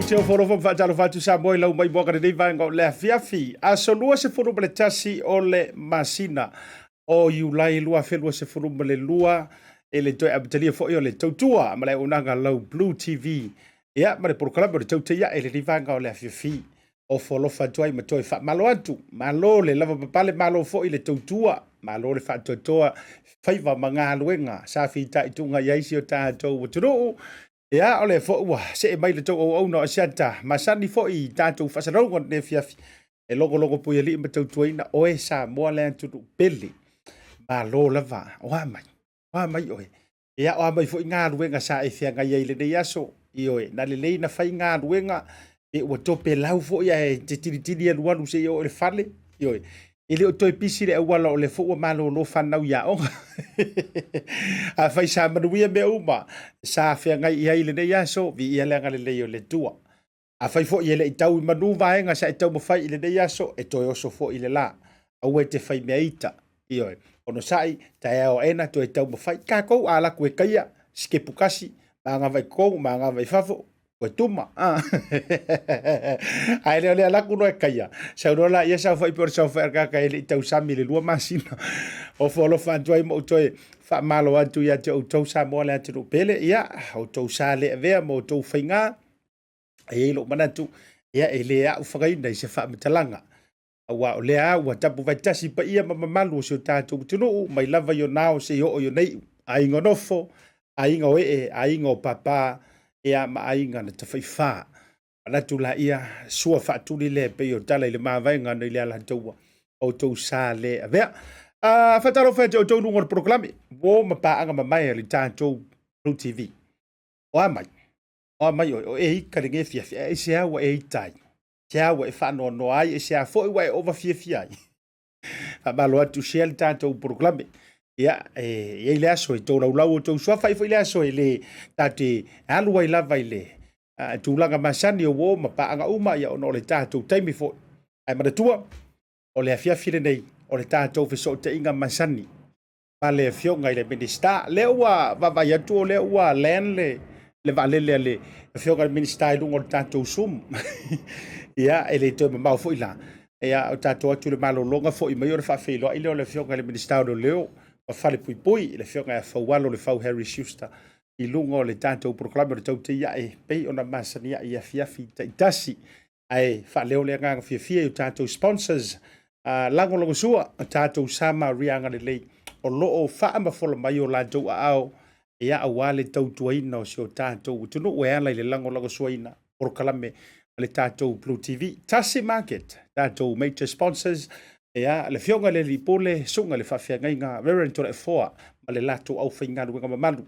te ofo alofa ma faatalofa atu Samoa i lau maimoaga lenei vaega o le afiafi. Aso 21 o le masina o Iulai 2022 i le toe amatalia foi o le tautua ma le auaunaga lau Blue TV ia ma le polokalame o le tautai ae lenei vaega o le afiafi. Ofo alofa atu ai ma toe faamalo atu. Malo le lavapapale, malo foi le tautua, malo le faatoatoa faiva ma galuega sa fitaituga i ai si o tatou atunuu. Ia, o lea foi ua see mai le tou auauna o Asiata, masani foi i tatou faasalalauga o lenei afiafi, e logologo puialii ma tautuaina oe Samoa le atunuu pele. Malo lava, o a mai? O a mai oe? Ia, o a mai foi galuega sa e feagai ai i lenei aso? Ioe, na lelei na fai galuega, pe ua topelau foi ae te tilitili alualu seia oo i le fale? Ioe, e le o toe pisi le auala o lea foi ua malolo fanau i aoga. Afai sa manuia mea uma sa feagai i ai i lenei aso, viia le agalelei o le Atua. Afai foi e le i tau i manu vaega sa e taumafai i lenei aso, e toe oso foi i le la. Aua e te fai mea ita. Ioe, onosai, taeao aena toe taumafai. Tatou a laku e taia, sikepu tasi, magava i totonu, magava i fafo, toe tuma. Ae le o le alaku loa e taia, saunoa laia saofai pei o le saofai a le tagata e le i tausami i le 2 masina. Ofo alofa atu ai ma ou toe faamalo atu ia te outou Samoa le atunuu pele, ia, outou sa le avea ma outou faiga, e i ai lou manatu, ia, e le aufagaina i se faamatalaga. Aua o lea ua tapuvaetasi paia ma mamalu o si o tatou atunuu mai lava i ona ao seia oo i ona iu, aiga o nofo, aiga o ee, aiga o papa, ia ma aiga na tafaifa. Manatu laia, sua faatuli lea pei o tala i le mavaega nei le Alataua, outou sa le avea. Faatalofa ia te outou i luga o le polokalame, uo ma paaga mamae a le tatou Blue TV. O a mai? O a mai oe? O e ita lenei afiafi, ae aisea ua e ita ai? Aisea ua e faanoanoa ai? Aisea foi ua e ova fiafia ai? Faamalo atu, share le tatou polokalame. Ia, e i ai le aso e tolaulau outou suafa, e i ai foi le aso e le tatou te alu ai lava i le tulaga masani o uo ma paaga uma, ia ona o le tatou taimi foi. Ae manatua, o le afiafi lenei, o le tatou fesootaiga masani ma le afioga i le Minisita. Lea ua vaavaai atu o lea ua land le vaalele a le afioga i le Minisita i luga o le tatou Zoom. Ia, e le toe mamao foi la. Ia, o tatou atu i le malologa foi mai o le faafeiloai lea o le afioga i le Minisita o Leoleo ma Falepuipui, le afioga ia Faualo Lefau Harry Schuster, i luga o le tatou polokalame o le Tautai Ae, pei ona masani ai i afiafi taitasi. Ae faaleo le agaga fiafia i o tatou sponsors, lagolagosua o tatou Samaria agalelei o lo o faamafola mai o latou aao, ia aua le tautuaina o si o tatou atunuu e ala i le lagolagosuaina polokalame a le tatou Blue TV. Tasi Market, tatou major sponsors, ia le afioga i le Alii Pule, susuga i le faafeagaiga Reverend Toleafoa ma le latou aufaigaluega mamalu.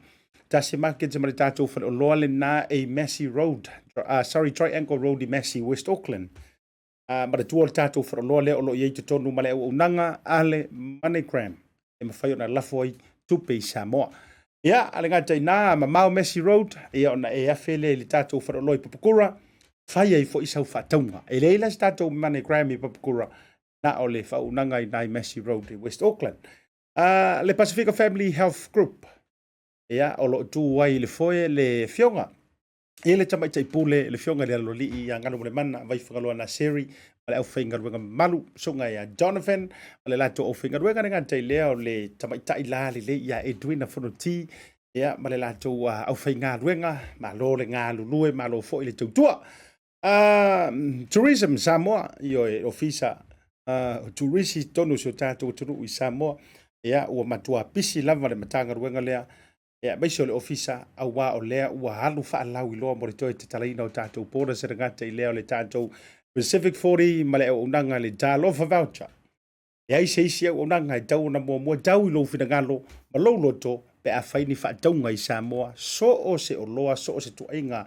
Tasi Market ma le tatou faleoloa lena e i Massey Road, sorry, Triangle Road i Massey, West Auckland. Manatua le tatou faleoloa lea o lo o i ai i totonu ma le auaunaga a le MoneyGram e mafai ona lafo ai tupe i Samoa. Ia, a le gata i ina, mamao Massey Road, ia ona e afe lea i le tatou faleoloa i Papakura, fai ai foi sau faatauga. E leai la se tatou MoneyGram i Papakura, na o le faauaunaga i ina i Massey Road i West Auckland. Le Pasifika Family Health Group, ia, o lo o tu ai i le foe le afioga i le tamaitai pule, le afioga i le Aloalii ia Galumalemana Vaifagaloa Naseri ma le aufaigaluega mamalu, susuga ia Donovan ma le latou aufaigaluega. Le gata i lea o le tamaitai la lelei ia Edwina Fonoti, ia, ma le latou aufaigaluega. Malo le galulue, malo foi le tautua. Tourism Samoa, ioe, ofisa o turisi i totonu o si o tatou atunuu i Samoa, ia, ua matua pisi lava le Matagaluega lea, ia, aemaise o le ofisa, aua o lea ua alu faalauiloa mo le toe tatalaina o tatou borders, e le gata i lea o le tatou Pacific 40 ma le auaunaga le Talofa Voucher. E leai se isi auaunaga e tau ona muamua tau i lou finagalo ma lou loto pe a fai ni faatauga i Samoa, so o se oloa, so o se tuaiga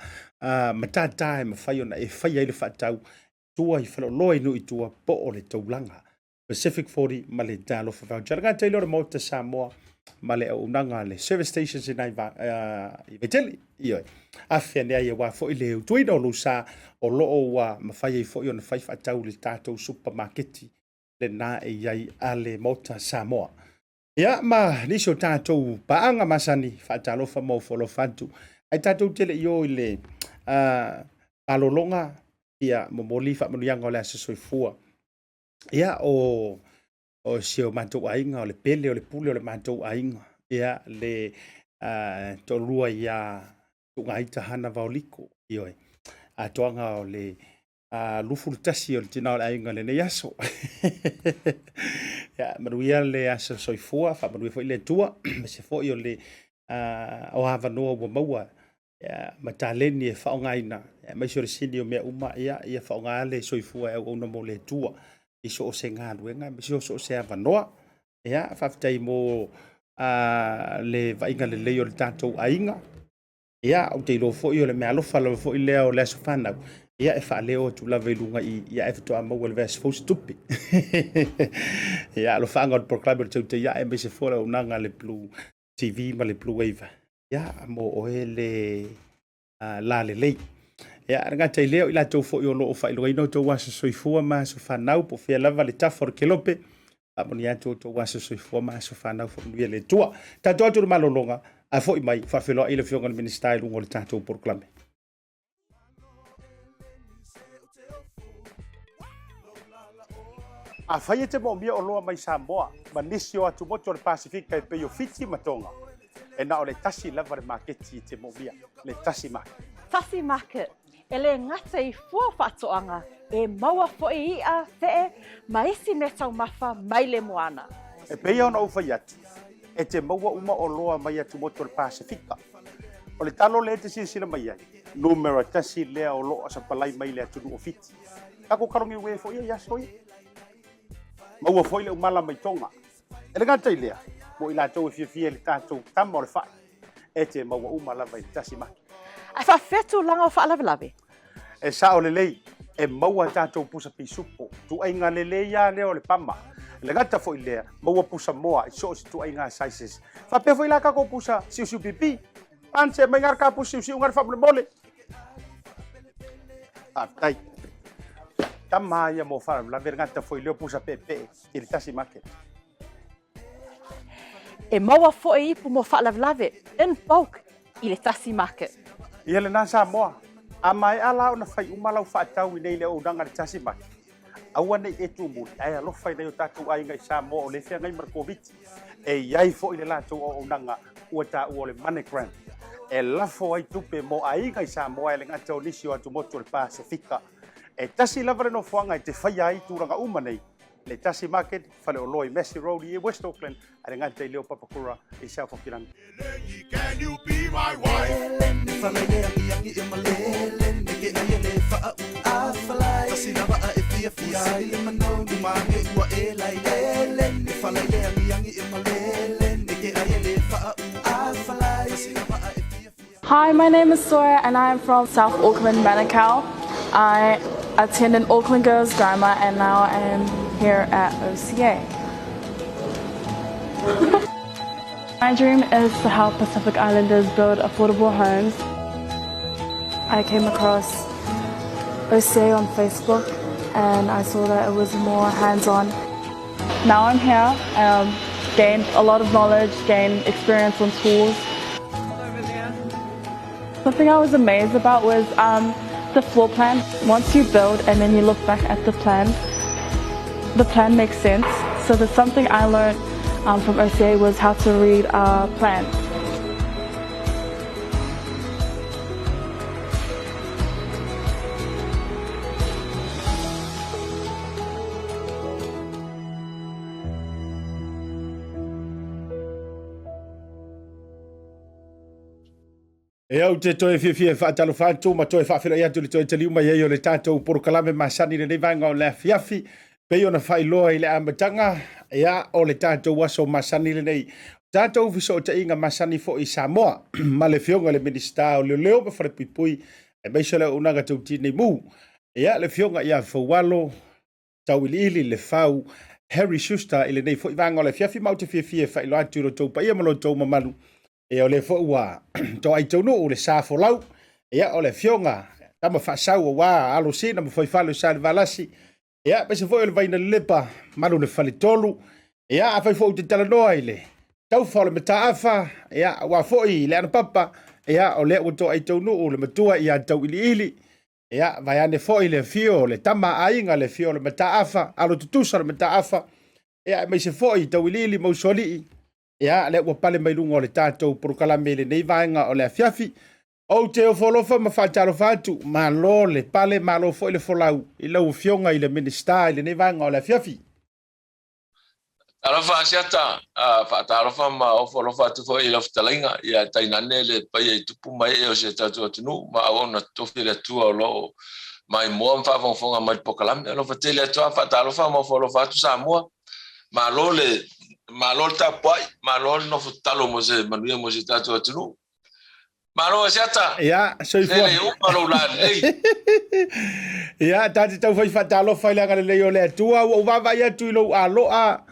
matata e mafai ona e faia ai le faatau i tua i faleoloa i nuu i tua po o le taulaga. Pacific 40 ma le Talofa Voucher. Le gata i lea o le Maota Samoa ma le auaunaga a le service stations i nai i Vaitele. Ioe. Afe ane ai aua foi le utuina o lou sa o lo o ua mafai ai foi ona fai faatau i le tatou supamaketi lena e i ai a le Maota Samoa. Ia, ma nisi o tatou paaga masani, faatalofa ma ofo alofa atu. Ae tatou te le i o i le Malologa, ia momoli faamanuiaga o le aso soifua. Ia, o o si o matou aiga, o le pele o le pule o le matou aiga, ia, le toalua ia Tuugaita Hana Vaoliko, ioe, atoaga o le 21 o le tina o le aiga i lenei aso. Ia, manuia le aso soifua, faamanuia foi le Atua, aemaise foi o le o avanoa ua maua ma taleni e faaaogaina, aemaise o le sili o mea uma, ia faaaoga le soifua e auauna mo le Atua i so o se galuega aemaise o so o se avanoa. Ia, faafetai mo le vaaiga lelei o le tatou aiga. Ia, ou te iloa foi o le meaalofa lava foi lea o le aso fanau, ia e faaleo atu lava i luga i i, ae faatoa maua i le vaiaso fou se tupe. Ia, alofaaga o le polokalame o le Teutei Ae, aemaise foi o le auaunaga a le Blue TV ma le Blue Wave, ia, mo oe le lalelei. Ia, e le gata i lea, o i latou foi o lo o faailogaina o outou aso soifua ma aso fanau, po o fea lava le tafa o le kelope, faamanuia atu outou aso soifua ma aso fanau, faamanuia le Atua. Tatou atu i le malologa, a foi mai, faafeiloai le Afioga i le Minisita i luga o le tatou polokalame. Afai e te moomia oloa mai Samoa ma nisi o atumotu o le Pasefika e pei o Fiti ma Tonga, e na o le tasi lava le maketi e te moomia, le Tasi Market. Tasi Market, e le gata i fua o faatoaga, e maua foi i'a, fe'e, ma isi meataumafa mai le moana. E pei ona ou fai atu, e te maua uma oloa mai atumotu o le Pasefika. O le talo lea e te silasila mai ai, numera tasi lea o lo o sapalai mai le atunuu o Fiti. Tatou talogiuē foi ia i aso ia. Maua foi le umala mai Tonga. E le gata i lea, mo i latou e fiafia i le tatou tama o le fai, e te maua uma lava i le tasi maki. Ae faafefea tulaga o faalavelave? E sao lelei, e maua tatou pusa pisupo, tuaiga lelei lava lea o le pama. E le gata foi i lea, maua pusa moa i so o se tuaiga sizes. Faapea foi la tatou pusa siusiu pipi. Pane mai gare ka pusa siusiu gare faamolemole. Faafetai. Tama ia mo faalavelave le gata foi lea o pusa peepee i le tasi market. E maua foi ipu mo faalavelave in bulk i le tasi market. Ia lena Samoa, a maea la ona fai uma lau faatau i nei le auaunaga i le tasi market, aua ne i e tumuli ae alofa i nai o tatou aiga i Samoa o lea e feagai ma le Koviti. E i ai foi le latou auaunaga ua taua o le MoneyGram e lafo ai tupe mo aiga i Samoa e le gata o nisi o atumotu o le Pasefika. E tasi lava le nofoaga e te faia ai tulaga uma nei, le Tasi Market, faleoloa i Massey Road i West Auckland, a le gata i lea o Papakura i South Hokiland. Hi, my name is Sora and I am from South Auckland, Manukau. I attended Auckland Girls Grammar and now I am here at OCA. My dream is to help Pacific Islanders build affordable homes. I came across OCA on Facebook and I saw that it was more hands-on. Now I'm here, gained a lot of knowledge, gained experience on tools. Something I was amazed about was the floor plan. Once you build and then you look back at the plan, the plan makes sense. So there's something I learned from OCA was how to read a plan. Ea ou te toe fiafia e faatalofa atu ma toe faafeiloai atu i le toe taliu mai ai o le tatou polokalame masani i lenei vaega o le afiafi. Pei ona faailoa i le amataga, ia, o le tatou aso masani lenei. Tatou fesootaiga masani foi i Samoa ma le Afioga i le Minisita o Leoleo ma Falepuipui, aemaise o le auaunaga tau Tinei Mu. Ia, le Afioga ia Faualo Tauiliili Lefau Harry Schuster i lenei foi vaega o le afiafi, ma ou te fiafia e faailoa atu i lo outou paia ma lo outou mamalu. Ia, o lea foi ua toai taunuu le sa folau, ia, o le Afioga Tama Faasau aua alo Sina ma Faifale o Salevalasi, ia, aemaise foi o le Vaina Lelepa malu le Faletolu. Ia, afai foi ou te talanoa i le taufa o le Mataafa, ia, aua foi le Anapapa, ia, o lea ua toai taunuu le matua ia Tauiliili. Ia, vaeane foi le afio o le tama a aiga, le afio o le Mataafa, alo tutusa o le Mataafa, ia, aemaise foi Tauiliili ma Usoalii, ia, lea ua pale mai luga o le tatou polokalame i lenei vaega o le afiafi. Ou te ofo alofa ma faatalofa atu, malo le pale, malo foi le folau i lau Afioga i le Minisita i lenei vaega o le afiafi. Talofa Asiata, faatalofa ma ofo alofa atu foi i lau fetalaiga, ia tainane le paia i tupu ma ee o si o tatou atunuu ma auauna totofi a le Atua o lo o maimoa ma faafogafoga mai i le polokalame. Alofa tele atu lava, faatalofa ma ofo alofa atu Samoa. Malo le malo le tapuai, malo le nofo tatalo mo se manuia mo si o tatou atunuu. Malo Asiata! Ia, soifua. Se le uma lou lalelei. Ia, ta te taufai faatalofa i le agalelei o le Atua, ua ou vaavaai atu i lou aloa,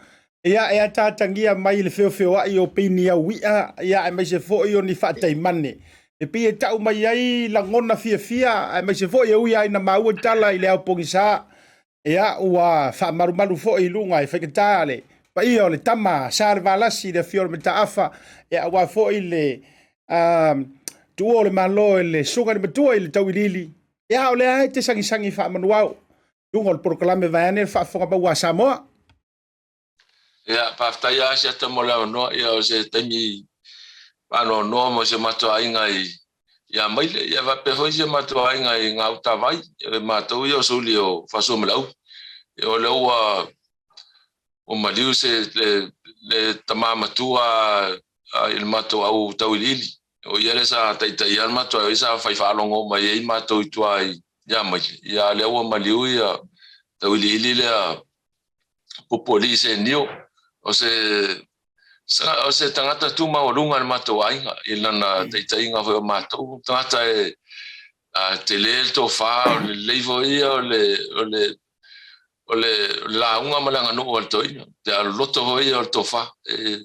ia, e ataatagia mai i le feofeoai o pini au i'a, ia, aemaise foi o ni faataimane. E pei e tau mai ai lagona fiafia, aemaise foi e ui lava ina maua tala i le ao pogisa, Ia, ua faamalumalu foi i luga e faigata le paia o le tama Salevalasi i le afio o le Mataafa, ia, aua foi le tuua o le Malo e le Susuga i le Matua i le Tauiliili. Ia, o lea e te sagisagi faamanuao i luga o le polokalame vaeane le faafofoga maua a Samoa. Ia, faafetai lava Asiata mo le avanoa. Ia, o se taimi faanoanoa mo si o matou aiga i ia Maile, ia faapea foi si o matou aiga i Gautavai, e matou ia o suli o Fasuamaleau. Ia, o lea ua ua maliu se le, le tama matua i le matou au tauiliili. O ia lea sa taitaia le matou aiga, o ia sa fai faalogo mai ai matou i tua i ia Maile. Ia, a lea ua maliu ia tauiliili lea Pupualii Senio, o se o se tagata tu maualuga i le matou aiga i lana taitaiga foi o matou, tagata e tele le tofa, o le lelei foi ia o le o le o le lauga ma le aganuu a le toeaina, te aloloto foi ia o le tofa. E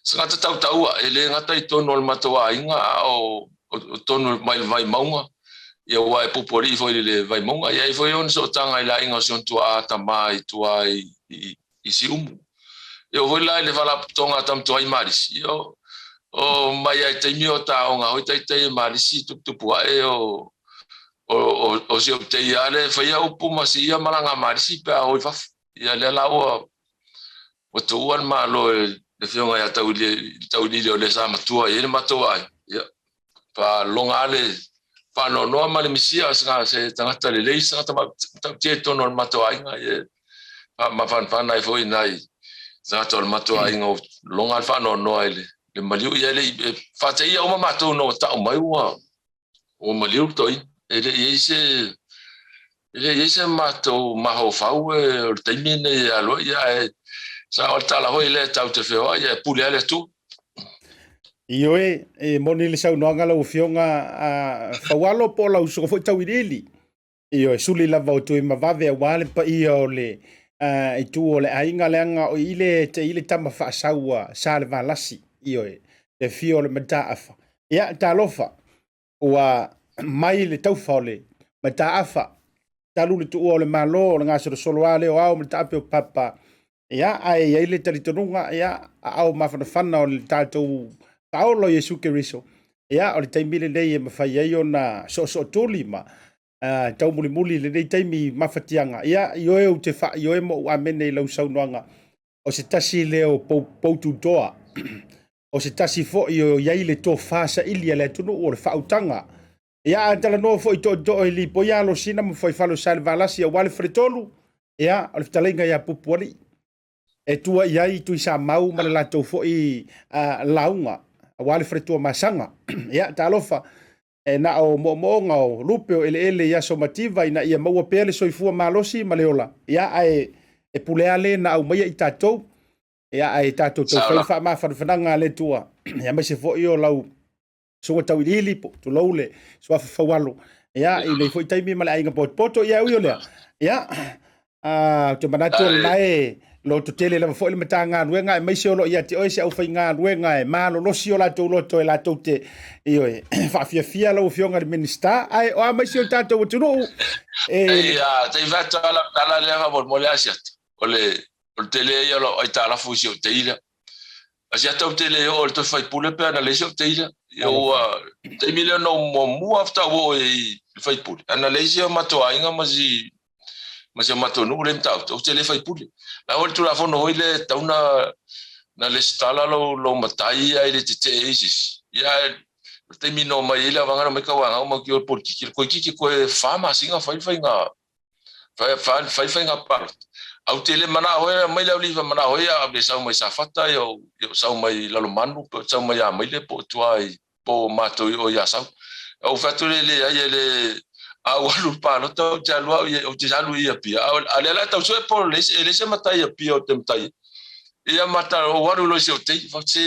Se tagata tautaua, e le gata i totonu o le matou aiga, a o totonu mai le Vaimauga, ia aua e pupualii foi i le Vaimauga. E i ai foi ona sootaga i le aiga o si ona tuaa tama i tua i Siumu. E oo foi la i le Faalapotopotoga a Tamatua i Malisi, ia o mai lava i taimi o taoga foi taitai e Malisi tuputupu ae o si ou tei lava lea e faia upu ma siia malaga a Malisi pe a o i fafo. Ia lea la ua ua tuua le Malo e le Afioga ia Tauiliili o le sa matua i ai le matou aiga. Ia, faaloga lava le faanoanoa ma le misia o se tagata lelei, se tagata matautia i totonu o le matou aiga. Ia, faamafanafana ai foi i nai tagata o le matou aiga ua loga le faanoanoa i le maliu. Ia, e le i faateia uma matou ina ua tau mai ua Ua maliu le toeaina. E le i i ai se, e le i i ai se matou mafaufau e, o le taimi lenei e alu ai, ae sa o le tala foi lea tatou te feoai ae pule lava le Atua. Ioe, e moni le saunoaga lau Afioga a Faualo po o lau usoga foi Tauiliili. Ioe, suli lava o Tuimavave aua le paia o le itu o le aiga leaga o i le te i le tama faasau a Salevalasi. Ioe, le afio o le Mataafa. Ia, talofa, ua mai le taufa o le Mataafa, talu le tuua o le Malo o le gasolosolo lava lea o ao ma le taape o papa. Ia, ae i ai le talitonuga, ia, aao mafanafana o le tatou Faaola o Iesu Keriso, ia, o le taimi lenei e mafai ai ona soosootuli ma taumulimuli i lenei taimi mafatiaga. Ia, ioe ou te faaioe ma ou amene i lau saunoaga, o se tasi lea o poututoa, o se tasi foi o i ai le tofa saili a le atunuu o le faautaga. Ia, a talanoa foi tootoo i Lipoia, Alosina ma Fuaifale o Salevalasi aua le Faletolu, ia, o le fetalaiga ia Pupualii e tua i ai Tuisamau ma le latou foi lauga aua le Faletuamasaga. Ia, talofa, e na o moomooga o lupe o eleele i aso mativa ina ia maua pea le soifua malosi ma le ola, ia, ae e pule lava le na aumaia i tatou, ia, ae tatou taufai le faamafanafanaga a le Atua, aemaise foi o lau susuga Tauiliili, po, tulou le suafa Faualo, ia, i lenei foi taimi ma le aiga potopoto, ia, ui o lea, ia, ou te manatu o lena e lototele lava foi le Matagaluega, aemaise o lo o ia te oe se aufaigaluega e malolosi o latou loto e latou te, ioe, faafiafia lau Afioga i le Minisita, ae o a mai si o tatou atunuu e... Ei, te i fai atu la tala lea faamolemole Asiata, o le o le tele ia o lau aitalafu i si ou tei lea. Asiata ou te le oo i le toe faipule pe ana leai si ou tei lea. Ia ua taimi lea na ou muamua faatoa ou oo i le faipule. Ana leai si o matou aiga ma si ma si o matou nuu lea i Matautu, ou te le faipule. La ua le Tulafono foi lea e tatau na na lesitala lou lou matai ia e le tetee ai se isi. Ia ae o le taimi na omai ai le avaga na omai tauaga uma atu i o i le polokiki, le toeitiiti toe fa masina fai le faiga fai fai fai le faiga palota. Ae ou te le manao foi aumai le auliva manao foi a ou le sau mai Safata ia ou ia ou sau mai Lalomanu pe ou sau mai Amaile po o tua i po o matou i o i Asau. Ou fai atu lea, leai e le, a ou alu i le palota ou te alu au i, ou te alu i Apia, a o lea la e tau sue po o le e leai se matai i Apia ou te matai ai. Ia ma ta, ou alu loa i si ou teine, fai atu, se,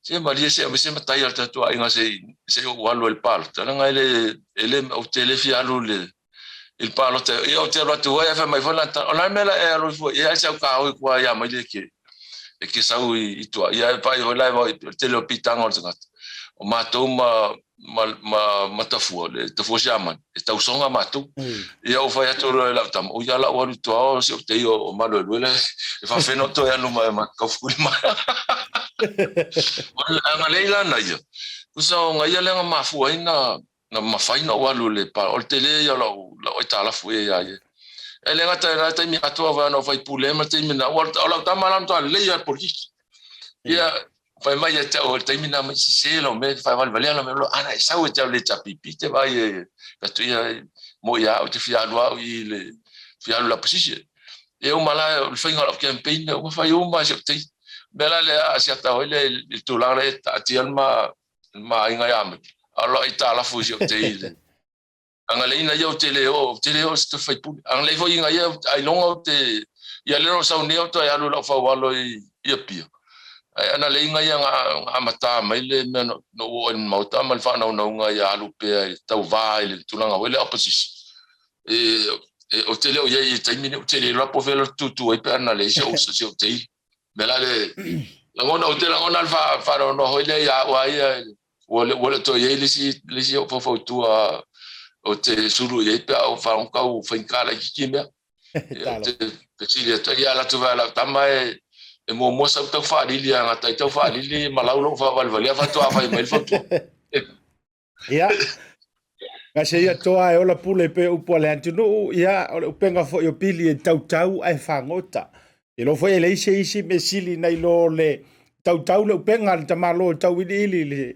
se malie se aumai se matai a le tatou aiga se i, se i ou alu ai i le palota, leaga e le, e le, ou te le fia alu i le, i le palota. Ia ou te alu atu ai, ae fai mai foi lana tala, o le a le mea la e alu ai fua i ai, ai sau kaoi kua ia mai le ke, e ke sau i, i tua. Ia e pai foi la e vai, o le tele o pitaga o le tagata. O matou ma, ma, ma, ma Tafua, le Tafua Siamani, e tausoga matou. Ia ou fai atu loa i lau tama, ui a lau alu i tua o si ou tei o, o Maluelue la e faafena o toe alu mai ma kaufuli mai. O le agalelei la na ia, tusa o ngaia lea na mafua ai na, na mafai ona ou alu i le pa, o le tele ia o lau, lau aitalafu ia ia ia. E le gata i la taimi atoa foi ana ou faipule ai ma le taimi na, ua, o lau tama la na matua lelei lava i le polokiki. Ia, fai mai ia te au i le taimi na, mai sese lau mea, faavalevalea lau mea, ana e sau e te au i le HRPP te vaai e, fai atu ia, moi lava au te fia alu au i le, fia alu i le opposition. Ia uma la, o le faiga o lau campaign, ua fai uma lava si ou teine. O le mea la lea a siata foi lea i le tulaga lea e taatia le ma, ma aiga ia mai. A o lau aitalafu i si ou tei le agaleina ia ou te le oo, ou te le oo i se faipule. Agalelei foi ina ia ailoga ou te, ia lea o sau nei ou toe alu i lau faualo i Apia. Ae analeiga ia na amata mai le mea na ou oo ai i le Maota ma le faanaunauga ia alu pea i tauva i le tulaga foi lea opposition. E, e, ou te le o i ai i le taimi nei, ou te le iloa po o fea la tutu ai pe ana leai si ou, si ou tei. Mea la le lagona, ou te lagona le faanoanoa foi lea ia au a ia, ua le, ua le toe i ai le isi, le isi ou faufautua ou te sulu i ai pe a ou faalogo tau faigata laitiiti mea. Ia, ou te fesili atu ai, ia alu atu vai lau tama e, e muamua sau tau faalili a gata ai tau faalili ma lau lou faavalevalea faatoa fai mai le fautua. Ia, gase ia toa e ola pule pe upu a le atunuu, ia, o le upenga foi o pili e tautau ae fagota. E lo foi e leai se isi mea sili nai lo le tautau le upenga a le tamaloa e tauiliili le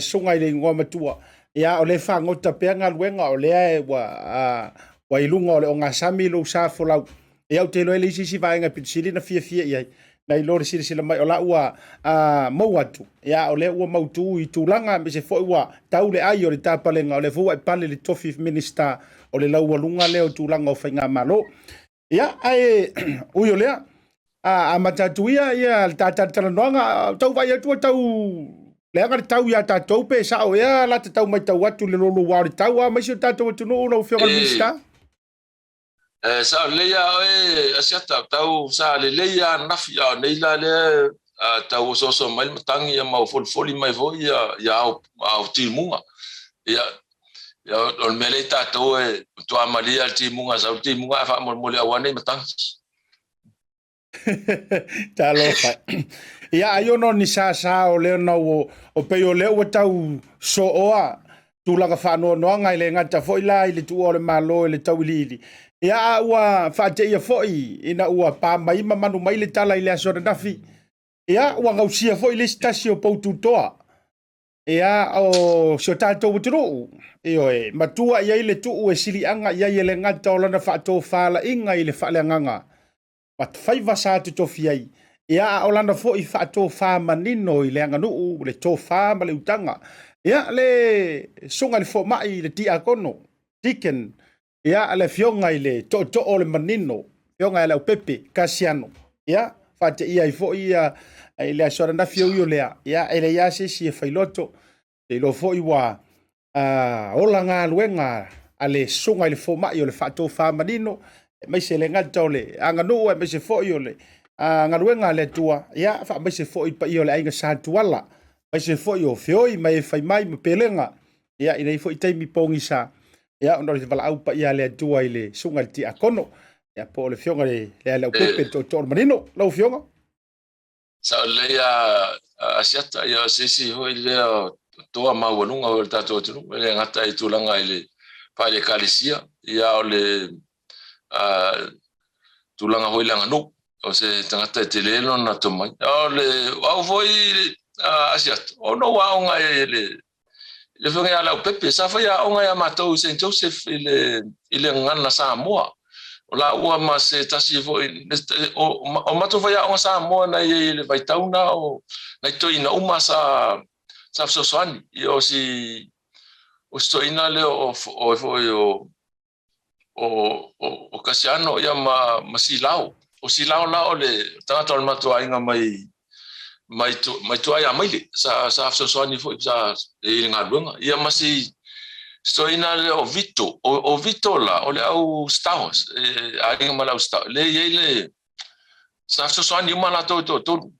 susuga i le igoa matua. Ia, o lea e fagota pea galuega, o lea ua, ua i luga o le ogasami lou sa folau. Ia, ou te iloa e leai se isi vaega e pito sili na fiafia i ai, nai lo le silasila mai o la ua maua atu, ia, o lea ua mautu i tulaga, aemaise foi ua tau le ai o le tapalega, o lea foi ua e pale i le tofi Minista o le laualuga lea o tulaga o faigamalo. Ia, ae ui o lea, amata atu ia ia le ta talatalanoaga, tau vaai atu ua tau leaga le tau ia tatou pe sao ea la te tau matau atu le louloua o le tau a aemaise o tatou atunuu lau Afioga i le Minisita? E sao lelei lava oe Asiata, tau sa lelei lava ananafi, a o nei la lea tau osooso mai le matagi ia ma ua folifoli mai foi ia ao, ao timuga. Ia, ia o le mea lea i tatou e matua malie lava le timuga, sau le timuga ae faamolemole aua ne i matagi. Talofa. Ia ai ona o ni sasa o lea na ua, o pei o lea ua tau sooa tulaga faanoanoaga e le gata foi la i le tuua o le Malo i le tauiliili. Ia a ua faateia foi ina ua pa mai ma manu mai le tala i le aso ananafi. Ia ua gausia foi le isi tasi o pou tutoa. Ia o si o tatou atunuu, ioe, matua i ai le tuu e siliaga i ai e le gata o lana faatofalaiga i le faaleagaga ma faiva sa totofi ai, ia a o lana foi faatofa manino i le aganuu, le tofa ma le utaga. Ia le susuga i le fomai, le tiakono, deacon, ia le afioga i le tootoo o le manino, afioga ia Leaupepe Kasiano, ia faateia ai foi ia i le aso ananafi o ui o lea, ia e leai lava se isi e failoto, te iloa foi ua ola galuega a le susuga i le fomai o le faatofa manino, aemaise le gata o le aganuu, aemaise foi o le galuega a le Atua, ia faamaise foi i paia o le aiga Sa Tuala, aemaise foi o feoi ma e fai mai ma pelega, ia i nei foi taimi pogisa, ia ona o le valaau paia a le Atua i le susuga i le tiakono, ia po o le afioga i le Leaupepe, le tootoo o le manino. Lau afioga? Sao lelei a Asiata, ia o se isi foi lea o toa maualuga o le tatou atunuu, e le gata i tulaga i le faale-Ekalesia, ia o le tulaga foi i le aganuu, o se tagata e tele lona tomai. O le au foi Asiata, ona ua aoga i le le afioga ia Leaupepe, sa fai aoga ia matou i Saint Joseph i le i le gagana Samoa. O laua ma se tasi foi o matou faiaoga Samoa na i ai i le vaitau na o nai toeaina uma sa sa fesoasoani. Ia o si o si toeaina lea o o foi o o Kasiano ia ma ma Silao. O Silao la o le tagata o le matou aiga mai mai mai tua ia Maile sa sa fesoasoani foi sa i le galuega. Ia ma si toeaina lea o Vito. O Vito la o le au Stowers, e aiga ma le au Stowers. Lea e i ai le sa fesoasoani uma latou e toatolu.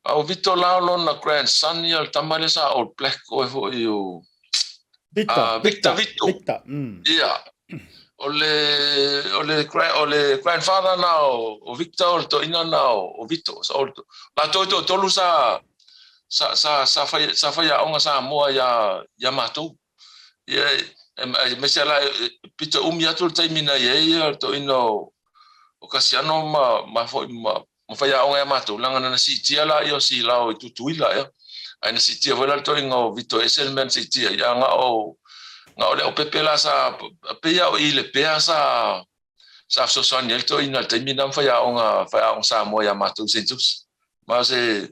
A o Vito la o lona grandson ia, o le tama lea sa All Black oe foi o Victor, Victor Vito. Victor. Ia. O le o le o le grandfather na o Victor o le toeaina na o Vito. So, o latou e toatolu sa sa sa sa fai sa faiaoga Samoa ia ia matou. Ia aemaise la pito umi atu le taimi na i ai le toeaina o Kasiano ma ma foi ma ma faiaoga ia matou, leaga na siitia laia o Silao i Tutuila ea. Ae na siitia foi la le toeaina o Vito e ese le mea na siitia ai, a na o na o le aupepe la sa pei lava o i Lepea sa sa fesoasoani ai le toeaina i le taimi lena ma faiaoga faiaoga Samoa ia matou i Saint Joseph. Ma o se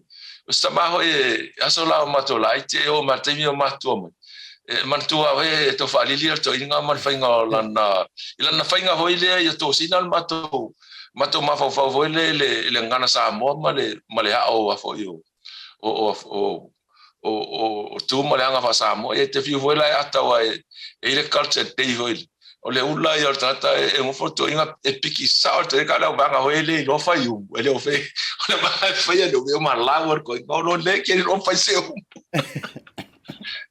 o se tama foi e aso la o matou laiti e oo mai i le taimi o matutua mai. E manatua au he tau faalili le toeaina ma le faiga o lana i lana faiga foi lea ia tosina le matou matou mafaufau foi lea i le i le gagana Samoa ma le ma le ao a foi o o o o o tu ma le aga faa-Samoa. Ia e te fiu foi la e ata aua e i le culture day foi lea. O le ula ia o le tagata e nofo le toeaina e piki sao le toeaina le auvaega foi e le iloa fai umu e le o fe o le vaega e faia le umu e malau le toeaina o lo le ke iloa fai se umu.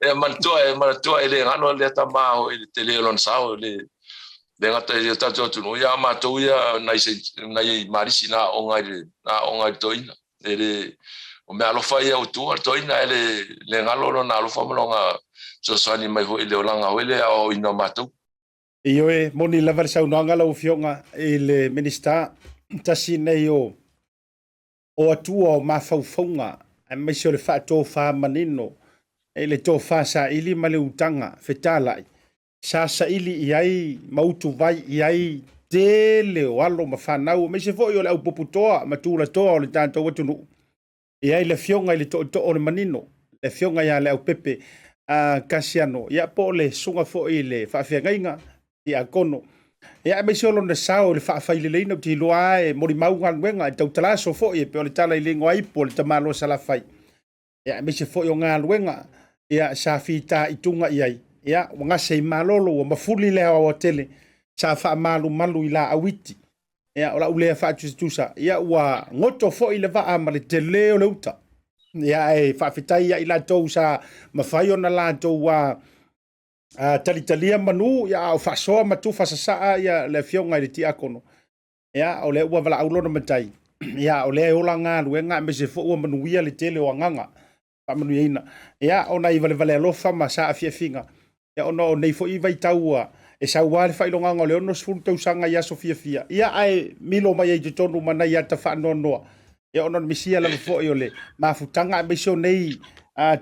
E manatua e manatua e le galo lea tama foi le tele o lona sao le le gata i le tatou atunuu ia a matou ia nai nai Marisi na aoga i le na aoga i le toeaina. E le, o mea alofa ia ua tuua le toeaina, e le, le galo lona alofa ma lona fesoasoani mai foi i le olaga foi le aoaoina o matou. Ioe, moni lava le saunoaga lau Afioga i le Minisita, tasi nei o o atua o mafaufauga aemaise o le faatofa manino i le tofa saili ma le utaga fetalai sa saili i ai ma utuvai i ai tele o alo ma fanau, aemaise foi o le aupuputoa ma tulatoa o le tatou atunuu. E i ai le afioga i le tootoo o le manino, le afioga ia Leaupepe a Kasiano, ia po o le susuga foi i le faafeagaiga Tiakono. Ia aemaise o lona sao i le faafaileleina, ou te iloa lava e molimau galuega, e tautalaso foi e pei o le tala i le igoa ipu o le tamaloa Salafai. Ia aemaise foi o galuega ia sa fitaituga i ai, ia ua gase i malolo, ua mafuli le aoaoatele sa faamalumalu i laau iti. Ia o lau lea faatusatusa, ia ua goto foi le vaa ma le tele o le uta. Ia ae faafetai ia i latou sa mafai ona latou a talitalia manu, ia a o faasoa ma tufa sasaa ia le afioga i le tiakono. Ia, o lea ua valaau lona matai, ia, o lea e ola galuega aemaise foi ua manuia le tele o agaga faamanuiaina. Ia, o nai valevale alofa ma saafiafiga, ia, ona o nei foi vaitau ua e sau lava le faailogaga o le 60 tausaga i aso fiafia, ia, ae milo mai ai i totonu ma nai ata faanoanoa, ia, ona o le misia lava foi o le mafutaga aemaise o nei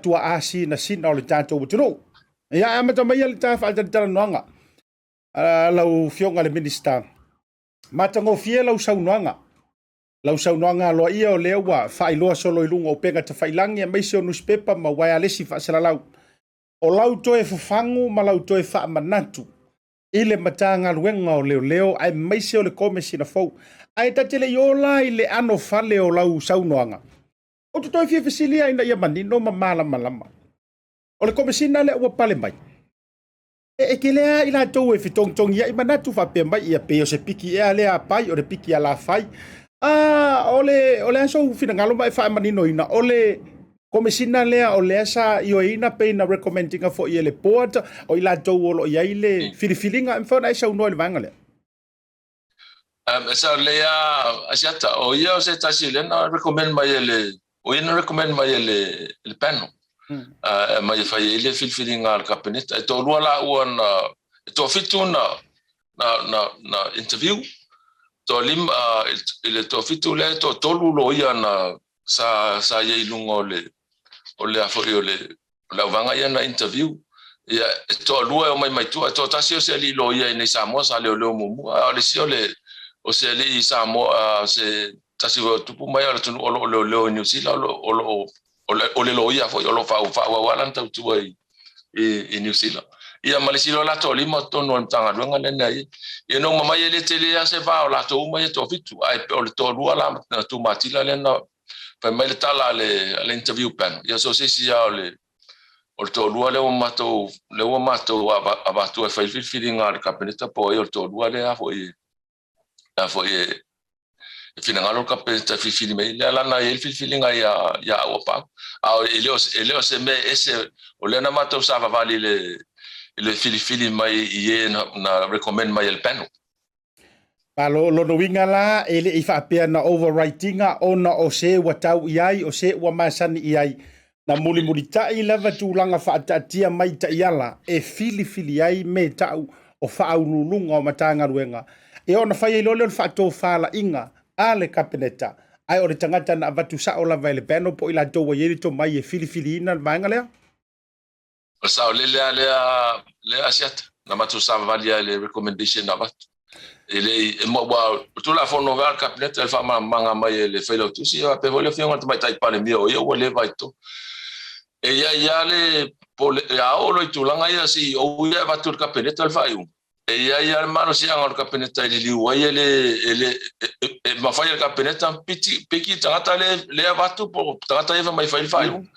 tuaa sinasina o le tatou atunuu. Ia, ae amata maia le ta faatalatalanoaga lau Afioga i le Minisita. Matagofie lau saunoaga. Lau saunoaga aloaia o lea ua faailoa solo i luga o upega tafailagi aemaise o nusipepa ma uaealesi faasalalau. O lau toe fafagu ma lau toe faamanatu i le Matagaluega o Leoleo aemaise o le Komesina fou. Ae ta te le i oo la i le anofale o lau saunoaga, ou te toe fia fesili lava ina ia manino ma malamalama. O le Komesina lea ua pale mai, E tele lava i latou e fetogitogiai manatu faapea mai, ia pei o se piki ea lea a Pai, o le piki a Lafai. A, o le, o le a sou finagalo ma e faamaninoina, o le Komesina lea o lea sa ioeina pei na recommend ina foi e le Board, o i latou o lo o i ai le filifiliga, e mafai ona e saunoa i le vaega lea? E sao lelei lava Asiata, o ia o se tasi lea na recommend mai e le, o ia na recommend mai e le, le panel, e aumai e fai ai le filifiliga a le Kapeneta. E toalua laua na E toafitu na na na na interview, toalima i le toafitu lea e toatolu loia na sa sa i ai i luga o le o le a foi o le o le auvaega ia na interview. Ia e toalua e omai mai tua, e toatasi o se alii loia i nei Samoa sa leoleo muamua, a o le isi o le o se alii Samoa se tasi foi o tupu mai o le atunuu o lo o leoleo i Niu Sila o lo o lo o o le loia foi o lo o faaauau lava lana tautua i i Niu Sila. Ia ma le isi loa la toalima totonu o le Matagaluega lea na i ai. Ia na uma mai e le tele lava se va o latou uma ia e toafitu, ae o le toalua la na tumatila lea na fai mai le tala a le, a le interview panel, ia so o se isi lava o le, o le toalua lea ua matou, lea ua matou avatua e fai le filifiliga a le Kapeneta po o ai o le toalua lea foi a foi e finagalo le Kapeneta e filifili mai, lea la na i ai le filifiliga ia ia au a pau. A e le o e le o se mea ese, o lea na matou savavali i le i le filifili mai i e na, na recommend mai e le panel. Malo, o lona uiga la, e le i faapea na overwrite ina ona o se ua tau i ai, o se ua masani i ai. Na mulimulitai lava tulaga faataatia mai taiala e filifili ai me ta'u o faauluuluga o Matagaluega e ona fai ai loa lea o le faatofalaiga a le Kapeneta, ae o le tagata na avatu sa'o lava e le panel po o i latou ua i ai le tomai e filifiliina le vaega lea. O le saolele lava lea lea Asiata, na matou savavali lava i le recommendation na avatu. E le i, e, ua, o le Tulafono a le Kapeneta i le faamalamalamaga mai e le Failautusi, ia faapea foi le Afioga i le Tamaitai Palemia o ia ua leva i totonu. E i ai lava le, po le, a oo loa i tulaga ia CEO ia e avatu e le Kapeneta le faaiuga, e i ai lava le malosiaga o le Kapeneta e liliu ai e le, e le, e, e mafai e le Kapeneta piti, piki tagata le, le avatu po o tagata ia fai mai fai le faaiuga.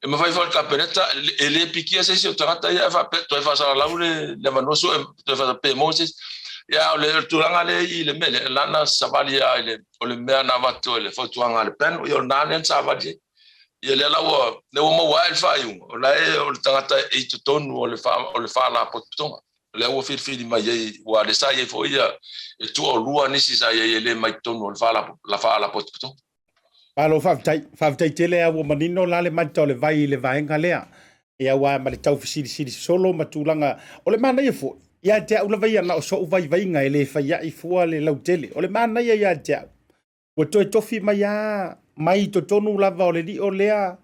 E mafai foi e le Kapeneta e le pikia se isi o tagata ia e faapea toe faasalalau le, le avanoa sue toe faasalalau pe maua se isi. Ia o le tulaga lea i le mea lea, lana savali lava i le, o le mea na avatu e le fautuaga a le panel, ia o lena lea na savali ai. Ia lea la ua, lea ua maua ae le faaiuga, o la e o le tagata e i totonu o le, o le Faalapotopotoga. Lea ua filifili mai ai, ua lea sa i ai foi ia, e toalua nisi sa i ai e le mai totonu o le Faalapotopotoga. Malo faafetai, faafetai tele a ua manino la le mata o le vai i le vaega lea. Ia aua ma le tau fesilisili solo ma tulaga o le manaia foi ia te au lava ia na o so'u vaivaiga e le fai ai fua le lautele. O le manaia ia te au ua toe tofi mai a mai totonu lava o le lio lea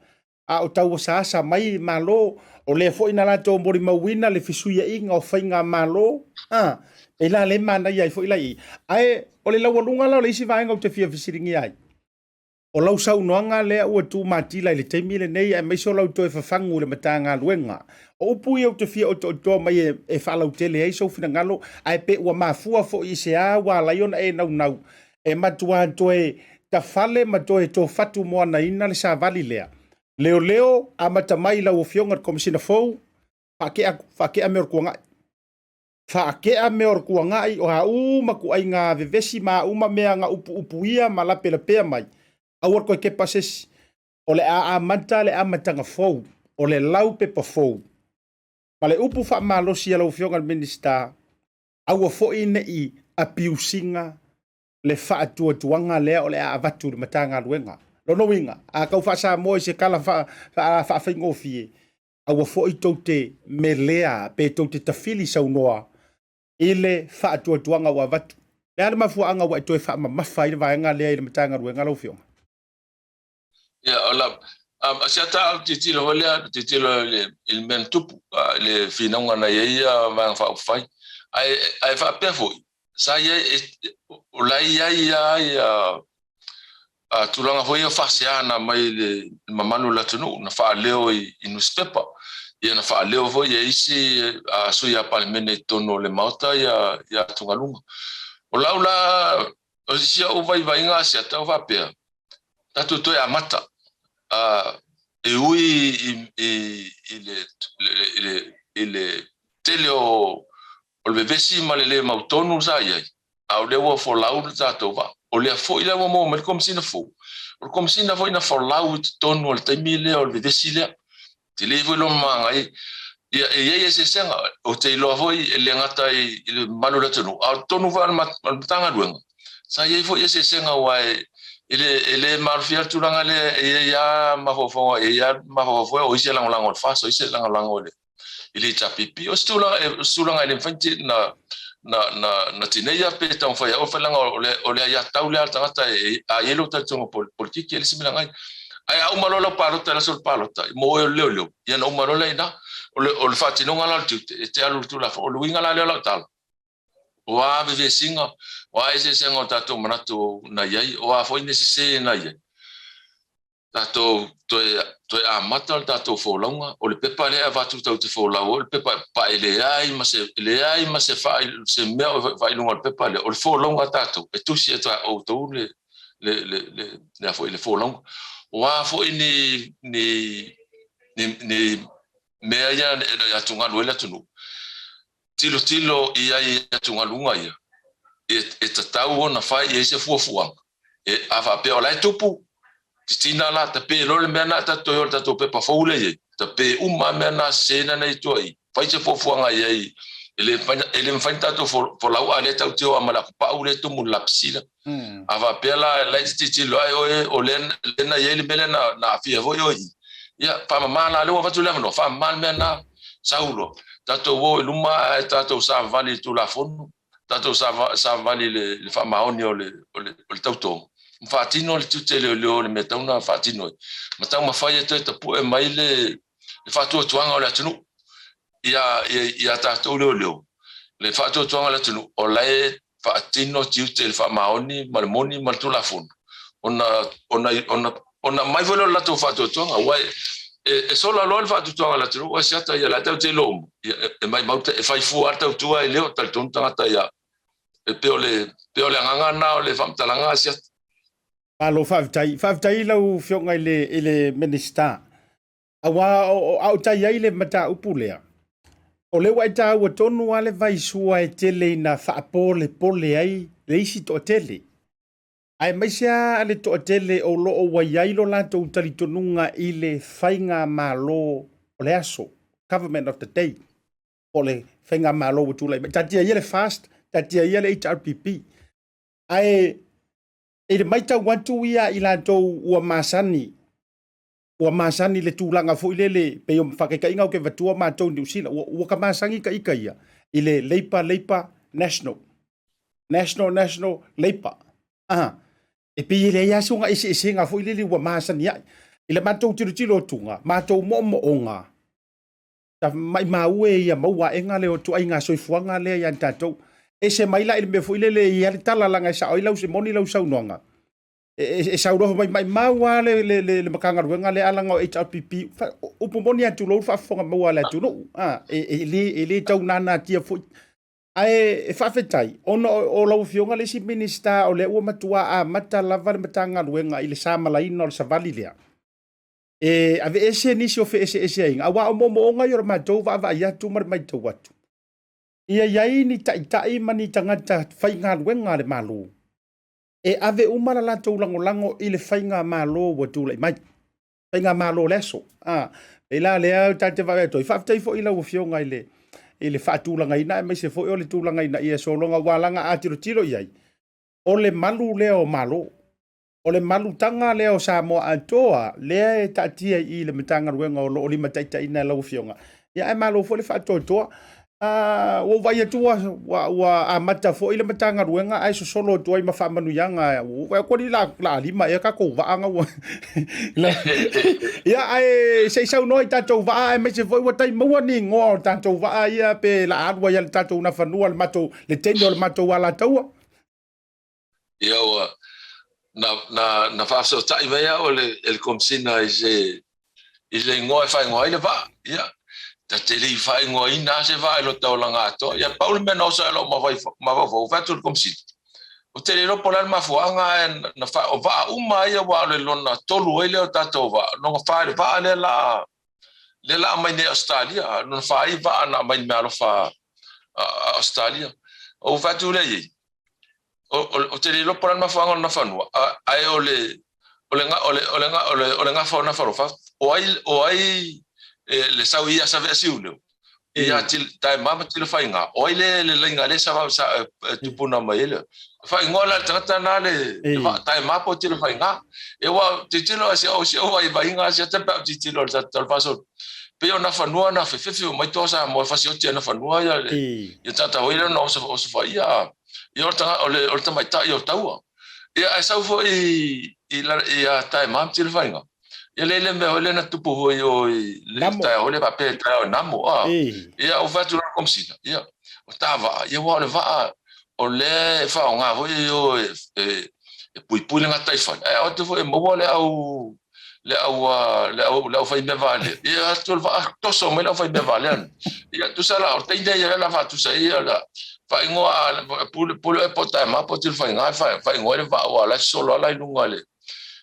a o tauasaasa mai Malo, o lea foi na latou molimauina le fesuiaiga o faigamalo, a, e la le manaia ai foi la i i. Ae o le laualuga la o le isi vaega ou te fia fesiligia ai, o lau saunoaga lea ua tuumatila i le taimi lenei aemaise o lau toe fafagu i le Matagaluega. O upu ia ou te fia otootoa mai e, e faalautele ai sou finagalo, ae pe ua mafua foi i se a ua ala ai ona e naunau e matuā toe tafale ma toe tofatu moanaina le savali lea. Leoleo, amata mai i lau Afioga i le Komesina fou, faakea, faakea mea o le kuangai. Faakea mea o le kuangai, o a uma kuaiga vevesi ma a uma mea na upuupuia ma lapelapea mai, aua le toe kepa se isi. O le a amata le amataga fou, o le laupepa fou. Ma le upu faamalosi a lau Afioga i le Minisita, aua foi ne i abuse ina le faatuatuaga lea o le a avatu i le Matagaluega. Lona uiga, a tau faa-Samoa i se tala faafaigofie, aua foi tou te melea pe tou te tafili saunoa i le faatuatuaga ua avatu. O le a le mafuaaga ua e toe faamamafa ai le vaega lea i le Matagaluega lau Afioga? Ia, o la, um, si ata au tilotilo foi lea, tilotilo i le, i le mea na tupu, i le finauga na i ai ia Vaega Faaupufai. Ae, ae faapea foi, sa i ai, o la e i ai lava ia a tulaga foi ia faasea na aumai i le mamalu o le atunuu, na faaleo i, i nusipepa, ia na faaleo foi e isi a sui a Palemene i totonu o le Maota ia, ia atugaluga. O lau la, o si au vaivaiga a Asiata o faapea, tatou toe amata, e ui i le tele o le vevesi ma le le mautonu sa i ai, a o lea ua folau le tatou vaa. O lea foi la ua maua mai le Komesina fou, o le Komesina foi na folau i totonu o le taimi lea o le vevesi lea. Tele foi lona manaia. Ia, e i ai eseesega, ou te iloa foi e le gata i le mamalu o le atunuu, a o totonu foi o le Matagaluega, sa i ai foi eseesega aua e le, e le malofia le tulaga lea, e i ai lava mafaufauga, e i ai lava mafaufau foi o isi e lagolago i le FAST, o isi e lagolago i le. i le HRPP. O se tulaga e, o se tulaga e le mafai na na na na tineia pe taumafai ai oe leaga o le o le aiatatau lea a le tagata e a i ai lou talitonuga politiki e le isi mea laga ai. Ae a uma loa lau palota i le aso o le palota, mo oe o le leoleo, ia ona uma loa lea i ina. O le o le faatinoga la o le tiute, e te alu i le Tulafono. O le uiga la lea o lau tala, o a vevesiga, o a eseesega o tatou manatu na i ai, o a foi ni sese na i ai, tatou toe, toe amata le tatou folauga, o le pepa lea e avatu tatou te folau ai, o le pepa e pae leai ma se, leai ma se, faa, se mea o faailuga o le pepa lea, o le folauga a tatou, e tusi atu e outou le, le, le, le, le, a foi, le folauga. O a foi ni, ni, ni, ni mea ia e atugalu ai le atunuu, tilotilo i ai i atugaluga ia, e, e tatau ona fai i ai se fuafuaga. E, a faapea o la e tupu, titina la, tape loa le mea na tatou toe o le tatou pepa fou lea i ai, tape uma lava mea na sese na i tua i, fai se fuafuaga i ai, e le mafai, e le mafai ona tatou folau a lea tatou te o lava ma le akupau lea e tumu i le lapisila. A faapea la, la e te tilotilo ae oe o lea, lea na i ai le mea lea na, na aafia foi oe i i, ia, faamama la, lea ua avatu le avanoa, faamama le mea na. Sau loa, tatou o i luma ae tatou savavali i le Tulafono, tatou savavali i le faamaoni o le tautoga, ma faatino le tiute leoleo o le mea e tatau ona faatino ai, ma taumafai e toe tapue mai le faatuatuaga o le atunuu ia tatou leoleo, le faatuatuaga o le atunuu o la e faatino tiute i le faamaoni ma le moni ma le Tulafono, ona, ona, ona, ona aumai foi lea o le latou faatuatuaga, aua e, e, e sola loa le faatuatuaga a le atunuu, ua siata ia la e tatou te iloa uma, ia, e, e maimau, e fai fua lava le tautua e le o talitonu tagata ia, e pei o le, pei o le agaga lena o le faamatalaga a Siata. Malo faafetai. Faafetai i lau Afioga i le, i le Minisita. Aua a o tai ai le mataupu lea, o lea ua e taua tonu lava le vaisua e tele ina faapolepole ai le isi toatele, aemaise lava le toatele o lo o ua i ai lo latou talitonuga i le faigamalo o le aso, government of the day, po o le faigamalo ua tulai mai. Taatia ia le FAST, taatia ia le HRPP. Ae i le matau atu ia i latou ua masani ua masani le tulaga foi lele pei o faataitaiga ou te avatua matou i Niu Sila ua, ua ka masani ka ita ia i le Labour Labour National National National Labour ah e pei e leai lava sona eseesega foi lele ua masani ai i le matou tilotilo atuga matou moomooga ta maimau e ia maua aega lea o ituaiga soifuaga lea ia tatou ese mai la i le mea foi lele i le tala laga e sao ai lau se moni lau saunoaga e sau loa mai maimau lava le, le, le, le Matagaluega lea alaga o HRPP, upu moni a tulou le faafofoga maua a le atunuu, a, e, e, le, e le tau nanatia foi. Ae e faafetai, ona o, o lau Afioga le isi Minisita o lea ua matua amata lava le Matagaluega i le samalaina o le savali lea. E aveese nisi o feeseeseaiga, aua o moomooga ia o le matou vaavaai atu ma le matau atu. Ia i ai ni taitai ma ni tagata faigaluega a le Malo e ave uma la latou lagolago i le faigamalo ua tulai mai, faigamalo o le aso. A, pei la lea ta te vaai atu ai. Faafetai foi i lau Afioga i le i le faatulagaina aemaise foi o le tulaga ina ia sologa aua leaga a tilotilo i ai, o le malu lea o Malo. O le malutaga lea o Samoa atoa lea e taatia i i le Matagaluega o lo o limataitaiina e lau Afioga. Ia ae malo foi le faatoatoa. Ua ou vaai atu ua, ua, ua amata foi le Matagaluega ae sosolo atu ai ma faamanuiaga. Ua ou vaai atu alii la, la lima ea tatou vaa na ua Ia ae se i saunoa i tatou vaa aemaise foi ua tai maua ni igoa o tatou vaa ia pe la alu ai le tatou nafanua le matou le teine o le matou alataua. Ia ua na na na faafesootai mai au e le e le Komesina i se i le igoa e faaigoa ai le vaa. Ia, ta te le i faaigoaina lava se vaa i lota olaga atoa. Ia, pau le mea na oso ai lou mafaufau, fai atu i le Komesina, ou te le iloa po o le a le mafuaaga ae na fa, o vaa uma ia ua o le lona tolu ai lea o tatou vaa, lona fa i le vaa lea la lea la aumai nei Ausetalia, lona fa ai vaa na aumai i le meaalofa a Ausetalia. Ou fai atu lea i ai, ou te le iloa po o le a le mafuaaga o lona fanua, ae o le o le o le o le o le o le gafa o Nafarofa, o ai o ai le sau ia Saveasiuleo ia Taema ma Tilofaiga, o ai le le laiga le sa sa tupuna mai ai le faaigoa la le tagata na le Taema po Tilofaiga. E ua tilotilo se o se o vaivaiga se te pe tilotilo le ta faso. Pei o Nafanua na fefefe o mai toa Samoa e fasioti e Nafanua ia le ia tagata foi lea na osofaia a ia o le taga o le o le tamaitai o Taua. Ia ae sau foi i i ia Taema ma Tilafaiga. Ia le le mea foi lea na tupu foi o i le taeao foi lea faapea e taeao e namo a. Ia ou fai atu loa i le Komesina, ia o ta vaa, ia aua o le vaa o lea e faaaoga foi e o e e puipui le gataifale, ae o atu foi e maua le au le au le au le aufaimea valea, ia atu o le vaa toso mai le aufaimea valea. Ia tusa la o le teine ia la faatusa ia la faaigoa pule pule e po taema po tilafaiga faaigoa le vaa ua la solo ala i luga le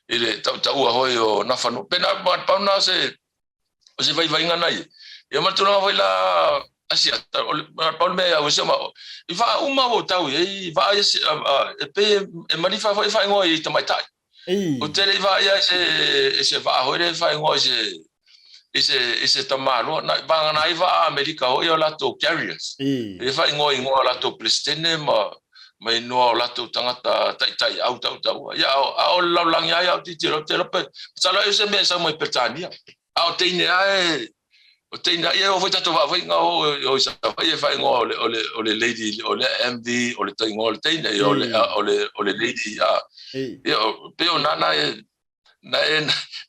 i le tautaua hoi o Nafanua. Pe na pau na se o se vaivaiga na ia. Ia ma le tulaga foi la Asiata, o le pau le mea au se ma i vaa uma ua tau i vaa ia e pei e malifa foi faaigoa i tamaitai. Ou te le i vaaia i se, i se vaa foi lea e faaigoa i se, i se, i se tamaloa. Na, vagana ai vaa Amerika foi o latou carriers. E faaigoa i igoa o latou Peresetene ma, ma inoa o latou tagata taitai au tautaua. Ia, a o le lalolagi lava ia ou tilotilo, ou te iloa pe, masalo ai o se mea e sau mai Peretania. A o teine lava e, o teine lava, ia oo foi tatou vaa foi na o i Savaii e faaigoa o le, o le, o le lady, o le MV, o le igoa o le teine, ia o le, o le, o le lady, a, ia, pei o nana e, na e,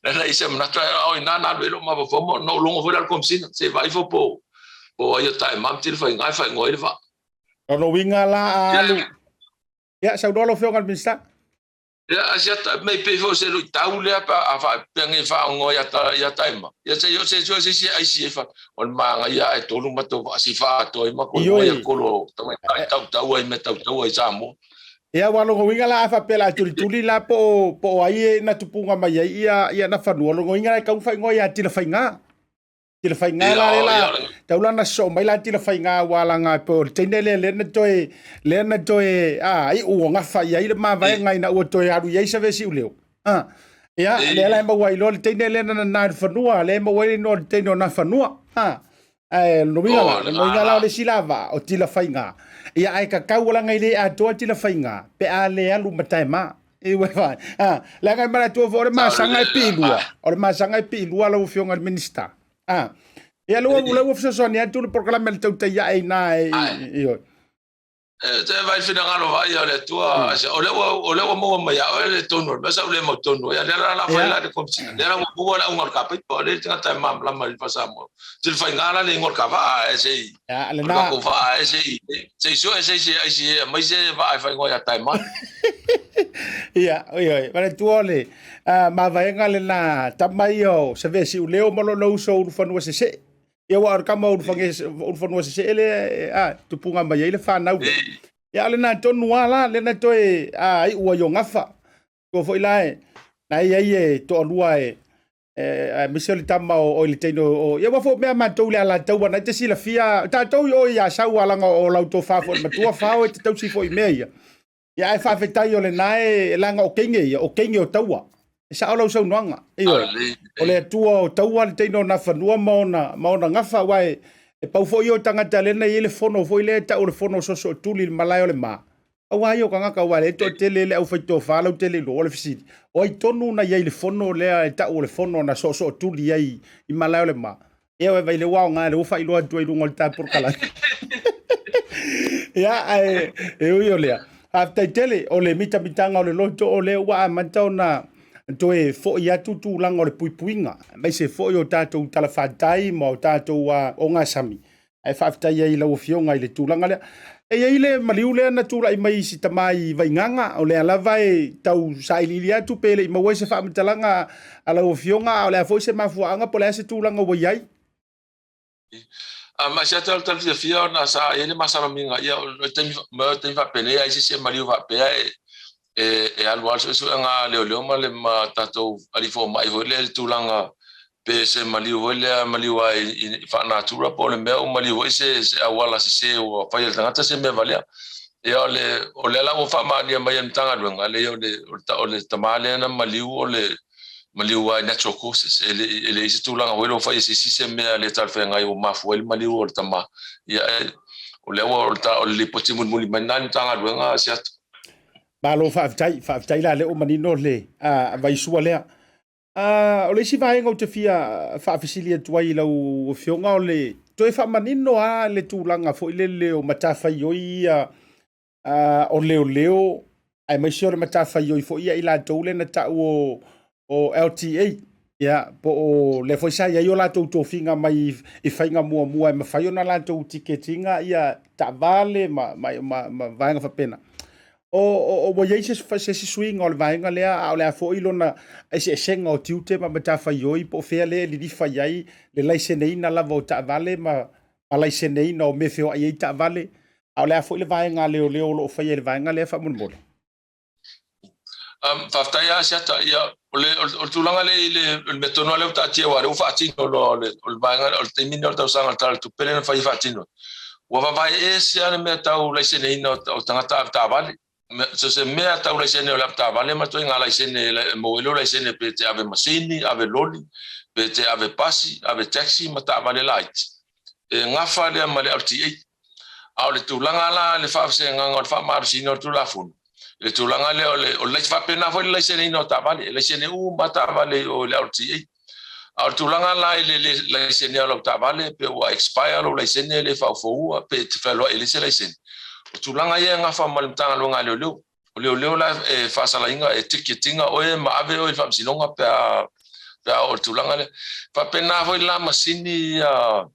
na i se manatu, a o ina na alu ai lou mafaufau ma na ou logo foi la i le Komesina, se i vaai ifo po, po o ai o Taema ma Tilafaiga e faaigoa ai le vaa. O lona uiga la a alu, ia saunoa lau Afioga i le Minisita. Ia, Asiata, mei pei foi o se luitau lea pe a faapea nei faauigoa ia ta, ia Taema. Ia se i o se sue se isi e aisi ai fa, o le manaia ae tolu matou vaa se i faaatoa ai matou igoa ia kolo o tamaitai tautau ai mea tautau ai Samoa. Ia aua lona uiga la a faapea la tulituli la po o po o ai e na tupuga mai ai ia ia Nafanua, lona uiga la e tatau ona faaigoa ia Tilafaiga. Tilafaiga la lea la tau la na sosoo mai la Tilafaiga aua laga po o le teine lea lea na toe lea na toe a iu ua gafa i ai le mavaega ina ua toe alu i ai Savesiuleo. A ia lea la e maua ai loa le teine lea na nana i le fanua lea e maua ai le igoa o le teine o Nafanua. A ae lona uiga la, lona uiga la o le isi la vaa o Tilafaiga. Ia ae kakau laga e le atoa Tilafaiga pe a le alu ma Taema. I ua fai. Ah, leaga e manatua foi o le masaga e piilua. O le masaga e piilua lau Afioga i le Minisita. Ah. Ia lea ua lea ua fesoasoani atu le polokalame a le tautai ae i ina e i oi. E te vai finagalo vai o le Atua, o lea ua o lea ua maua mai ia oe le tonu o le mea sa ou le mautonu ai. Lea la la fai la le Komesina. Lea la ua maua le auga o le kapaipa, o lea le tagata e malamalama i le faa-Samoa. Tilafaiga la le igoa o le kavaa ae se i Ia, lena. O le vaa e se i, se i sue se isi aisi e aumai se vaa e faaigoa ia Taemana. Ia, oi oi, manatua o le uh, mavaega lena tama ia o Savesiuleo ma lona uso Ulufanua Sesee. Ia aua o le tama o Ulufanua Sesee lea a tupuga mai ai le fanau lea. Ia o lena tonu lava la, lena toe a iu ai o gafa. Tua foi la e, na i ai e toalua e aemaise o le tama o oi le teine o ia ua foi mea matou le Alataua na te silafia tatou i o i Asau alaga o lau tofa foi le matua fao e te tausi foi i mea ia. Ia ae faafetai o lena e laga o teine ia, o teine o taua. E sao lau saunoaga. Ioe. O le Atua o taua le teine o Nafanua ma ona ma ona gafa aua e, e pau foi ia o tagata lea na i ai le fono foi lea e tau o le fono o Sosootuli i le malae o le Ma. Aua ia o tagata aua lea e toatele le aufaitofa lautele i luga o le fesili. O ai tonu na i ai i le fono lea e tau o le fono na soosootuli ai i malae o le Ma? Ia ua vaai lea ua aoga lea ua faailoa atu ai i luga o le ta polokalame. Ia ae e ui o lea, faafetai tele o le mitamitaga o le loto o lea ua amata ona toe foi atu tulaga o le puipuiga, aemaise foi o tatou talafatai ma o tatou ogasami. Ae faafetai ai i lau Afioga i le tulaga lea. E i ai le maliu lea na tulai mai i si tama i Vaigaga, o lea lava e tau sailiili atu pe le i maua ai se faamatalaga a lau Afioga, a o le a foi se mafuaaga po o le a se tulaga ua i ai? A ma se ata o le tala fiafia ona sa i ai le masalomina, ia o le taimi, ma o le taimi faapenei a i se isi e maliu faapea e, e, e alu lava le suesuega a leoleo ma le ma tatou alii fomai foi lea i le tulaga pe se maliu foi lea maliu lava i faa-natura po o le mea ua maliu foi se se auala sese ua fai e le tagata se mea valea. Ia o le o lea la ua faamaonia mai e le Matagaluega, leai o le o le tama lea na maliu o le maliu lava i natural causes, e le e leai se tulaga foi lea ua fai e se isi se mea le talafeagai ua mafua ai le maliu o le tama. Ia o lea ua o le lipoti mulimuli mai lena i le Matagaluega Asiata. Malo faafetai, faafetai la lea ua manino le vaisua lea. O le isi vaega ou te fia faafesili atu ai i lau Afioga, o le toe faamanino lava le tulaga foi lele o matafaioi ia o leoleo, aemaise o le matafaioi foi ia i latou lea na tau o LTA, ia, po o lea foi sa i ai o latou tofiga mai i faiga muamua e mafai ona latou tiketiina ia taavale ma vaega faapena. Ua i ai se isi suiga o le vaega lea, a o le a foi lona eseesega o tiute ma matafaioi, po o fea lea e lilifa i ai le laiseneina lava o taavale ma laiseneina o mea e feoai ai taavale, a o le a foi le vaega a leoleo o lo o faia i le vaega lea faamolemole? Faafetai lava Asiata. Ia, o le, o le tulaga lea i le, le mea tonu lava lea ua taatia aua o lea ua faatino loa o le, o le vaega, o le taimi lenei o le tausaga o le Tala o le Tupe lea na fai e faatino. Ua vavae ese lava le mea tau laiseneina o tagata avetaavale. So se mea tau laisene o le avetaavale ma ituaiga laisene e maua ai lou laisene pe te ave masini, ave loli, pe te ave pasi, ave taxi ma taavale laiti. E gafa lea ma le LTA. A o le tulaga la le faavasegaga o le faamalosiina o le Tulafono, i le tulaga lea o le, o le faapena foi le laiseneina o taavale, e laisene uma lava taavale i o i le LTA. A o le tulaga la i le le laisenea o lau taavale, pe ua expire lou laisene e le faaofoua, pe e te fealuai e leai se laisene, o tulaga ia e gafa ma le Matagaluega a Leoleo. O leoleo la e faasalaina, e ticket ina oe ma ave oe i le faamasinoga pe a, pe a oo i le tulaga lea. Faapena foi la masini ia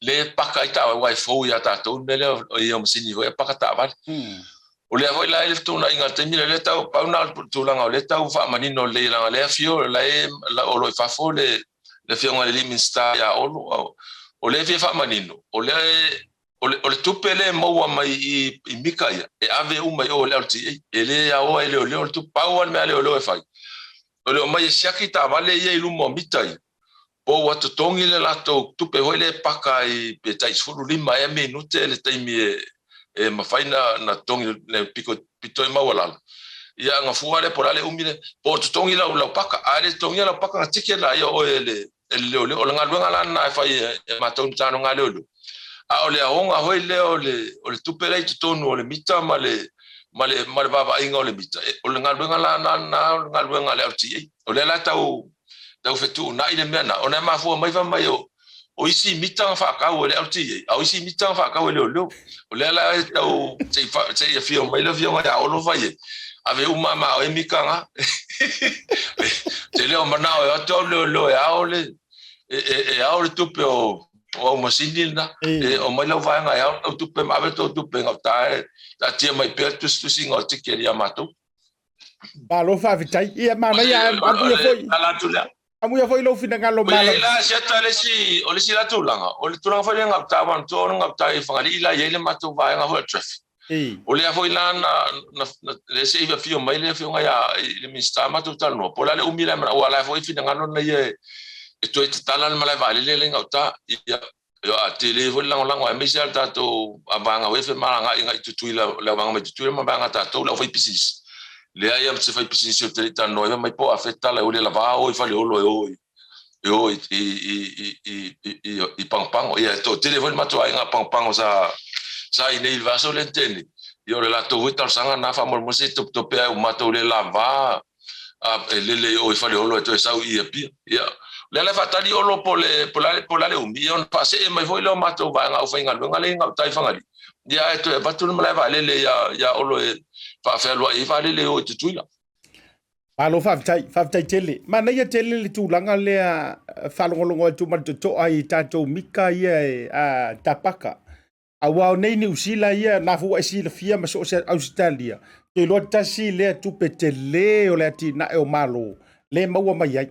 lea e paka ai taavale, aua e fou ia tatou le mea lea o ia masini foi e paka taavale. O lea foi la e le fetuunaiga i le taimi lea, lea tau, pau na o le tulaga o lea tau faamanino lelei leaga o lea e afio, la e, o lo o i fafo le afioga i le alii Minisita ia Olo, o lea e fia faamanino, o lea e, O le, o le tupe lea e maua mai i, i mika ia, e ave uma i o i le LTA. E le aoa e leoleo le tupe. Pau lava le mea a leoleo e fai, o le omai e siaki taavale ia i luma o mita ia, po ua totogi le latou tupe foi lea e paka ai pe tai 15 ea minute le taimi e, e mafai na, na totogi le piko, pito i maualalo. Ia, ona fua lea po o le a le umi lea, po o totogi lau, lau paka. A le totogia lau paka, ona ticket laia o oe e le, e le leoleo. O le galuega la lena e fai e matou i Matagaluega a Leoleo. A o le aoga foi lea o le, o le tupe la i totonu o le mita ma le, ma le, ma le vaavaaiga o le mita, e, o le galuega la lena o le galuega a le LTA. O lea la tau, tau fetuunai le mea lena, ona e mafua mai fai mai o, o isi mita na faatau e le LTA, a o isi mita na faatau e leoleo. O lea la e tau, se i, se i afio mai le afioga ia Olo fai ai, ave uma ma oe mita na. Te leo manao e o atu au leoleo e ao le, e, e, e ao le tupe o, o au masini lena. E omai lau vaega e ao tau tupe ma ave tou tupe gauta e taatia mai pea le tusitusiga o tiketi ia matou. Malo faafetai. Ia manaia amuia foi. Amuia foi lou finagalo malo. Oi la siata le isi o le isi la tulaga. O le tulaga foi le gauta wan to le gauta i Fagalii la iai le matou vaega foi o traffic. O lea foi la na na le se i afio mai le afioga ia i le Minisita matou talanoa. Po o le a le umi la aua la foi finagalo na ia e toe tatala le malae vaalele le gauta. Ia a tele foi le lagolago aemaise lava le tatou vaega foi e femalagaai agai i Tutuila, le vaega mai Tutuila ma vaega a tatou le aufaipisinisi. Leai lava ma se faipisinisi ou te le i talanoa ai fai mai po o afea tala ua le lava o i Faleolo e o i e o i i i i i i Pagopago. Ia e toatele foi le matou aiga Pagopago sa sa i inei i le vaiaso lea na tea nei. Ia o le latou foi talosaga lena faamolemole se i topetope ae ua matou le lava a e lele i o i Faleolo e toe sau i Apia. Ia, o lea la e faatali Olo po le, po le, po le a le umi, ia ona faasee mai foi lea o matou vaega aufaigaluega lea i gauta i Fagalii, ia ae toe avatu le malae vaalele ia, ia Olo e faafealuai ai vaalele e o i Tutuila. Malo faafetai, faafetai tele. Manaia tele le tulaga lea faalogologo atu ma le totoa i tatou mika ia e a, tapaka. Aua o nei Niu Sila ia, na foi ua e silafia ma so o se Ausetalia, ou te iloa tasi lea tupe tele o le atinae o Malo le maua mai ai.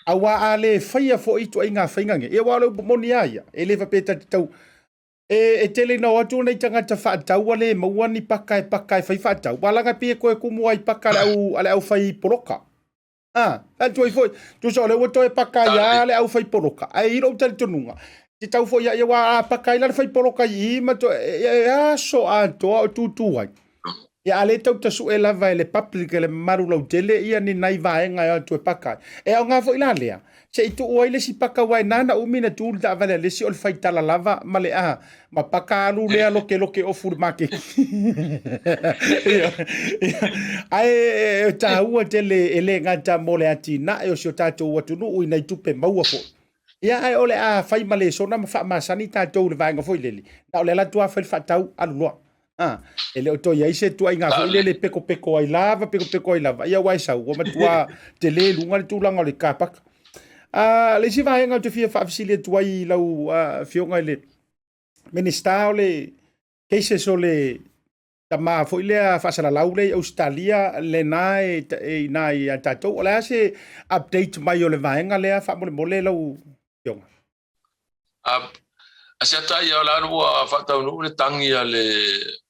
Aua a le faia foi ituaiga faiga nei, ia aua o le upu moni lava ia, e le faapea ta te tau e, e tele ina o atu nei tagata faatau ua le maua ni paka e paka e fai faatau, aua leaga e pei e toe tumu ai paka a le au, a le aufai poloka. Ah, atu ai foi, tusa o lea ua toe paka ai lava le aufaipoloka, ae i lou talitonuga, e tatau foi ia aua a paka ai la le faipoloka i i ma toe, e, e aso atoa o tutu ai. Ia, a le tau tasue lava e le public, e le mamalu lautele ia ni nai vaega e o atu e paka ai. E aoga foi la lea, se i tuu ai le isi paka aua e na na umi na tu le taavale a le isi o le faitala lava ma le a, ma paka alu lea lokeloke ofu i le maketi. Ia, ia. Ae e taua tele e le gata mo le atinae o si o tatou atunuu i nai tupe maua foi. Ia, ae o le a fai ma lesona ma faamasani tatou i le vaega foi lele, na o le alu atu lava fai le faatau, alu loa. A, e le o toe i ai se tuaiga foi lele pekopeko ai lava, pekopeko ai lava. Ia ua e sau, ua matua tele i luga le tulaga o le car park. A, le isi vaega ou te fia faafesili atu ai i lau afioga i le Minisita o le cases o le tama foi lea faasalalau lea i Ausetalia lena e i ina ia tatou. O le a se update mai o le vaega lea faamolemole lau afioga? A siata ia o la ua faataunuu le tagi a le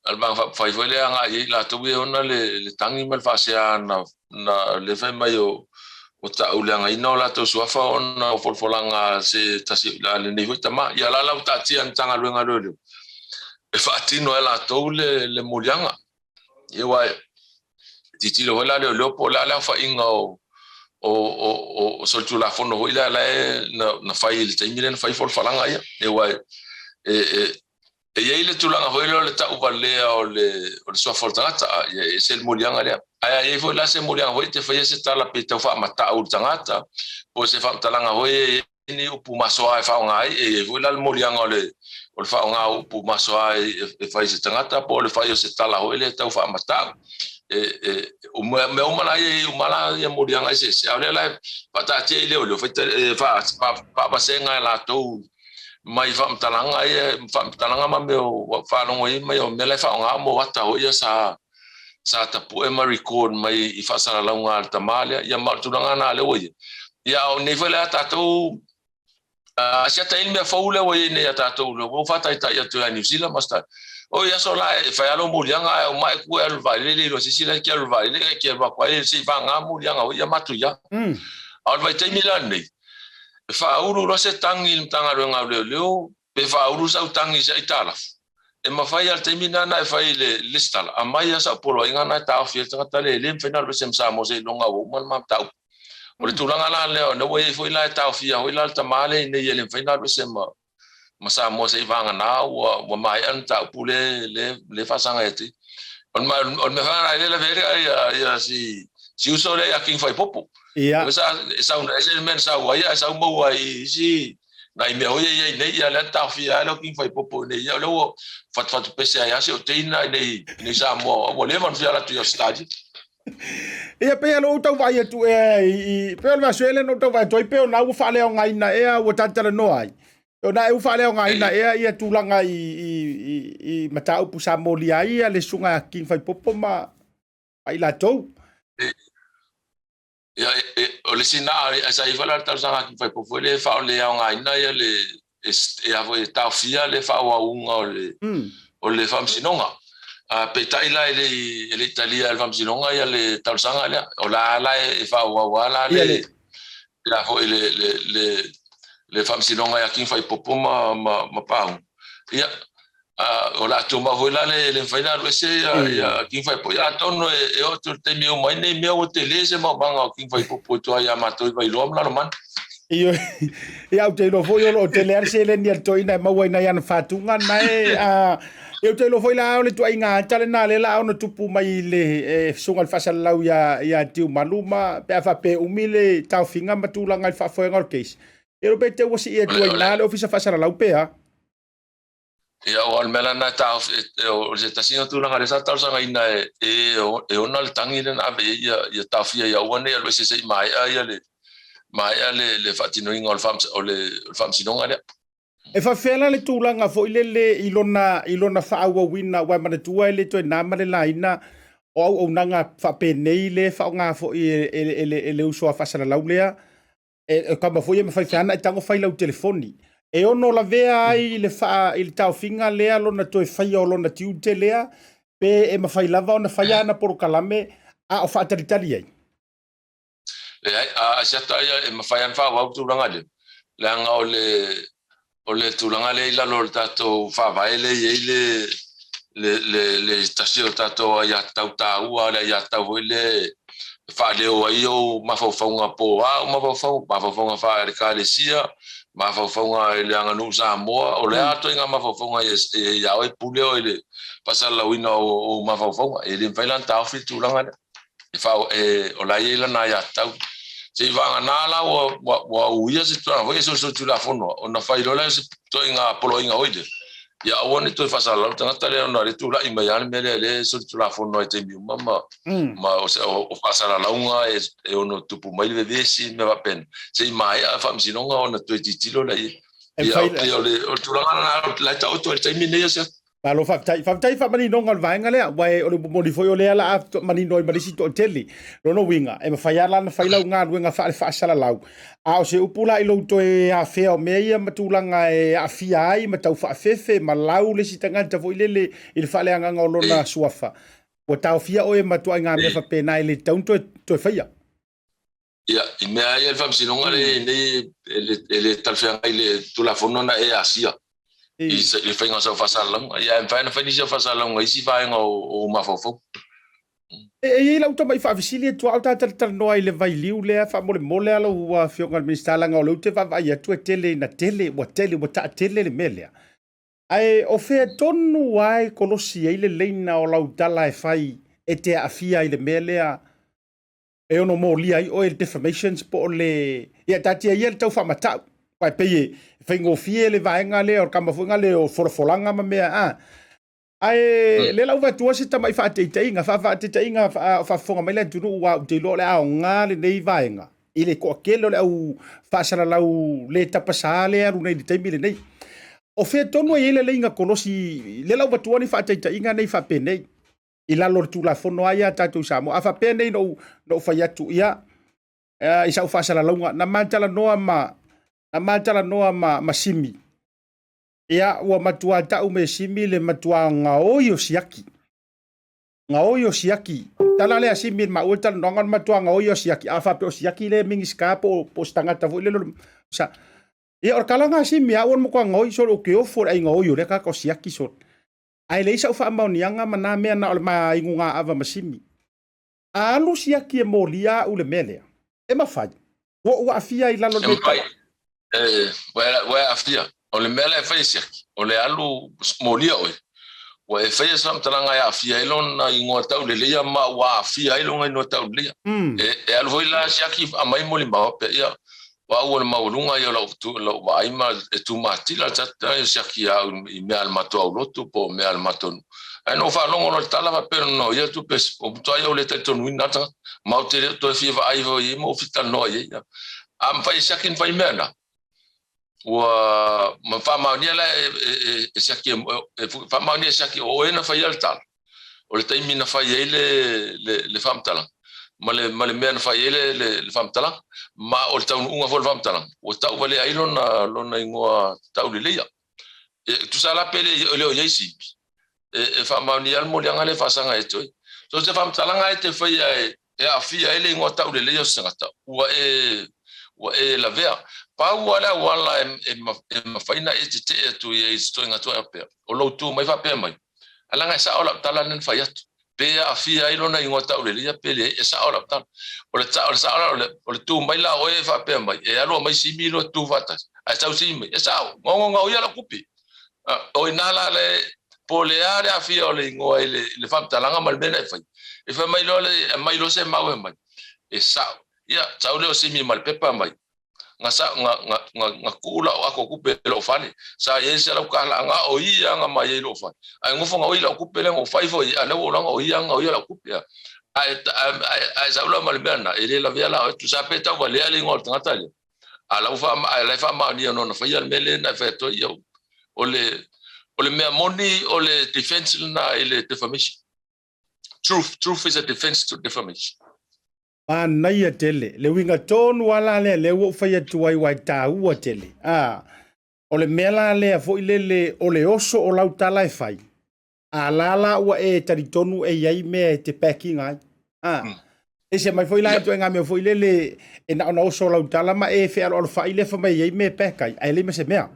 a le Vaega Faaupufai foi lea agai i ai latou ia e ona le tagi ma le faasea na na le fai mai o ua tauleagaina o latou suafa ona o folafolaga a se tasi a lenei foi tama. Ia la la ua taatia e le Matagaluega a Leoleo e faatino ai e latou le le moliaga. Ia aua e tilotilo foi la leoleo po o le a le aofaiga o o o o solitulafono foi lea la e na fai i le taimi lea na fai folafolaga ia. Ia aua e e e i ai le tulaga foi lea o le tauvalea o le o le suafa o le tagata, ia e ese le moliaga lea. Ae a i ai foi la se moliaga foi e te faia se tala pe tau faamatau i le tagata po o se faamatalaga foi e i ai ni upu masoa e faaaoga ai, e i ai foi la le moliaga o le o le faaaoga o upu masoa e fai i se tagata po o le fai o se tala foi lea e tau faamatau. E, e, o mea, mea uma la ia e i ai uma la ia moliaga eseese, a o lea la e faataatia i leoleo, e faavasega e latou mai faamatalaga ia, faamatalaga ma mea ua faalogo ai mai o mea la e faaaoga mo ata foi ia sa sa tapue ma record mai i faasalalauga a le tama lea. Ia ma o le tulaga lena lea ua i ai. Ia a o nei foi la tatou asiata i le mea fou lea ua i ai nei a tatou lea ua faataitai atu ia Niu Sila ma Australia. O i aso la e fai lava lou moliaga ae uma e ku e alu i le vaalele le iloa se isi la e te alu i le vaalele e te alu atu ai se i vagana moliaga foi ia matuia. A o le vaitaimi la lenei, e faaulu loa se tagi i le Matagaluega o Leoleo pe faaulu sau tagi i se aitalafu, e mafai lava i le taimi lena ona e fai i le lesitala, aumai lava sau poloaiga lena e taofi ai le tagata lea e le mafai ona alu ese ma Samoa seiloga ua uma le ma mataupu. O le tulaga la lea, o lea ua i ai foi la e taofia foi la le tama lea i inei e le mafai ona alu ese ma ma Samoa seiavagana ua ua maea le mataupu lea lea lea e faasaga ia te ia. O le o le mea foi lena lea e lavea ai ia ia si si uso lea ia King Faipopo. Ia. Sa sau ese le mea na sau ai ae sau maua ai i isi nai mea foi ia i ai nei, ia lea na taofia ai lea o King Faipopo i nei, ia o lea ua fatufatu pese ai lava si ou teina i nei i nei Samoa ua leva ona fia alu atu i Ausetalia. Ia pei lou tau vaai atu ea i pei o le vaiaso ea lea na ou tau vaai atu ai pei o na ua faaleaogaina ea ua talatalanoa ai. O na ua faaleaogaina ea ia tulaga i i i, i mataupu sa molia ai ia le susuga ia King Faipopo ma ma i latou. Ia, e, o le isi na, sa i ai foi la le talosaga a King Faipopo foi lea e faaleaogaina ia le, e, e, a foi, e taofia le faaauauga o le, o le faamasinoga. A, peitai la e le i, e le i talia e le faamasinoga ia le talosaga lea. O la la e, e faaauau lava la le, le a foi le, le, le, le faamasinoga ia King Faipopo ma, ma, ma Paunu. Ia, o le a tumau foi la le le mafai ona alu ese ia ia King Faipopo. Ia atonu e, e oo atu i le taimi e uma ai nei mea ua tele se maumaga o King Faipopo i tua ia matou i Vailoa ma Lalomanu. Ioe, ia ou te iloa foi o lo o tele lava le seleni a le toeaina e maua i nai ana faatuga na e, a, ia ou te iloa foi la o le tuaiga ata lena lea la ona tupu mai i le e, susuga i le faasalalau ia, ia Tiumalu ma pe a faapea e umi le taofiga ma tulaga i le faafoega o le case. Ia iloa pe te ua sii atu ai i ina le Ofisa Faasalalau pe a? Ia, aua o le mea la lena e taofi, o se tasi o tulaga lea sa talosagaina e e ona le tagi lea na ave i ai ia, ia taofia ia aua ne i alu ese se i maea ia le, maea le, le faatinoina o le, o le, o le faamasinoga lea. E faapefea la le tulaga foi lele i lona, i lona faaauauina, aua e manatua e le toe na ma le laina o auaunaga faapenei lea e faaaoga foi e, e, e, le, e le uso a faasalalau lea, e kama foi e mafai feana e tago fai lau telefoni. E ono lavea ai i le, faa, i le taofiga lea lona toe faia o lona tiute lea, pe e mafai lava ona faia ana polokalame a o faatalitali ai? Leai, a siata ia e mafai ona faaauau tulaga lea, leaga o le, o le tulaga lea i lalo o le tatou faavae lea e i ai le, le, le, le tasi o tatou aiatatau taua, le aiatatau foi lea e faaleo ai ou mafaufauga po o a ou mafaufauga, mafaufauga faale-Ekalesia, mafaufauga i le aganuu Samoa, o le a ituaiga mafaufauga e ia oe pule oe i le faasalalauina o ou mafaufauga. E le mafai la ona taofi le tulaga lea. E faa, e, o la e i ai lana aiatatau. Se i vagana la ua, ua, ua uia se tulaga foi e solitulafono ona fai loa lea o se ituaiga poloaiga foi lea, ia aua ne i toe faasalalau le tagata lea ona o lea e tulai mai lava le mea lea, lea e solitulafono ai i taimi uma ma, ma o, se, o, o faasalalauga e, e ono tupu mai le vevesi ma mea faapena. Se i maea le faamasinoga ona toe tilotilo lea i ai. E Ia, o, o le, o le tulaga lena la e taoto ai i le taimi lenei, Asiata. Malo faafetai. Faafetai i faamaninoga o le vaega lea, aua o le upu moni foi o lea la a manino ai ma le isi toatele. Lona uiga, e mafai lava la ona fai lau galuega faale-faasalalau, a o se upu la i lou toe afea o mea ia ma tulaga e aafia ai ma tau faafefe ma lau le isi tagata foi lele i le faaleagaga o lona suafa, ua taofia oe ma ituaiga mea faapena e le tatau ona toe faia. Ia, i mea ia le faamasinoga lea e i ai nei, e le talafeagai i le Tulafono na e asia i le faiga o sau faasalalauga. Ia, ae mafai ona fai nisi o faasalalauga i isi vaega o mafaufauga. E i ai lau tamai faafesili atu a o ta talatalanoa i le vailiu lea faamolemole a lau Afioga i le Minisita leaga o lea ou te vaavaai atu e tele ina tele, ua tele, ua taatele le mea lea. Ae o fea tonu lava e kolosi ai le leina o lau tala e fai e te aafia i le mea lea e ono molia ai oe i le defamations po o le... Ia taatia ia le tau faamatau, aua e pei e faigofie le vaega lea o le kama foi lea o folafolaga ma mea a. Ae lea la ua avatu se tamai faataitaiga, faafaataitaiga o faafofoga mai le atunuu aua ou te iloa o le aoga lenei vaega i le toatele o le au faasalalau le tapasā lea e alu nei i le taimi lenei. O fea tonu e i ai le leiga kolosi, lea la ua avatua ni faataitaiga nei faapenei i lalo o le Tulafono lava ia a tatou i Samoa. A faapea nei na ou fai atu, ia, i sau faasalalauga, na ma talanoa ma, na ma talanoa ma, ma Simi, ia, ua matua tau me Simi le matua gaoi o siaki. Gaoi o siaki. Tala lea Simi ma ua talanoaga o le matua gaoi o siaki. A faapea o siaki le Minisita po o se tagata foi lele sa. Ia, o le tala na Simi, a ua matua gaoi sole o ke ofo le ai gaoi o lea tagata o siaki sole. Ae leai sau faamaoniaga ma na mea na o le ma inuga ava ma Simi. A alu siaki e molia au le mea lea, e mafai. Ua ou aafia i lalo o le mea. E mafai. Ua e aafia. O le mea la e fai e siaki, o le alu molia oe. Ua e faia se faamatalaga e aafia ai lona igoa tauleleia ma ua aafia ai lona igoa tauleleia. E alu foi la siaki aumai molimau faapea, ia, O au o le maualuga ia o lau, lau vaai ma e tumatila le tata ia siaki ia au i mea a le matou aulotu po o mea a le matou nuu. Ae na ou faalogo loa i le tala faapea no ia tupe o matua ou le talitonuina lava tagata ma ou te le o toe fia vaai foi i ai ma ou fia talanoa i ai. A mafai e siaki ona fai mea na, ua ma faamaonia la e, e, e, e siaki e, faamaonia e siaki o oe na faia le tala. O le taimi na fai ai le, le, le faamatalaga ma le, ma le mea na fai ai le, le, le faamatalaga ma o le taunuuga foi o le faamatalaga ua tau valea ai lona, lona igoa tauleleia. E, tusa la pe le, le o i ai sipi, e, e faamaonia le moliaga lea e faasaga e toe. So se faamatalaga e te faia e, e aafia ai le igoa tauleleia o se tagata, ua e, ua e lavea. Pau lava le auala e, e, e mafai ona e tetee atu i ai i se ituaiga tulaga faapea, o lou tu mai faapea mai, Ae leaga e sao lau tala lea na fai atu. Pe aafia ai lona igoa tauleleia pe leai, e sao lau tala. O le, o le sao la, o le, o le tu mai la o oe e faapea mai, e alu aumai Simi loa tu faatasi. Ae sau Simi mai, e sao, gaogaoia lau kupi. O i ina la le, po o le a le aafia o le igoa i le, i le faamatalaga ma le mea na e fai. E fai mai loa le, aumai loa se mau e aumai, e sao. Ia, sau lea o Simi ma le pepa mai, nga sa nga nga nga nga tuu lau ako kupe i lou fale sa i ai se lau kala nga o ia nga mai ai lou fale ae ngofo nga oi lau kupe le ngo fai foi a le wo langa o ia nga o ia lau kupe ae ae ae sa ula ma le mea na e le lavea la o tu sa pe tau valea le ingoa o le tagata lea a lau fa ae la e faamaonia no na faia le mea le na e fai atu ai ia o le o le mea moni o le defense lena i le defamation. Truth, truth is a defense to defamation. Manaia tele. Le uiga tonu lava la lea, lea ua ou fai atu ai aua e taua tele. A, o le mea la lea foi lele o le oso o lau tala e fai, a la la ua e talitonu e i ai mea e te back ina ai. A, ese mai foi la ituaiga mea foi lele e na ona oso lau tala ma e fealoalofai lea fai mai e i ai mea e back ai, ae leai ma se mea.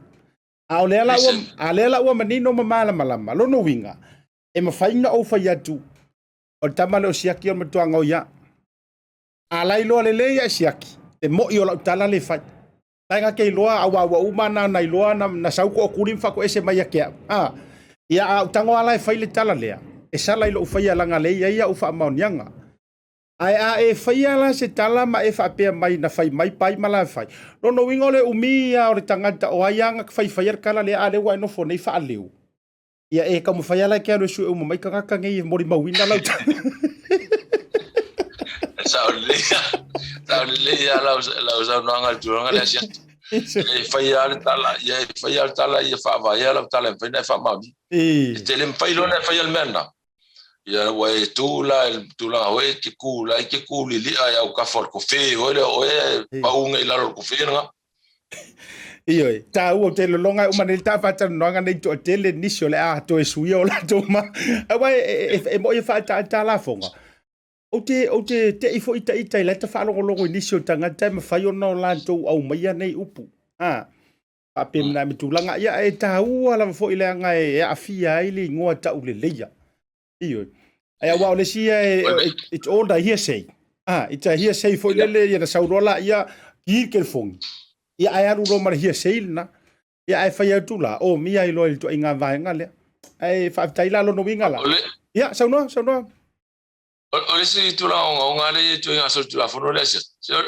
A o lea la ua, a lea la ua manino ma malamalama, lona uiga, E mafai ona ou fai atu, o le tama lea o Siaki o le matua gaoi a. A lailoa lelei a e Siaki, e mo'i o lau tala le fai. Tae ke iloa aua ua uma na na iloa na, na sau tookuli ma faatoese mai ia te au. Ah, ia a ou tago ala e fai le tala lea, e sala i lou faia laga le i ai au faamaoniaga. Ae a e faia la se tala ma e faapea mai na fai mai pai ma la fai. Lona uiga o le umi ia o le tagata o ai lava na faifaia le tala lea, a lea ua e nofo nei faaleu. Ia e taumafai lava la e te alu e sue uma mai tagata nei e molimauina lau tala. Sao lelei sao lelei lava lau, lau saunoaga i le tulaga lea Siata. E fai lava le tala, ia e fai lava le tala ia faavaea lau tala e mafai ona e faamaonia. E te le mafai loa ona e faia le mea lena. Ia ua e tu la i le tulaga foi e te ku la e te ku lilia i autafa o le kofe foi lea o oe e pau nei i lalo o le kofe lena. Ioe, taua ou te lologa e uma nei le ta faatalanoaga nei toatele nisi o le a toe suia o latou ma. Aua e, e, e, e moi e faataata lafoga. Ou te, ou te tei foi ita ita i laita faalogologo i nisi o tagata e mafai ona o latou aumaia nei upu. A, faapena me tulaga. Ia, e taua lava foi leaga e aafia ai le igoa tauleleia. Ioe. Ai aua o le isi ia e, it's all the hearsay. Ah, it's a hearsay foi lele ia na saunoa la ia ki le telefoni. Ia ae alu loa ma le hearsay lena. Ia ae fai atu la, o mia ai loa i le ituaiga vaega lea. Ae faafetai la lona uiga la. Ia, saunoa, saunoa. O le isi tulaga ogaoga lea e i ai ituaiga solitulafono lea sia.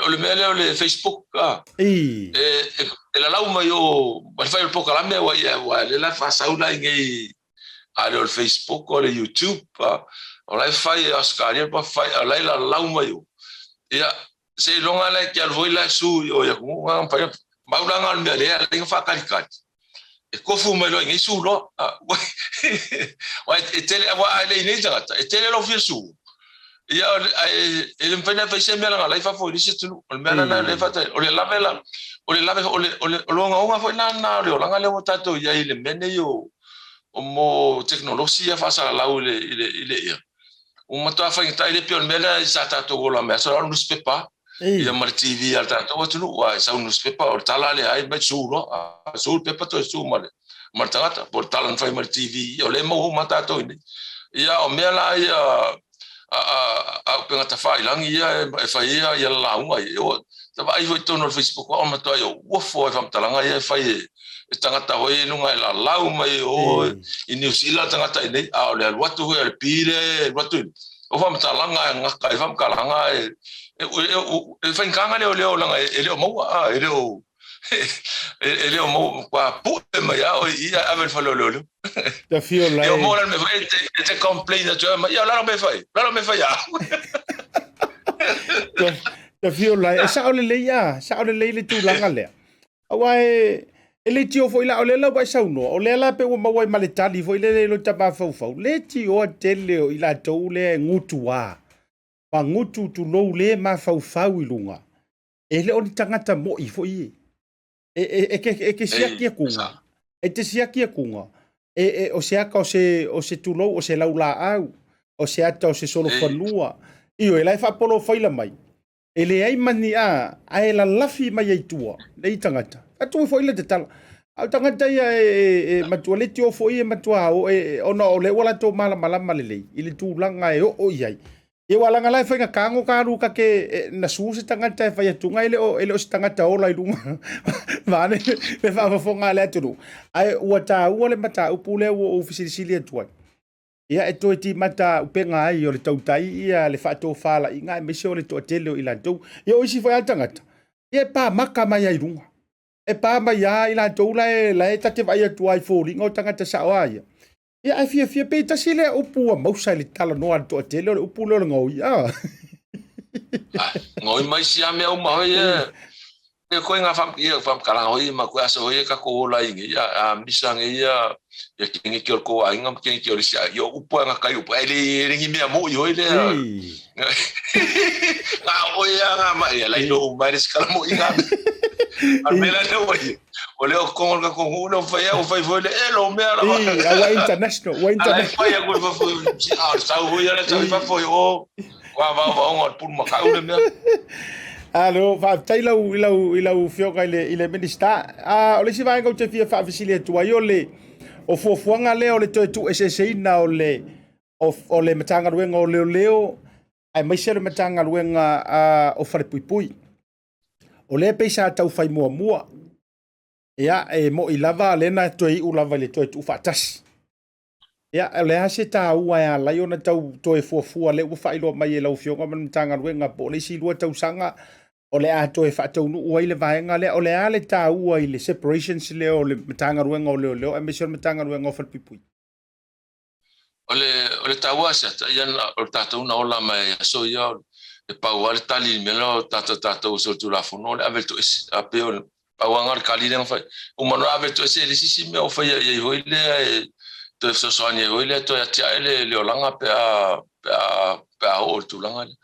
O le mea lea o le Facebook, ah, e, e, e lalau mai o, ma le fai o le polokalame ua ia, ua le la faasau la i nei a le o le Facebook o le YouTube, ah, o la e fai e Ausetalia pa fai, o la e lalau mai o. Ia, seiloga la e te alu foi la e su i o i atunuu na mafai mau la na o le mea lea e ala faatalikali e kofu mai loa i nei su loa aua e tele aua a e le i nei tagata e tele lou fia su ia ae e le mafai ona fai se mea leaga la i fafo i le isi atunuu o le mea lena lea e faatali o le lave la o le lave o le o le o le ogaoga foi lena o le olaga lea ua tatou i ai i le mea nei o o mo tekonolosi ia faasalalau i le i le i le ia Ua matua faigata ai le pei o le mea lea sa tatou ola mai aso la o le nusipepa ia ma le TV a le tatou atunuu aua e sau le nusipepa o le tala lea ai mai su loa su le pepa toe su ma le ma le tagata po o le tala na fai mai le TV ia o lea e maua uma tatou i inei. Ia o mea la ia a a a upega tafailangi ia e fai ai ia lauga ia ua vaai foi i totonu o le Facebook o matua ia uafo ai faamatalaga ia e fai e e tagata foi i luga e lalau mai o i Niu Sila tagata i nei, a o le alu atu foi a le pi lea e alu atu i o faamatalaga e gata ai faamatalaga e e faigata le leoleo leaga e le o maua a e le o e le o maua ua pue mai a oe i i ae ave i le fale o leoleo. Te feel like. E o mo la le mea foi e te complain atu ai mai, ia o le a lau mea e fai? O le a lau mea e fai a? Te feel like, e sao lelei a, sao lelei le tulaga lea. Aua e, e le tio foi la, o lea la ua e saunoa, o lea la pe ua maua ai ma le tali foi lele i lou tamafaufau, le tioa tele o i latou lea e gutuā, ma gutu tulou le mafaufau i luga, e le o ni tagata mo'i foi e. E, e, e, ke, e ke siaki atuga, e te siaki atuga, e, e, o se ata o se, o se tulou, o se laulaau, o se ata o se solofanua, ioe, la e faapolofaila mai. E leai ma ni a, ae lalafi mai ai tua, nei tagata. Atu foi le tatala. A o tagata ia e, e, e matua le tio foi e matua o, e, ona o le ua latou malamalama lelei i le tulaga e oo i ai. Ia ua laga la e faiga kago ka alu ka ke e, na su se tagata e fai atuga e le o, e le o se tagata ola i luga. Vaeane le faafofoga a le atunuu. Ae ua taua le mataupu lea ua ou fesilisili atu ai. Ia e toe timata upega ai o le tautai ia le faatofalaiga aemaise o le toatele o i latou. Ia o isi foi lava tagata, ia e pamaka mai lava i luga. E pa mai lava i latou la e, la e ta te vaai atu lava i foliga o tagata sao lava ia. Ia ae fiafia pei tasi lea upu ua mausa i le talanoa a le toatele o le upu lea o le gaoi. Ah. Gaoi mai isi lava mea uma foi ia. Ia koe ngā wham, ia whamkalanga hoi ma koe aso hoi e kako o lai nge ia a misa nge ia ia ke nge ki o ko ainga ke nge ki o le sia ia upu nga kai upu ai le le ngi mea mo i hoi le nga o ia nga ma ia lai no mai le skala mo i nga a me la le oi o le o kongo ka kongo no fai o fai foi le e lo mea la a wa international wa international fai a koe fai a sau hoi ala sau fai o Ua vaovaoga o le pulumakau le mea. Alo, faafetai lau i lau i lau afioga i le i le Minista. Ah, o le isi vaega ou te fia faafesili atu ai o le o fuafuaga lea o le toe tuueseeseina o le O, o le Matagaluega o Leoleo aemaise le Matagaluega o Falepuipui. O lea pei sa tau fai muamua, ia, e mo'i lava lea na toe iu lava i le toe tuufaatasi. Ia, o le a se taua e ala ai ona tau toe fuafua lea ua faailoa mai e lau Afioga ma le Matagaluega po o le isi 2 tausaga o le a toe faataunuu ai le vaega lea? O le a le taua i le separations lea o le Matagaluega o Leoleo aemaise o le Matagaluega o Falepuipui? O le, o le taua asiata, ia o le tatou na ola mai aso ia, e pau lava le tali i le mea lea o tatou tatou solitulafono o le ave i le toese. A pei o le pau lava le tali lea na fai. Uma loa ave i le toese, e le isi mea o faia i ai foi lea e toe fesoasoani ai foi lea toe atiae le, le olaga pe a, pe a, pe a oo i le tulaga lea.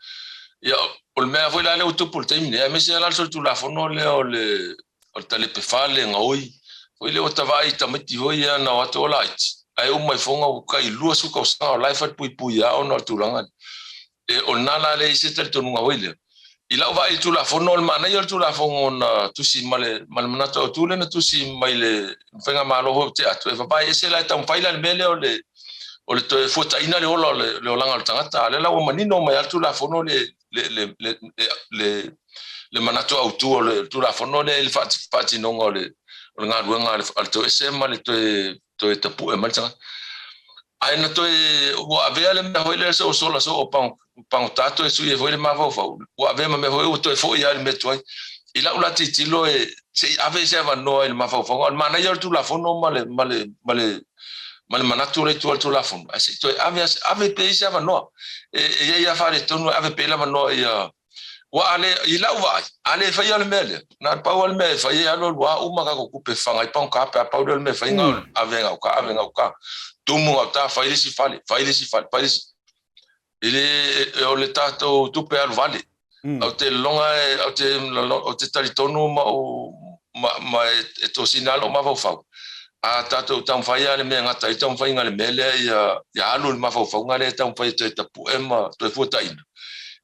Ia, o le mea foi la lea ua tupu i le taimi nei, aemaise la le solitulafono lea o le, o le talepe fale gaoi foi lea ua tavaai i tamaiti foi ia na o atu o laiti ae uma ifoga ua tai 20 tausaga o la e falepuipui lava ona o le tulaga lea. E, o lena la lea i se talitonuga foi lea. I lau vaai i le Tulafono, o le manaia o le Tulafono na tusi ma le, ma le manatu autu lea na tusi mai le Faigamalo foi ua tea atu, e vavae ese la e taumafai la le mea lea o le, o le toe fuataina le ola o le, le olaga o le tagata. A o lea la ua manino mai lava le Tulafono le, le, le, le, le, le manatu autu o le Tulafono lea i le faatinoga o le, o le galuega a le toese ma le toe, toe tapue mai le tagata. Ae na toe, ua avea le mea foi lea se o sola so o pagota toe sui ai foi le mafaufau, ua avea ma mea foi ua toe foi lava i le mea tuai. I lau la tilotilo e, se i ave se avanoa i le mafaufauga, o le manaia o le Tulafono ma le, ma le, ma le, ma le manatu o le itu o le Tulafono, ae se i toe ave, ave pea i se avanoa. E, e i ai lava faaletonu e ave pea le avanoa ia, ua a le, i lau vaai, a le faia le mea lea, na o le pau lava le mea e fai ai, alu alu lava uma tatou tupe faga ai pagota pe a pau lea o le mea e fai, na o le ave gauta, ave gauta, tumu gauta, fai le isi fale, fai le isi fale, fai le isi. E le, o le tatou tupe alu vale. Ou te lologa, ou te, ou te talitonu ma ou, ma, ma e, e tosina lava lou mafaufau. A tatou taumafai lava le mea e gata ai le taumafaiga i le mea lea ia, ia alu i le mafaufauga lea e taumafai e toe tapue ma toe fuataina,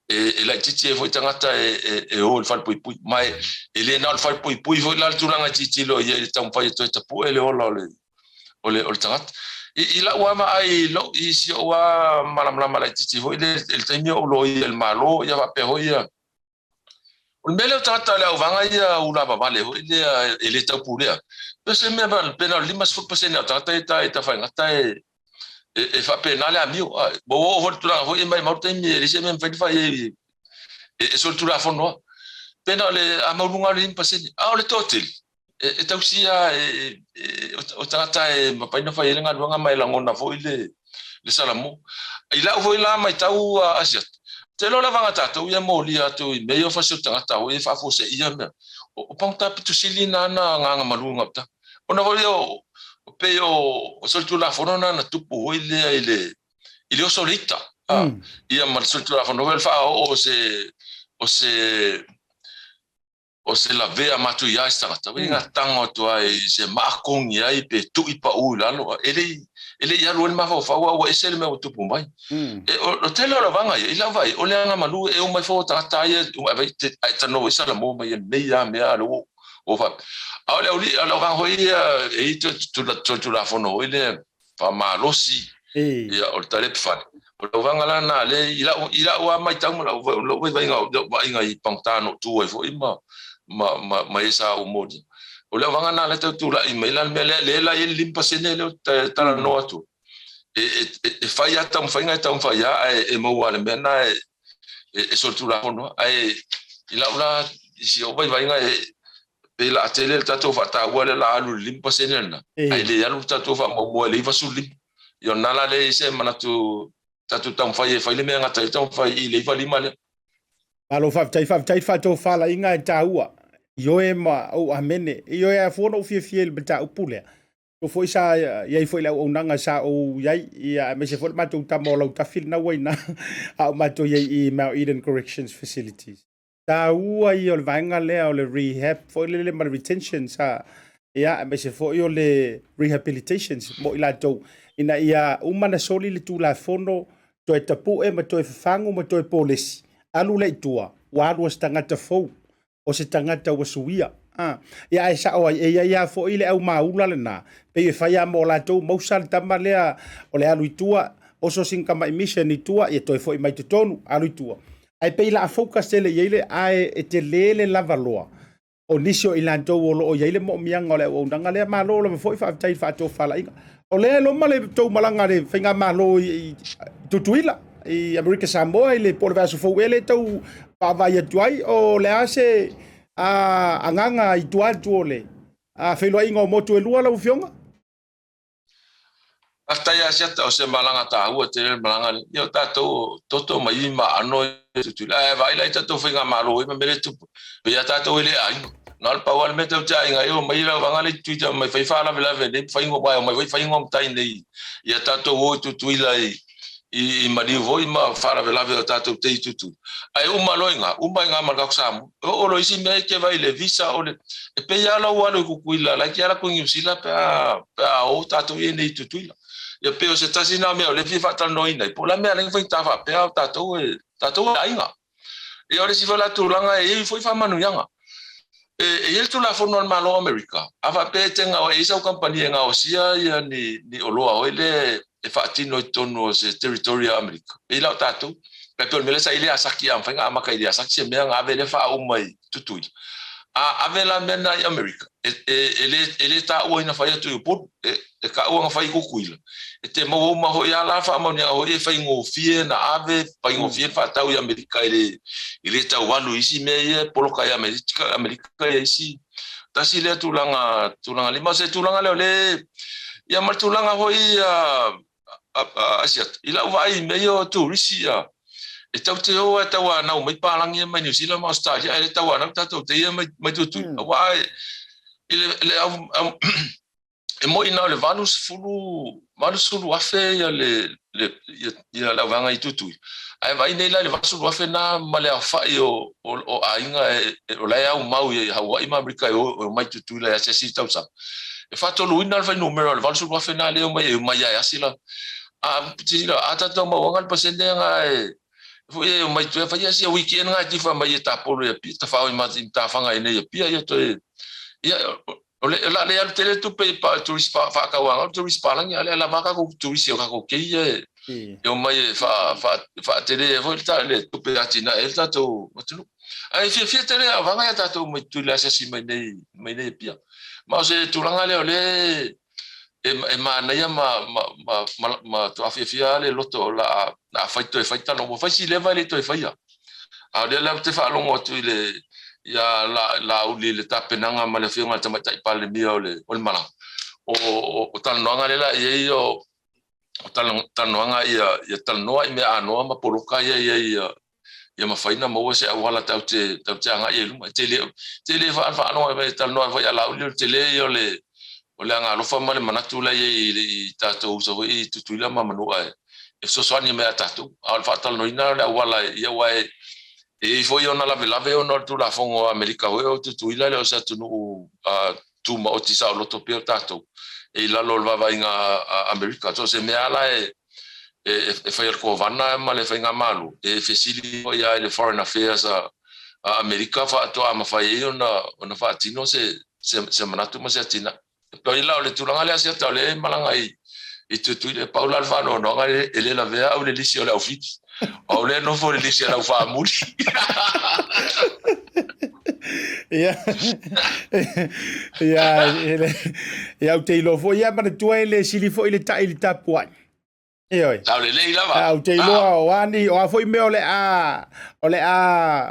e, e laitiiti ai foi tagata e, e, e o i le falepuipui. Ma e, e le na o le falepuipui foi la le tulaga e tilotilo i ai i le taumafai e toe tapue le ola o le, o le, o le tagata. I, i lau lava vaai i, lou, i si ou lava malamalama laitiiti foi lea i le taimi o ou loia i le Malo, ia faapea foi ia, o le mea lea o tagata o le auvaga ia ulavavale foi lea e le taupulea, pe se mea pe na o le 50% o tagata ia e tafaigata e, e, e faapena le amio. Ua oo foi le tulaga foi e maumau le taimi e leai se mea e mafai ona fai ai e, e solitulafono lava. Pe na o le a maualuga o le 5%. A o le toatele, e tausi lava o tagata e mafai ona fai ai le galuega ma e lagona foi le salamo. I lau foi la matau Asiata, ou te iloa lava na tatou ia molia atu i mea ia o fasi o tagata foi e faafuaseia mea. O pagota pito sili na na agaga malu i gauta. Ona foi o pei o solitulafono na na tupu foi lea i le i le oso o le ita. Ia ma le solitulafono foi o le faaoo o se o se o se lavea matuia i se tagata, ua ina tago atu ai i se maakogi ai pe tui pau i lalo, e le e le i alu ai le mafaufau a ua ese le mea ua tupu mai. E, o, o tele o lavaga ia, i lau vaai, o le agamalu e uma ifo o tagata ia, ae tanoa i salamo mai e nei lava mea a le ua ua faapea. A o le auli, o le vaga foi ia, e i toe tulafono foi lea, faamalosi, ia, o le talepe fale. O le auvaga la lena lea, i lau, i lau lava matau ma lau, lou vaivaiga, lau vaaiga i pagota na ou tu ai foi ma, ma, ma, ma e sa ou molia. O le auvaga lena lea tau tulai mai la le mea lea, lea la e i ai le 5% lea ou te talanoa atu. E, e, e fai lava taumafaiga e taumafai lava, ae e maua lava le mea lena e, e solitulafono. Ae i lau la, i si ou vaivaiga, e, pei la tele le tatou faataua lea la alu i le 5% lena, ae le alu le tatou faamaumua i le 95. Ia o lena la lea e i ai se manatu tatou taumafai e fai le mea e gata ai le taumafai i le 95 lea. Malo faafetai, faafetai le faatofalaiga e taua. Ioe ma ou amene. Ioe a fua ona ou fiafia i le mataupu lea. O foi sa i ai foi le auaunaga sa ou i ai, ia aemaise foi le matou tama o Lautafi lena ua i ina, a o matou i ai i Mount Eden Corrections Facilities. Taua ia o le vaega lea o le rehab foi lele ma le retention sa, ia, aemaise foi o le rehabilitations mo i latou, ina ia uma na soli le Tulafono, toe tapue ma toe fafagu ma toe polesi, alu lea i tua, ua alu o se tagata fou, o se tagata ua suia. A, ia ae sao ai, e i ai lava foi le aumaula lena, pei e fai lava mo latou, mausa le tama lea o le alu i tua, Oso sina tamai mission i tua, ia toe foi mai totonu, alu i tua. Ae pei la a focus tele i ai le ae e tele le lava loa o nisi o i latou o lo o i ai le moomiaga o le auaunaga lea. Malo lava foi, faafetai i le faatofalaiga. O lea e loma le tou malaga a le Faigamalo i Tutuila, i Amerika Samoa i le po o le vaiaso fou ea lea e tau vaavaai atu ai. O le a se agaga i tua atu o le feiloaiga o motu e lua lau Afioga? Faafetai ia Asiata, o se malaga taua tele le malaga lea. Ia o tatou o toto ma ivi ma aano i Tutuila. Ae vaai la i tatou faigamalo ai ma mea lea e tupu. Pei lava tatou e le aiga. Na o le pau lava le mea tatou te aiga ai, omai lau vaega lea i Tutuila omai fai faalavelave nei, fai aua e omai foi fai igoamatai nei ia tatou o i Tutuila i i maliu foi ma faalavelave o tatou te i Tutuila. Ae uma loa i ina, uma i ina ma le tatou Samoa. E oo loa i isi mea e te vaai i le visa o le... E pei lava lou alu i Tutuila, la e te alu atu i Niu Sila pe a, pe a o tatou ia nei i Tutuila. Ia pei o se tasi lena mea o lea e fia faatalanoaina ai, po o le a mea e ala ai ona faigata faapea o tatou e, tatou e aiga. Ia o le isi foi la tulaga e i ai foi faamanuiaga. E, e i ai le Tulafono a le Malo o Amerika, a faapea e te gao, e i ai sau kamupani e gaosia ia ni, ni oloa foi lea e faatino i totonu o se territory a Amerika, pei la o tatou, tai pei o le mea lea sa i ai le Asaki, a mafai ona amata i le Asaki se mea ona ave lea faauma i Tutuila. A ave la mea na i Amerika, e, e, e le, e le taua ina fai atu i Upolu, e, e taua na fai i Tutuila. E te maua uma foi a la faamauniaga foi e faigofie na ave, faigofie le faatau i Amerika e le, e le tau alu i isi mea ia e poloka i Amerika, Amerika ia isi. Tasi lea tulaga, tulaga lima. O se tulaga lea o le, ia ma le tulaga foi ia, Asiata, i lau vaai i mea ia o turisi ia, e tau te o e tauanau mai palagi ia mai Niu Sila ma Ausetalia, ae le tauanau tatou te ia mai, mai Tutuila. Aua i le, le au, au, e moi na o le 80, 80,000 ia le, le, ia, ia le auvaega i Tutuila. Ae vaai nei la i le 80,000 na ma le aofai o, o, o aiga e, e, o la e aumau i Hawaii ma Amerika e o, e omai Tutuila e asiasi i le tausaga. E faatoluina le fuainumera o le 80,000 na lea e omai e omai lava e asi la. A, silasila, a tatou mauaga le pasene na e, foi e omai toe fai asi a weekend na e tifa mai e tapolo i Apia, tafao i matafaga i nei Apia, ia toe, ia, O le, o le a le alu tele tupe i pa, turisi pa, faatauaga, o turisi palagi, a o le a lava tatou turisi o tatou kei ia e, e omai e faa, faa, faatele ai foi le, ta, le tupe e atinae ai le tatou atunuu. Ae fiafia tele a vaga ia tatou mai Tutuila asiasi mai nei, mai nei Apia. Ma o se tulaga lea o lea e, e manaia ma, ma, ma, ma, ma toa fiafia le loto o la a, la a fai toe fai tano. Ua fai si leva e le toe faia. A o lea la ou te faalogo atu i le ia Laauli i le tapenaga ma le Afioga i le Tamaitai Palemia o le o le malaga, o o talanoaga lea la i ai o talanoaga ia ia talanoa i mea anoa ma poloka ia i ai ia ia mafai ona maua se auala tatou te tatou te agai ai i luma. E tele tele faalogo e talanoa ai foi ia Laauli o le tele ia o le o le agaalofa ma le manatu la i ai i tatou uso foi i Tutuila ma Manua e fesoasoani mai ia tatou. A o le faatalanoaina o le auala ia aua e i ai foi ona lavelave ona o le Tulafono a Amerika foi o Tutuila e le o se atunuu tumaoti saoloto pei o tatou e i lalo o le vaavaaiga a Amerika. So o se mea lava la e e fai e le Kovana ma le Faigamalo, e fesili foi lava i le Foreign Affairs a Amerika faatoa mafai ai ona faatino se se manatu ma se atinae. E pei la o le tulaga lea Asiata o lea e malaga i i Tutuila, e pau la le faanoanoaga e le lavea au i le lisi o le au Fiti. O au lea e nofo i le lisi a le au Faamuli. Ia, ia, ia, ou te iloa foi, ia, manatua e le sili foi le ta'i i le tapuai. Ioe. Sao lelei lava. A, ou te iloa o a ni, o a foi mea o le a, o le a,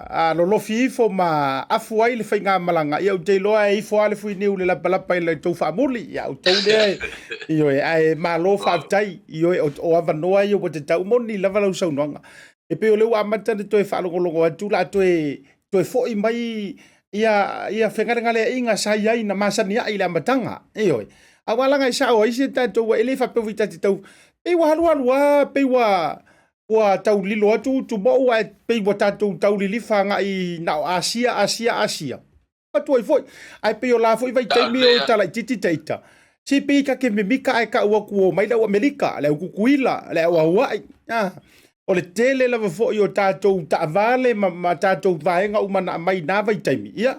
a lolofi ifo ma afu ai le faigamalaga, ia ou te iloa e ifo lava le fuiniu i le lapalapa i la outou faamuli. Ia outou lea, ioe, ae malo faafetai, ioe, o, o avanoa ia ua tatau, moni lava lau saunoaga. E pei o lea ua amata ona toe faalogologo atu, la toe, toe foi mai ia, ia fegalegaleaiga sa i ai na masani ai i le amataga. Ioe. Aua laga e sao ai se tatou, e le faapea foi ta te tau, pei ua alualu lava, pei ua, ua tau lilo atu utumou ae pei ua tatou tau lilifa agai na o Asia, Asia, Asia. Atu ai foi. Ae pei o la foi vaitaimi o ita laitiiti ita. Se pei ta te mimika ae tau atu ua omai le au Amerika, le au Tutuila, le au Hawaii. Ah, o le tele lava foi o tatou taavale ma, ma tatou vaega uma na aumai i na vaitaimi. Ia,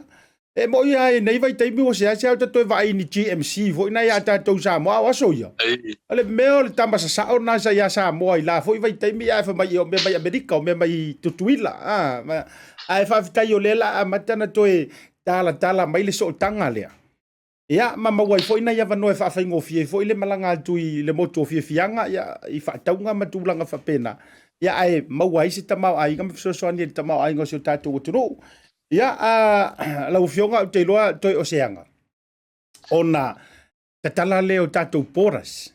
E moʻi lava i nei vaitaimi ua seasea ou ta toe vaai i ni GMC foi na iā tatou i Samoa, a o aso ia, o le mea o le tama sasao lena sa iā Samoa i la foi vaitaimi ae fai mai o mea mai Amerika, o mea mai Tutuila, a, ae faafetai o lea la amata ona toe talatala mai le sootaga lea. Ia, ma maua ai foi nai avanoa e faafaigofie ai foi le malaga atu i le motu o Fiafiaga, ia, i faatauga ma tulaga faapena, ia, ae maua ai se tamaoaiga ma fesoasoani i le tamaoaiga o si o tatou atunuu. Ia, a, lau Afioga, ou te iloa toe o se aga, ona tatala lea o tatou borders.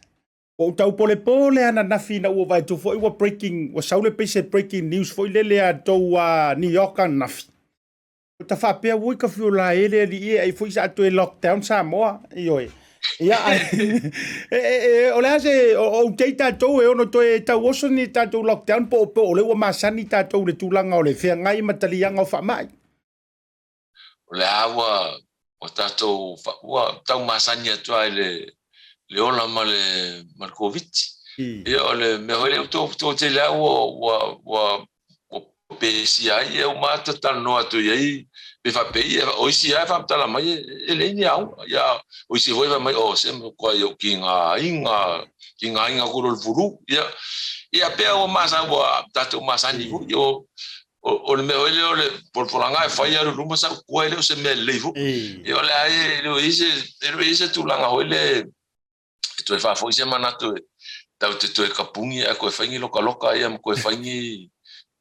Ua ou tau polepole ananafi ina ua vaai atu foi ua breaking, ua sau le pei se breaking news foi lele a tou a New York ananafi. Ua ta faapea, ui ka fiu la e le alii e ai foi sa toe lockdown Samoa. Ioe. Ia, ai, e, e, e, o le a se, o, o utei tatou e ono toe tauoso ni tatou lockdown po, po o le ua masani tatou le tulaga o le feagai ma taliaga o faamai. O le a ua, ua tatou, ua tau masani atu lava i le, le ola ma le, ma le Koviti. Ia, o le mea foi lea, ua tou tele lava ua, ua, ua, ua pesia ai ia uma ata talanoa atu i ai pe faapei ia o isi lava e faamatala mai e leai ni aoga ia o isi foi e fai mai oh se matuai ou kigaina kigaina atu loa le fulu ia ia pei ua masa ua tatou masani foi o o le mea foi lea o le polopolaga e fai alu i luma sau tua e le o se mea lelei foi ia o le a e le o i ai se e le o i ai se tulaga foi lea e toe faafoi se manatu e tau te toe kapuni ae toe fai ni lokaloka ia ma toe fai ni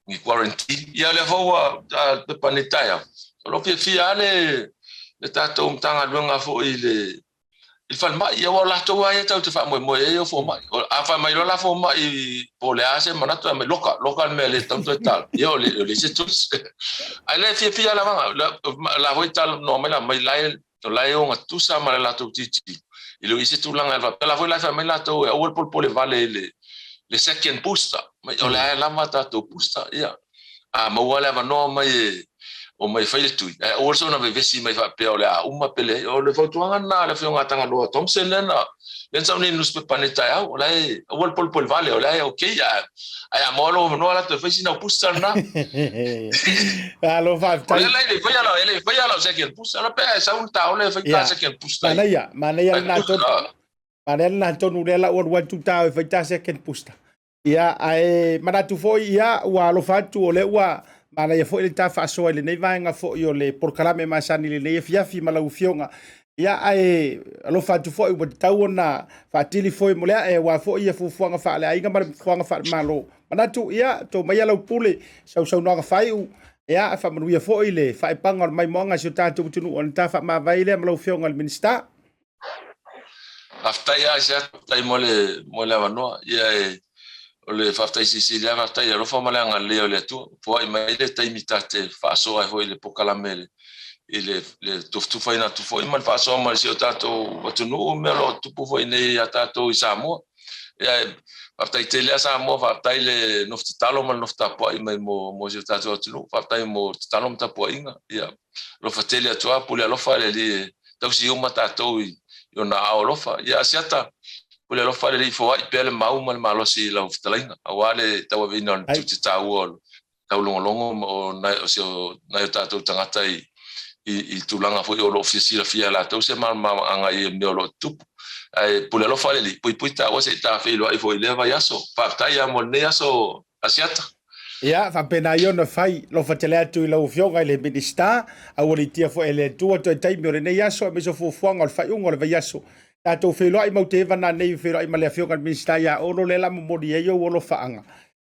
ni quarantine. Ia o lea foi ua pepa nei taeao, o lo o fiafia lava le le tatou Matagaluega foi i le i le falemai, ia aua o latou lava ia tau te faamoemoe ai o fomai. A fai mai loa la fomai po o le a se manatu, ae mai loka, loka le mea le tatau ona toe tala. Ia o le o le isi choice. Ae le fiafia lava, la foi talanoa mai la mai la e O la e ogatusa ma le latou tilotilo i le o i se tulaga e faapea la foi la e fai mai latou e aua le polepole vale i le second booster mai o la e lava tatou booster ia a maua le avanoa mai e omai e fai le tui ae aua le soona vevesi mai faapea o le a uma pe leai. O le fautuaga lena a le Afioga a Tagaloa Thompson lea na lea na sau nei i le nusipepa nei taeao o la e aua le polepole vale o la e okay ae ae a maua lou avanoa la toe fai sina booster lena. Malo faafetai. O lea la e le i faia lau e le i faia lau second booster la pe a e sau le taole e fai ta second booster. Manaia, manaia lena tonu. Manaia lena tonu lea la ua alu atu ta e fai ta second booster. Ia, ae manatu foi, ia, ua alofa atu o lea ua manaia foi le ta faasoa i lenei vaega foi o le polokalame masani i lenei afiafi ma lau Afioga. Ia, ae alofa atu foi ua tatau ona faatili foi mo le ae aua foi ia fuafuaga faaleaiga ma le fuafuaga faalemalo. Manatu, ia, to maia lau pule, sausaunoaga faaiu, ia, faamanuia foi le faaipaga o le maimoaga i si o tatou atunuu ona ta faamavae lea ma lau Afioga i le Minisita. Faafetai lava Asiata, faafetai mo le mo le avanoa. Ia e o le faafetai silisili lava, faafetai i le alofa ma le agalelei o le Atua. Foai mai le taimi ta te faasoa ai foi i le polokalame i le le tufatufaina atu foi ma le faasoa ma si o tatou atunuu mea o lo o tupu foi nei ia tatou i Samoa. Ia e faafetai tele lava Samoa, faafetai le nofo tatalo ma le nofo tapuai mai mo mo si o tatou atunuu. Faafetai mo tatalo ma tapuaiga. Ia alofa tele atu lava, pule alofa le Alii e tausi uma tatou i ona aao alofa. Ia Asiata, pule alofa le Alii foai pea le mau ma le malosi i lau fetalaiga, aua le tauaveina o le tiute taua o le taulogologo o nai o tatou tagata i i tulaga foi o lo o fia silafia e latou se malamalamaaga i mea o lo o tutupu. Ae pule alofa le Alii, puipui taua se i ta feiloai foi i lea vaiaso. Faafetai lava mo lenei aso Asiata. Ia, faapena ia ona fai. Alofa tele atu i lau Afioga i le Minisita, aualiitia foi e le Atua toe taimi o lenei aso aemaise o fuafuaga o le faaiuga o le vaiaso. Tatou feiloai mau te eva nanei feiloai ma le Afioga i le Minisita ia Olo lea la momoli ai ou alofaaga.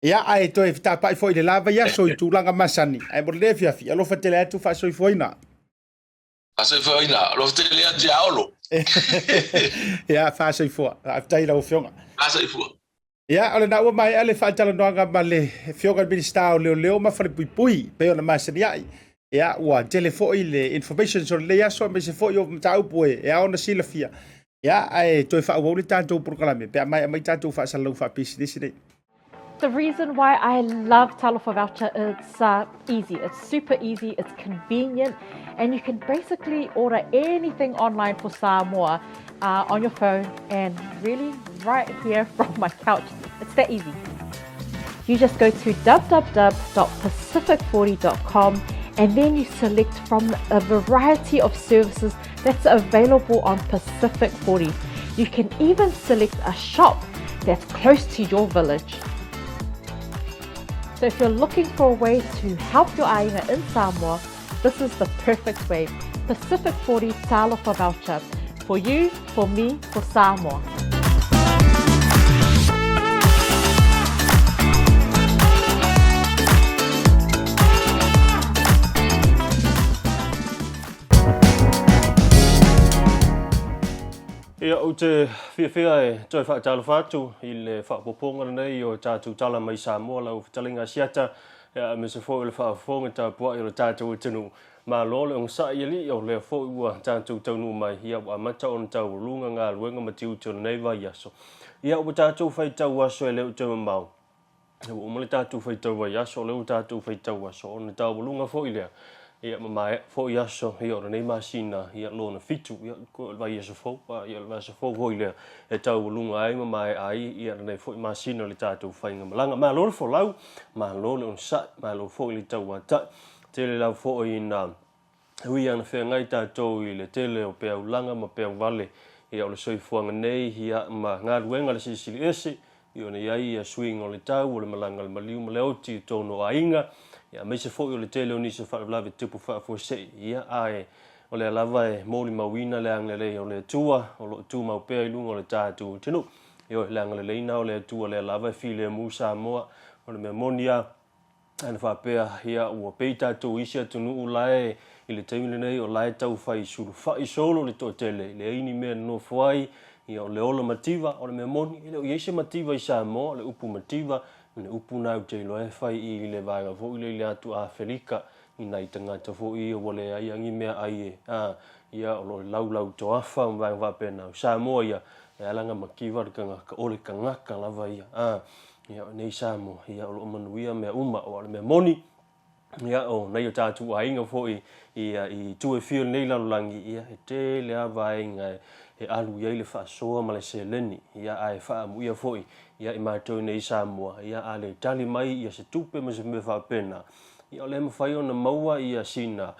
Ia, ae toe fetapa'i foi i le la vaiaso i tulaga masani. Ae mo lenei afiafi, alofa tele atu faasoifuaina. Faasoifuaina, alofa tele atu ia Olo. Ia, faasoifua. Faafetai i lau Afioga. Faasoifua. Ia, o lena ua maea le faatalanoaga ma le Afioga i le Minisita o Leoleo ma Falepuipui, pei ona masani ai. Ia, ua tele foi le information o lenei aso aemaise foi o mataupu e ao ona silafia. Ia, ae toe faaauau le tatou polokalame pe a maea mai tatou faasalalau faapisinisi nei. The reason why I love Talofa Voucher, it's easy. It's super easy, it's convenient, and you can basically order anything online for Samoa uh, on your phone and really right here from my couch. It's that easy. You just go to www.pacific40.com And then you select from a variety of services that's available on Pacific 40. You can even select a shop that's close to your village. So if you're looking for a way to help your aiga in Samoa, this is the perfect way. Pacific 40 Talofa Voucher. For you, for me, for Samoa. Ia, ou te fiafia e toe faatalofa atu i le faaopoopoga lenei o tatou tala mai Samoa, lau fetalaiga Asiata, ia, aemaise foi o le faafofoga tapuai o le tatou atunuu. Malo le onosai alii, o lea foi ua tatou taunuu mai, ia, ua amata ona taualuga galuega ma tiute o lenei vaiaso. Ia, ua tatou faitau aso e le o toe mamao, Ua uma le tatou faitau vaiaso, o lea ua tatou faitau aso, ona taualuga foi lea, ia ma maea foi aso ia o lenei masina ia lona fitu, ia o le vaiaso fou, ia o le vaiaso fou foi lea e taualuga ai ma maea ai ia lenei foi masina o le tatou faigamalaga. Malo le folau, malo le onosai, malo foi le tauatai. Tele lava foi ina ui ana feagai tatou i le tele o peaulaga ma peauvale ia o le soifuaga nei ia ma galuega a le Silisili Ese i ona i ai ia suiga o le tau, o le malaga a le maliu ma le oti i totonu o aiga, ia aemaise foi o le tele o nisi o faalavelave tupu faafuasei ia ae o lea lava e molimauina le agalelei o le Atua o lo o tumau pea i luga o le tatou atunuu. Ioe, le agalelei na o le Atua lea lava e filemu Samoa, o le mea moni a Ana faapea, ia, ua pei tatou i isi atunuu la e, i le taimi lenei, o la e tau fai sulufai solo le toatele, e leai ni mea e nonofo ai, ia, o le ola mativa, o le mea moni, e le o i ai se mativa i Samoa, o le upu mativa, o le upu na ou te iloa e fai i le vaega foi lea i le atu Afelika, i nai tagata foi ia ua leai a ni mea ai e, a, ia, o lo o laulau toafa ma vaega faapena. O Samoa ia, e ala ona mativa le tagata, o le tagata lava ia, a. Ia, o nei Samoa, ia, o lo o manuia mea uma, aua o le mea moni, ia, o nai o tatou aiga foi, ia, i itu e fia o lenei lalolagi, ia, e tele lava vaega e alu i ai le faasoa ma le seleni, ia, ae faaamuia foi, ia, i matou i nei Samoa, ia, a le tali mai, ia, se tupe ma se mea faapena, ia, o lea e mafai ona maua, ia, sina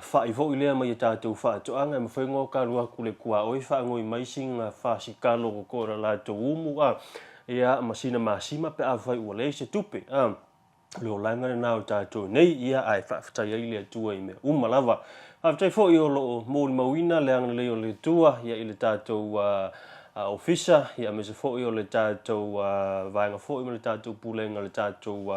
fa'i foi lea mai a tatou faatoaga, e mafai ona oka alu atu le tuaoi faanoi mai sina fasikalo toto i la latou umu, a, Ia, ma sina masima pe afai ua leai se tupe, a, o le olaga lena o tatou nei, ia, ae faafetai ai le Atua i mea uma lava. Faafetai foi o lo o molimauina le agalelei o le Atua, ia, i le tatou ofisa, ia, aemaise foi o le tatou vaega foi ma le tatou pulega, le tatou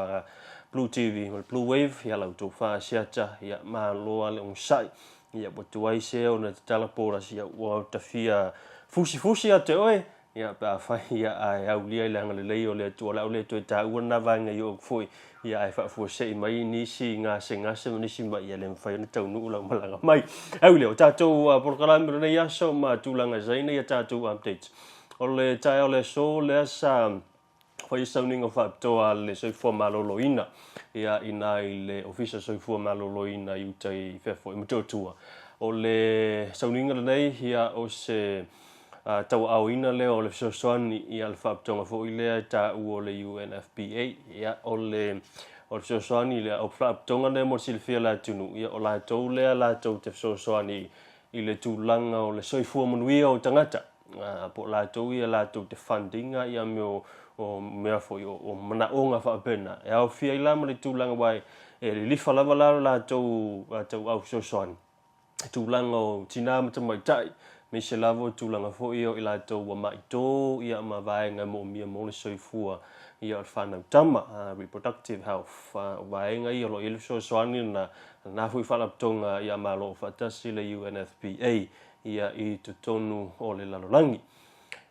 Blue TV ma le Blue Wave, ia, la outou faasiata, ia, malo lava le onosai, ia, ua tuai se ona tatala polasi, ia, ua tafia fusifusi ia te oe, Ia, pe afai, ia, ae aulia i le agalelei o le Atua, o le a ou le toe taua lena vaega i ou foi, ia, ae faafuasei mai nisi gasegase ma nisi mai, ia le mafai ona taunuu lau malaga mai. Ae ui lea, o tatou polokalame o lenei aso ma tulaga saina ia tatou updates. O le taeao o le aso lea sa fai sauniga faapitoa a le Soifua Maloloina, ia, i ina i le Ofisa Soifua Maloloina i uta i fea foi, i Motootua. O le sauniga lenei, ia, o se tauaaoina lea o le fesoasoani ia le faapitoga foi lea e taua o le UNFPA. Ia, o le o le fesoasoani lea, o faapitoga lea mo le silafia e le atunuu, ia o latou lea latou te fesoasoani i le tulaga o le soifua manuia o tagata, po o latou ia latou te fund ina ia mea o, o mea foi o, o manaoga faapena. E aofia ai la ma le tulaga aua e lilifa lava la lo latou tauau fesoasoani tulaga o tina ma tamaitai, aemaise lava o tulaga foi ia o i latou ua maitō ia ma vaega e moomia mo le soifua ia o le fanau tama, reproductive health. O vaega ia o lo o i ai le fesoasoani lena, lena foi faalapotopotoga ia Malo Aufaatasi le UNFPA ia i totonu o le lalolagi.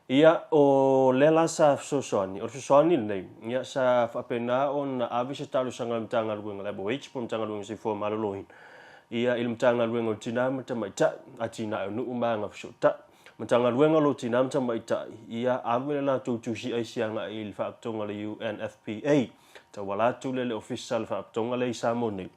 Ia, o lea la sa fesoasoani, o le fesoasoani lenei, ia, sa faapena ona ave se talosaga a le Matagaluega a le MOH po o le Matagaluega o le Soifua Maloloina, ia, i le Matagaluega o Tina ma Tamaitai, Atinae o Nuu ma Agafesootai. Matagaluega o lo Tina ma Tamaitai, ia, ave le latou tusi aisi agai i le Faalapotopotoga a le UNFPA, tauala atu lea i le Ofisa o le Faalapotopotoga lea i Samoa nei.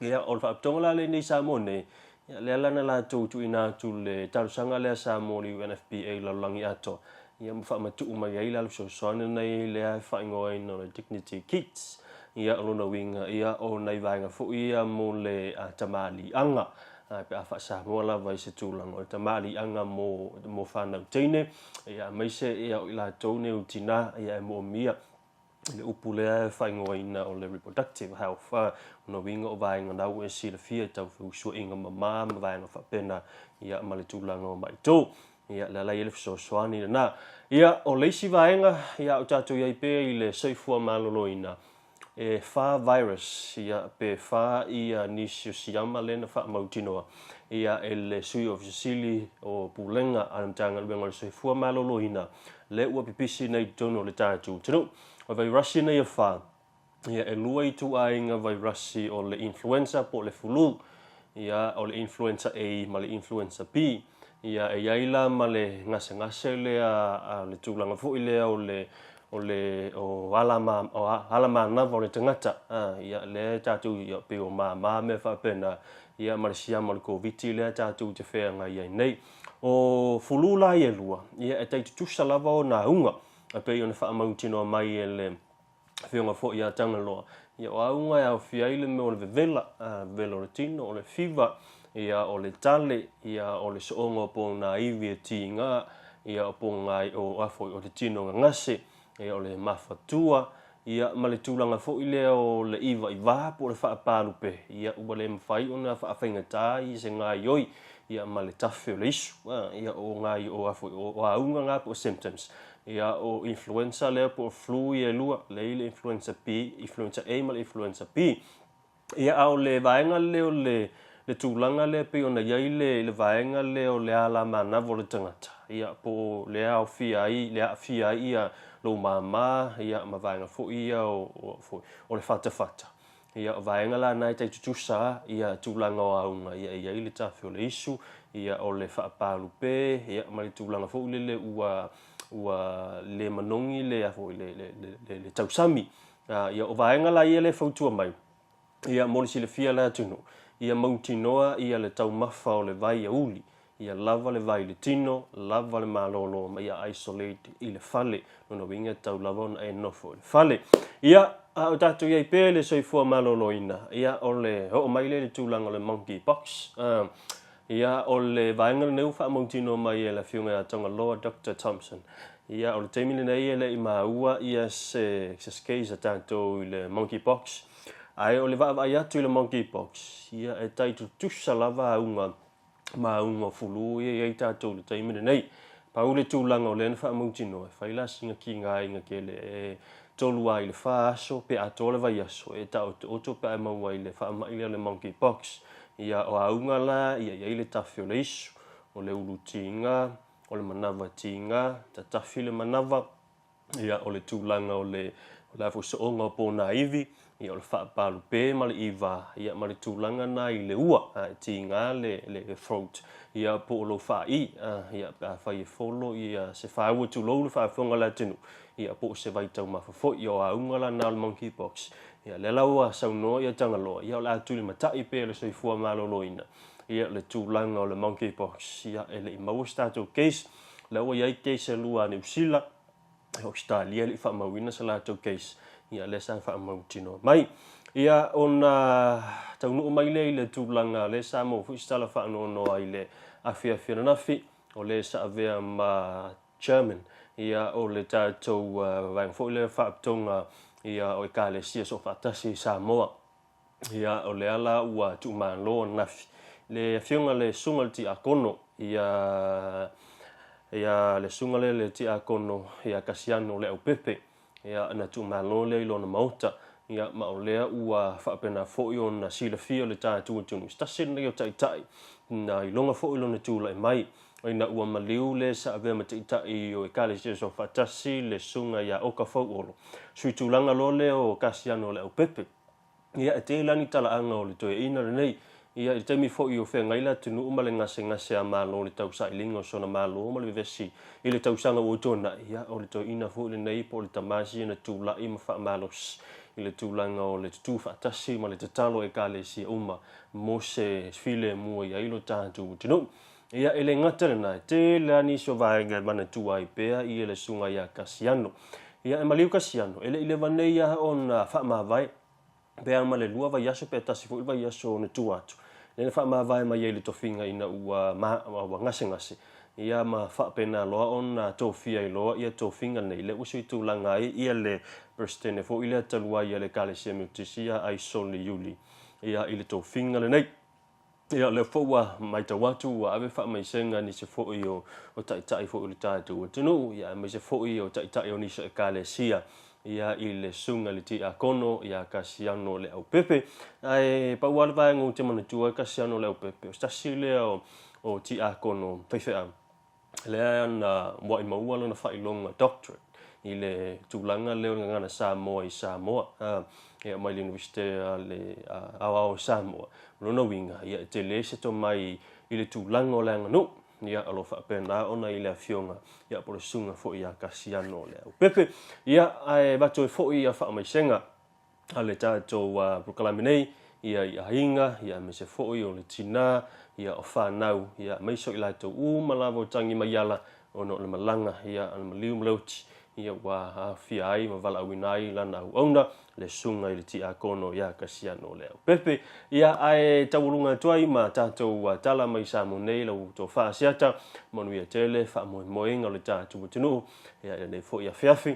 Ia, o le faalapotopotoga la lenei i Samoa nei, ia, lea la na latou tuuina atu le talosaga lea sa mo le UNFPA i le lalolagi atoa, ia, ma faamatuu mai ai la le fesoasoani lenei lea e faaigoaina o le Dignity Kits. Ia, o lona uiga, ia, o nai vaega foi ia mo le tamaliiaga, pe a faa-Samoa lava i se tulaga o le tamaliiaga mo, mo fanau teine, ia, aemaise ia, o i latou nei o tina, ia, e moomia i le upu lea e faaigoaina o le reproductive health, o lona uiga o vaega na ua e silafia i tau feusuaiga mama ma vaega faapena, ia, ma le tulaga o maitō. Ia, le ala i ai le fesoasoani lena. Ia, o le isi vaega, ia, a o tatou i ai pea i le soifua maloloina, e wha virus, ia, pe wha ia nisi o siama lea na faamautinoa, ia, e le Sui Ofisa Sili o Pulega a le Matagaluega o le Soifua Maloloina, lea ua pipisi nei i totonu o le tatou atunuu. O vairasi nei e wha, ia, e lua ituaiga vairasi o le influenza po o le fulu, ia, o le influenza A ma le influenza B. Ia, e i ai la ma le gasegase lea, a, le tulaga foi lea o le, o le, o ala ma, o ala manava o le tagata, a, ia, lea tatou, ia, pei o mama mea faapena, ia, ma le siama o le Koviti lea tatou te feagai ai nei. O fulu la ia e lua, ia, e tai tutusa lava ona auga, e pei ona faamautinoa mai e le Afioga foi ia Tagaloa, ia o auga e aofia ai le mea o le vevela, vevela o le tino, o le fiva, ia o le tale, ia o le sooga o pona ivi e tiga, ia o pona o a foi o le tino gagase, ia o le mafatua, ia ma le tulaga foi lea o le ivaivā po o le faapalupe, ia ua le mafai ona faafaigata ia se gaioi, ia ma le tafe o le isu, ia o gai o a foi o auga na po o symptoms. Ia, o influenza lea po o flu ia e lua, lea i le influenza B, influenza A ma le influenza B. Ia, a o le vaega lea o le, le tulaga lea pei ona i ai le, le vaega lea o le alamanava o le tagata, ia, po o le aofia ai, le aafia ai ia lou mama, ia, ma vaega foi ia o, o, foi, o le fatafata. Ia, o vaega la na e tai tutusa ia tulaga o auga, ia e i ai le tafe o le isu, ia o le faapalupe, ia ma le tulaga foi lele ua ua le manogi le a foi le le le le tausami. Ia o vaega la ia lea e fautua mai, ia mo le silafia e le atunuu, ia mautinoa ia le taumafa o le vai auli, Ia lava le vai i le tino, lava le malolo ma ia isolate i le fale. Lona uiga e tatau lava ona e nofo i le fale. Ia, a o tatou i ai pea i le soifua maloloina, ia, o le oo mai lea i le tulaga o le monkey pox. Ia, o le vaega lenei ua faamautinoa mai e le Afioga ia Togaloa Doctor Thompson. Ia, o le taimi lenei e le i maua ia se, se case a tatou i le monkey pox. Ae o le vaavaai atu i le monkey pox, ia, e tai tutusa lava auga ma auga o fulu ia i ai tatou i le taimi lenei. Pau le tulaga o lea na faamautinoa, e fai la sina kigaina tele e tolu a i le fa aso pe atoa le vaiaso e taotooto pe a e maua i le faamai lea o le monkey pox. Ia o auga la ia i ai le tafe o le isu, o le ulu tiga, o le manava tiga, tatafi le manava, Ia, o le tulaga o le, o le a foi sooga o pōnāivi, ia, o le faapalupe ma le ivā, ia, ma le tulaga na i le ua, a, e tiga le, le, le throat, ia, po o lou faaī, a, ia, pe afai e folo, ia, se fāua tulou le faafofoga a le atunuu, ia, po o se vaitaumafa foi, ia, o auga la na o le monkeypox. Ia, lea la ua saunoa ia Tagaloa, ia, o le a tulimatai pea le soifua maloloina, ia, le tulaga o le monkeypox, ia, e le i maua se tatou case, Lea ua i ai case e lua a Niu Sila, Ausetalia e le i faamauina se latou case, ia lea sa faamautinoa mai. Ia ona taunuu mai lea i le tulaga lea sa maua foi se tala faanoanoa i le afiafi ananafi, o le sa avea ma chairman ia o le tatou vaega foi lea faapitoga ia o Ekalesia Soofaatasi i Samoa. Ia, o lea la ua tuumalo ananafi le afioga le susuga i le tiakono ia ia le susuga lea le tiakono ia Kasiano Leaupepe. Ia, na tuumalo lea i lona maota. Ia, ma o lea ua faapena foi ona silafia le tatou atunuu, se tasi lenei o taitai na iloga foi lona tulai mai ina ua maliu le sa avea ma taitai o Ekalesia Soofaatasi le susuga ia Oka Fauolo, sui tulaga loa lea o Kasiano Leaupepe. Ia, e tele lava ni talaaga o le toeaina lenei. Ia, i le taimi foi o feagai le atunuu ma le gasegase a Malo i le tausailiga o sona Malo ma le vevesi i le tausaga ua tuanai, ia, o le toeaina foi lenei po o le tama sia na tulai ma faamalosi i le tulaga o le tutū faatasi ma le tatalo a Ekalesia uma mo se filemu e i ai lo tatou atunuu. Ia, e le gata lena, e tele lava nisi o vaega e manatua ai pea ia le Susuga ia Kasiano. Ia, e maliu Kasiano, e le i leva nei lava ona faamavae. Pe a ma le lua vaiaso pe tasi foi le vaiaso na tua atu, lea na faamavae mai ai le tofiga ina ua ua gasegase, ia ma faapena loa ona tofia ai loa ia tofiga nei, lea ua sui tulaga ai ia le Peresetene foi lea talu ai a le Ekalesia Metotisi ia Aisone Iuli ia i le tofiga lenei. Ia, o lea foi ua matau atu ua ave faamaisega nisi foi o, o taitai foi o le tatou atunuu, ia, aemaise foi o taitai o nisi o ekalesia, ia, i le susuga i le Tiakono ia Kasiano Leaupepe. Ae pau lava le vaega ou te manatua ai Kasiano Leaupepe, o se tasi lea o, o Tiakono faifeau, lea na muai maua lona faailoga doctorate i le tulaga lea o le gagana Samoa i Samoa, ia mai le Iunivesite a le Aoao o Samoa. O lona uiga, ia e tele se tomai i le tulaga o le aganuu, ia o lo o faapena ona i le afioga ia po o le susuga foi ia Kasiano Leaupepe. Ia, ae avatu ai foi ia faamaisega a le tatou polokalame nei ia i aiga ia aemaise foi o le tina ia o fanau ia aemaise o i latou uma lava o tangi mai ala ona o le malaga ia a le maliu ma le oti ia ua aafia ai ma valaauina ai lana auauna le susuga i le tiakono ia Kasiano Leaupepe. Ia ae taualuga atu ai ma tatou tala mai Samoa nei lau tofa Asiata, manuia tele faamoemoega o le tatou atunuu ia i lenei foi afiafi.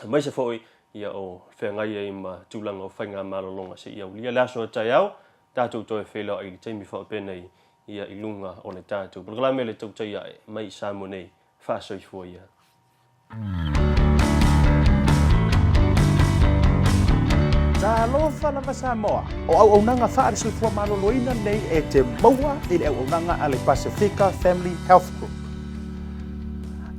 aemaise foi ia o feagai ai ma tulaga o faigamalologa seia aulia le aso a taeao tatou toe feiloai i le taimi faapenei ia i luga o le tatou polokalame le tautai ae mai i Samoa nei. Faasoifua ia. Talofa lava Samoa! O auaunaga faale-soifua maloloina nei e te maua i le auaunaga a le Pasefika Family Health Group.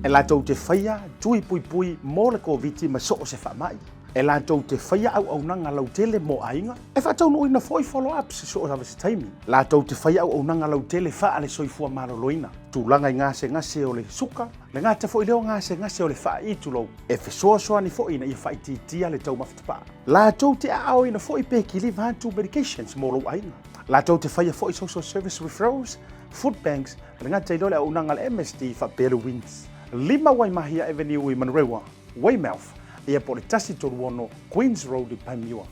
E latou te faia tui puipui mo le Koviti ma so o se faamai. E latou te faia auaunaga lautele mo aiga, e faataunuuina foi follow-ups i so o se taimi. Latou te faia auaunaga lautele faale-soifua maloloina, tulaga i gasegase o le suka, le gata foi lea o gasegase o le faai'i tulou, e fesoasoani foi ina ia faaitiitia le taumafa tapaa. Latou te aaoina foi pe kiliva atu medications mo lou aiga. Latou te faia foi social service referrals, food banks, le gata i lea o le auaunaga a le MSD faapea le WINZ. 5 Waimahia Avenue i Manurewa, Weymouth, ia po o le 136 Queens Road i Panmure.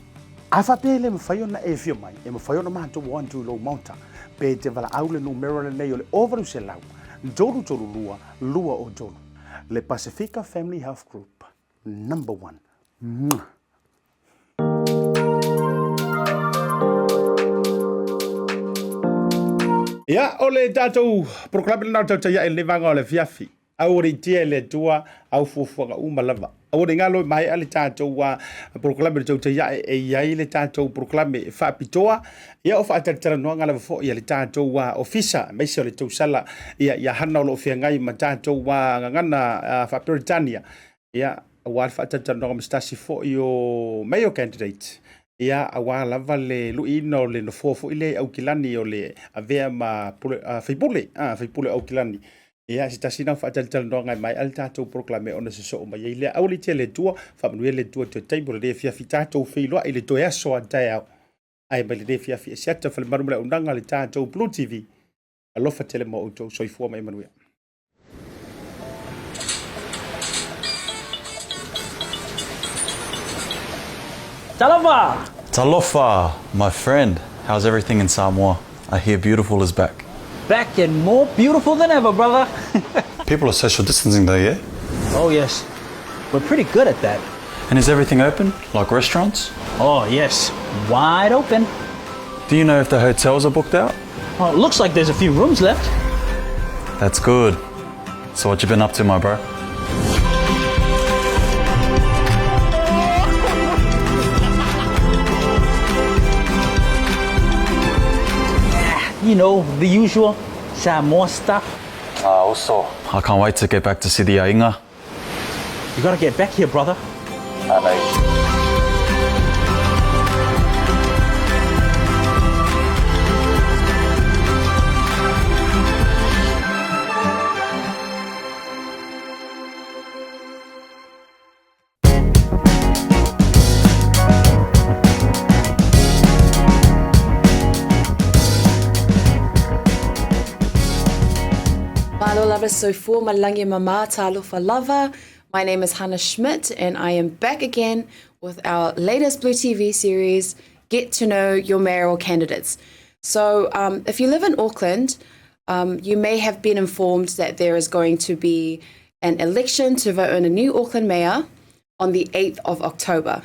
A faapea e le mafai ona e afio mai, e mafai ona matou o atu i lou maota, pe e te valaau le numera lenei o le 800 332 203. Le Pasifika Family Health Group, number one. Mwah! Ia, o le tatou polokalame lena o le tautai ae i lenei vaega o le afiafi. Aua ne i tia e le Atua au fuafuaga uma lava. Aua ne i galo e maea le tatou polokalame o le tautai ae e i ai le tatou polokalame faapitoa. Ia, o faatalatalanoaga lava foi a le tatou ofisa, aemaise o le tausala ia, ia Hana o lo o feagai ma tatou gagana faa-Peretania. Ia, aua le faatalatalanoaga ma se tasi foi o mayor candidate, ia, aua lava le luiina o le nofoa foi lea i Aukilani o le avea ma pule, faipule, faipule o Aukilani. Ia, se tasi lena o faatalatalanoaga e maea le tatou polokalame ona sosoo mai ai lea. Aua le tia le Atua, faamanuia le Atua i toe taimi o lenei afiafi tatou feiloai i le toe aso a taeao. Ae mai lenei afiafi e siata Falemalu ma le auaunaga a le tatou Blue TV. Alofa tele mo outou, soifua ma ia manuia. Talofa! Talofa, my friend. How's everything in Samoa? I hear beautiful is back. Back and more beautiful than ever, brother. People are social distancing though, yeah? Oh, yes. We're pretty good at that. And is everything open, like restaurants? Oh, yes. Wide open. Do you know if the hotels are booked out? Well, it looks like there's a few rooms left. That's good. So what you been up to, my bro? You know, the usual Samoa stuff. Also. I can't wait to get back to see the aiga. You gotta get back here, brother. I know. Malo lava soifua ma lagi e mama talofa lava. My name is Hannah Schmidt and I am back again. with our latest BluTV series, Get to Know Your Mayoral Candidates. So, if you live in Auckland, you may have been informed that there is going to be an election to vote in a new Auckland mayor on the 8th of October.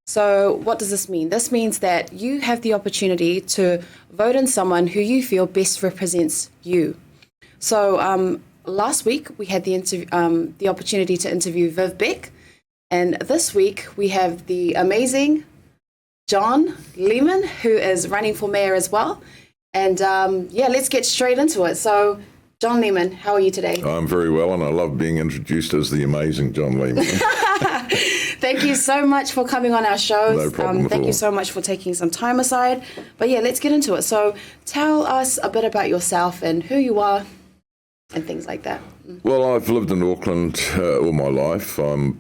So, what does this mean? This means that you have the opportunity to vote in someone who you feel best represents you. So, last week we had the the opportunity to interview Viv Beck, and this week we have the amazing John Lehman, who is running for mayor as well. And yeah, let's get straight into it. So, John Lehman, how are you today? I'm very well, and I love being introduced as the amazing John Lehman. Thank you so much for coming on our shows. No problem at Thank you all. so much for taking some time aside. But yeah, let's get into it. So, tell us a bit about yourself and who you are and things like that. Well, I've lived in Auckland all my life. I'm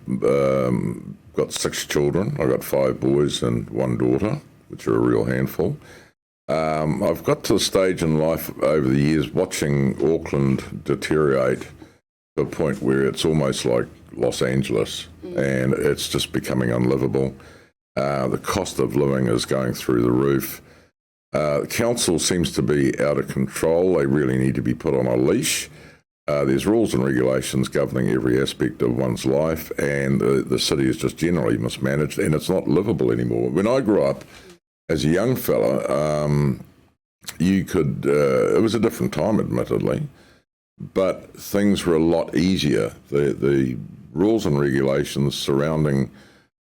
got 6 children. I've got 5 boys and 1 daughter, which are a real handful. I've got to the stage in life over the years watching Auckland deteriorate to a point where it's almost like Los Angeles, and it's just becoming unlivable. The cost of living is going through the roof. The council seems to be out of control. They really need to be put on a leash. There's rules and regulations governing every aspect of one's life, and the city is just generally mismanaged, and it's not livable anymore. When I grew up as a young fella, it was a different time, admittedly, but things were a lot easier. The rules and regulations surrounding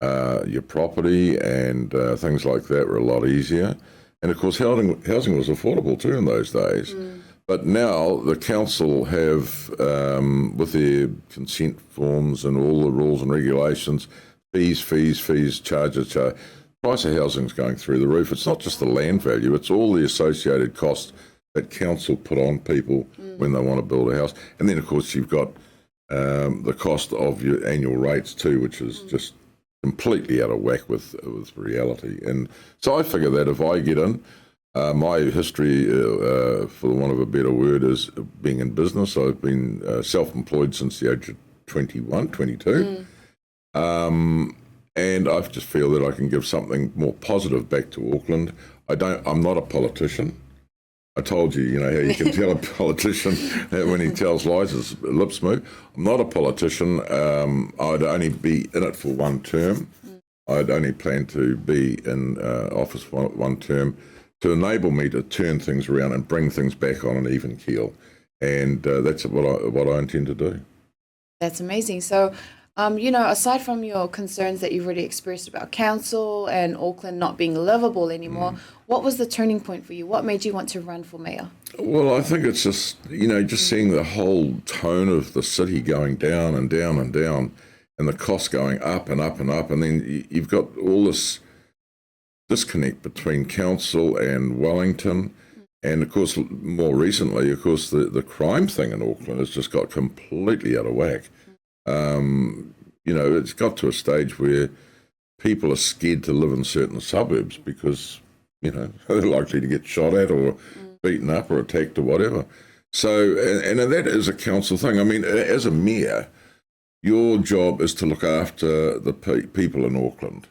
your property and things like that were a lot easier. And of course, housing was affordable too in those days. But now the council have, with their consent forms and all the rules and regulations, fees, fees, fees, charges, charges. Price of housing is going through the roof. It's not just the land value, it's all the associated costs that council put on people when they want to build a house. And then, of course, you've got the cost of your annual rates too, which is just completely out of whack with reality. And so I figure that if I get in, my history, for the want of a better word, is being in business. I've been self-employed since the age of 21, 22. And I just feel that I can give something more positive back to Auckland. I'm not a politician. I told you, you know, how you can tell a politician that when he tells lies, his lips move. I'm not a politician. I'd only be in it for one term. I'd only plan to be in office for one term to enable me to turn things around and bring things back on an even keel. And that's what I intend to do. That's amazing. So, you know, aside from your concerns that you've already expressed about council and Auckland not being livable anymore, what was the turning point for you? What made you want to run for mayor? Well, I think it's just, you know, just seeing the whole tone of the city going down and down and down, and the cost going up and up and up. And then you've got all this disconnect between council and Wellington. And, of course, more recently, of course, the crime thing in Auckland has just got completely out of whack. You know, it's got to a stage where people are scared to live in certain suburbs because, you know, they're likely to get shot at or beaten up or attacked or whatever. So, and that is a council thing. I mean, as a mayor, your job is to look after the people in Auckland.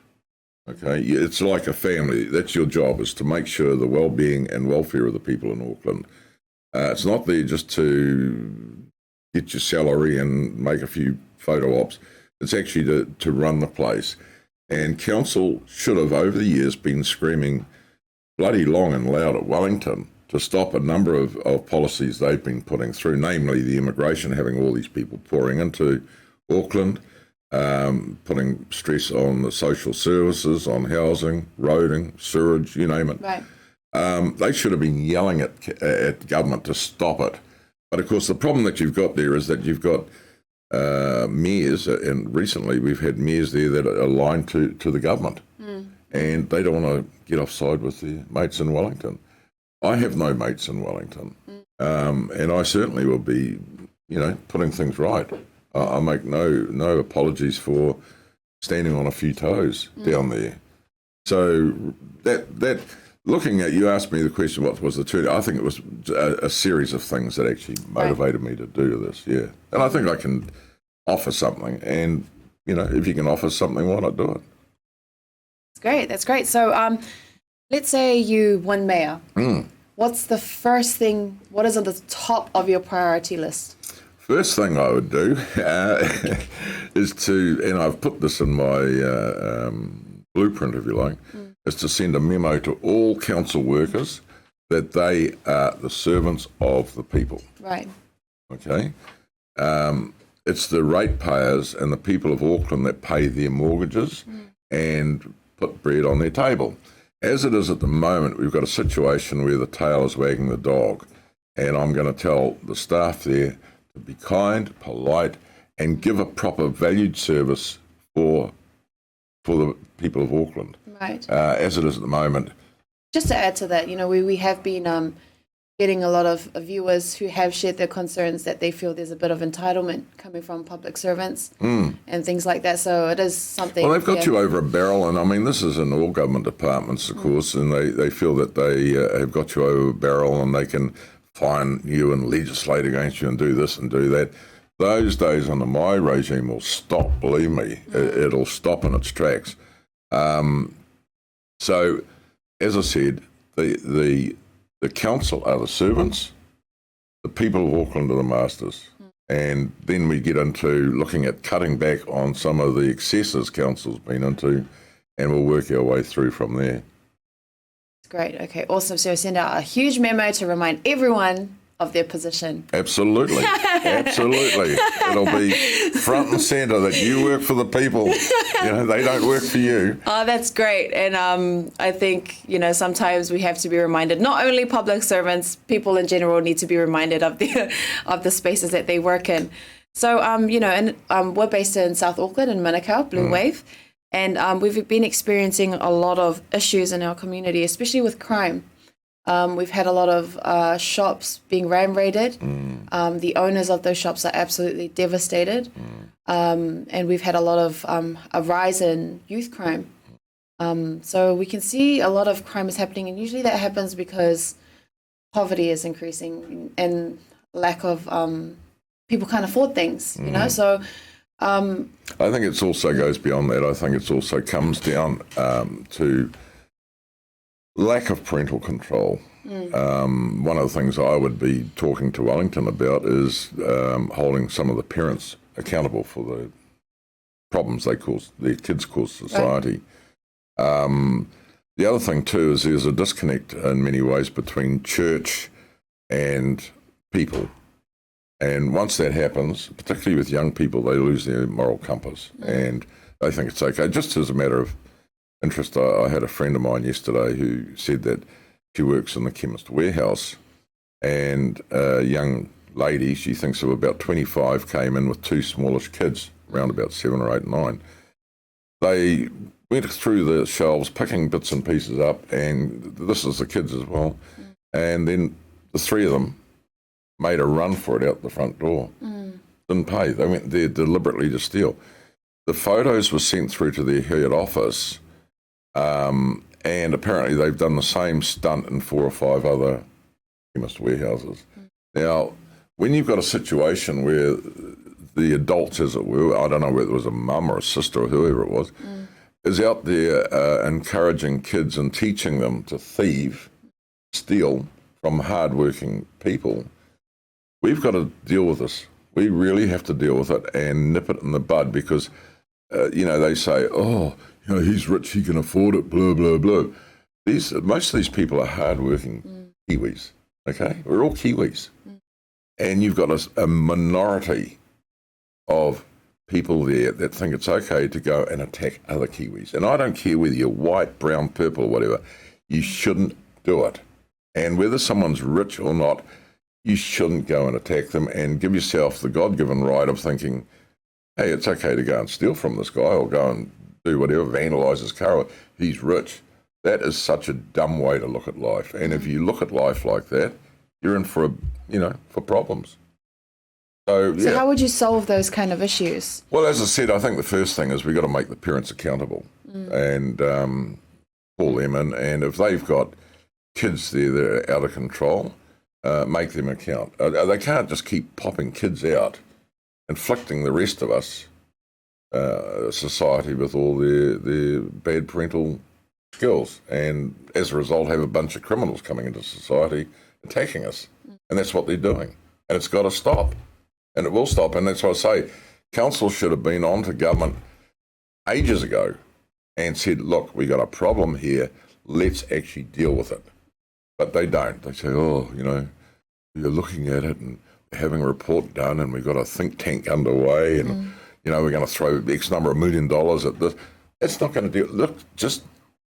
Okay, it's like a family. That's your job, is to make sure the well-being and welfare of the people in Auckland. It's not there just to get your salary and make a few photo ops. It's actually to run the place. And council should have, over the years, been screaming bloody long and loud at Wellington to stop a number of policies they've been putting through, namely the immigration, having all these people pouring into Auckland, putting stress on the social services, on housing, roading, sewerage, you name it. Right. They should have been yelling at government to stop it. But, of course, the problem that you've got there is that you've got mayors, and recently we've had mayors there that are aligned to the government, and they don't want to get offside with their mates in Wellington. I have no mates in Wellington, and I certainly will be, you know, putting things right. I make no apologies for standing on a few toes down there. So that looking at, you asked me the question, what was the turn? I think it was a series of things that actually motivated me to do this, yeah. And I think I can offer something, and, you know, if you can offer something, why not do it? That's great. That's great. So, um, let's say you won mayor. Mm. What's the first thing? What is on the top of your priority list? First thing I would do uh, is to, and I've put this in my uh, um, blueprint, if you like, mm. is to send a memo to all council workers that they are the servants of the people. Right. Okay. Um, it's the ratepayers and the people of Auckland that pay their mortgages mm. and put bread on their table. As it is at the moment, we've got a situation where the tail is wagging the dog. And I'm going to tell the staff there to be kind, polite, and give a proper valued service for for the people of Auckland. Right. Uh, as it is at the moment. Just to add to that, you know, we, we have been um, getting a lot of viewers who have shared their concerns that they feel there's a bit of entitlement coming from public servants mm. and things like that. So it is something. Well, they've got yeah. you over a barrel, and I mean, this is in all government departments, of mm. course, and they, they feel that they uh, have got you over a barrel and they can fine you and legislate against you and do this and do that. Those days under my regime will stop, believe me. Mm. It, will stop in its tracks. Um, so, as I said, the, the, the council are the servants, the people of Auckland are the masters. Mm. And then we get into looking at cutting back on some of the excesses council's been into, and we'll work our way through from there. Great. Okay. Awesome. So send out a huge memo to remind everyone of their position. Absolutely. Absolutely. It'll be front and center that you work for the people. You know, they don't work for you. Oh, that's great. And um, I think, you know, sometimes we have to be reminded, not only public servants, people in general need to be reminded of the of the spaces that they work in. So, um, you know, and um, we're based in South Auckland in Manukau, Blue mm. Wave. And um, we've been experiencing a lot of issues in our community, especially with crime. Um, we've had a lot of uh, shops being ram raided. Mm. Um, the owners of those shops are absolutely devastated. Mm. Um, and we've had a lot of um, a rise in youth crime. Um, so we can see a lot of crime is happening, and usually that happens because poverty is increasing and lack of um, people can't afford things, you know. Mm. So um, I think it's also goes beyond that. I think it's also comes down um, to lack of parental control. Mm. Um, one of the things I would be talking to Wellington about is um, holding some of the parents accountable for the problems they cause, their kids cause society. Right. Um, the other thing too is there's a disconnect in many ways between church and people. And once that happens, particularly with young people, they lose their moral compass Mm. and they think it's okay. Just as a matter of interest, I, I had a friend of mine yesterday who said that she works in the chemist warehouse and a young lady, she thinks of about 25, came in with two smallish kids, around about seven or eight, nine. They went through the shelves, picking bits and pieces up, and this is the kids as well. And then the three of them made a run for it out the front door. Mm. Didn't pay. They went there deliberately to steal. The photos were sent through to their head office, um, and apparently they've done the same stunt in four or five other chemist warehouses. Mm. Now, when you've got a situation where the adults, as it were, I don't know whether it was a mum or a sister or whoever it was, mm. is out there uh, encouraging kids and teaching them to thieve, steal from hardworking people, we've got to deal with this. We really have to deal with it and nip it in the bud because, uh, you know, they say, oh, you know, he's rich, he can afford it, blah, blah, blah. These, most of these people are hardworking mm. Kiwis, okay? We're all Kiwis. Mm. And you've got a, a minority of people there that think it's okay to go and attack other Kiwis. And I don't care whether you're white, brown, purple, or whatever, you shouldn't do it. And whether someone's rich or not, you shouldn't go and attack them and give yourself the God given right of thinking, hey, it's okay to go and steal from this guy or go and do whatever, vandalize his car. He's rich. That is such a dumb way to look at life. And if you look at life like that, you're in for a, you know, for problems. So, so yeah. how would you solve those kind of issues? Well, as I said, I think the first thing is we've got to make the parents accountable mm. and um, call them in. And if they've got kids there that are out of control, uh, make them account. Uh, they can't just keep popping kids out, inflicting the rest of us uh, society with all their, their bad parental skills. And as a result, have a bunch of criminals coming into society attacking us. And that's what they're doing. And it's got to stop. And it will stop. And that's why I say council should have been on to government ages ago and said, look, we got a problem here. Let's actually deal with it. But they don't. They say, oh, you know, you're looking at it and having a report done and we've got a think tank underway and, mm. you know, we're going to throw X number of million dollars at this. It's not going to do Look, just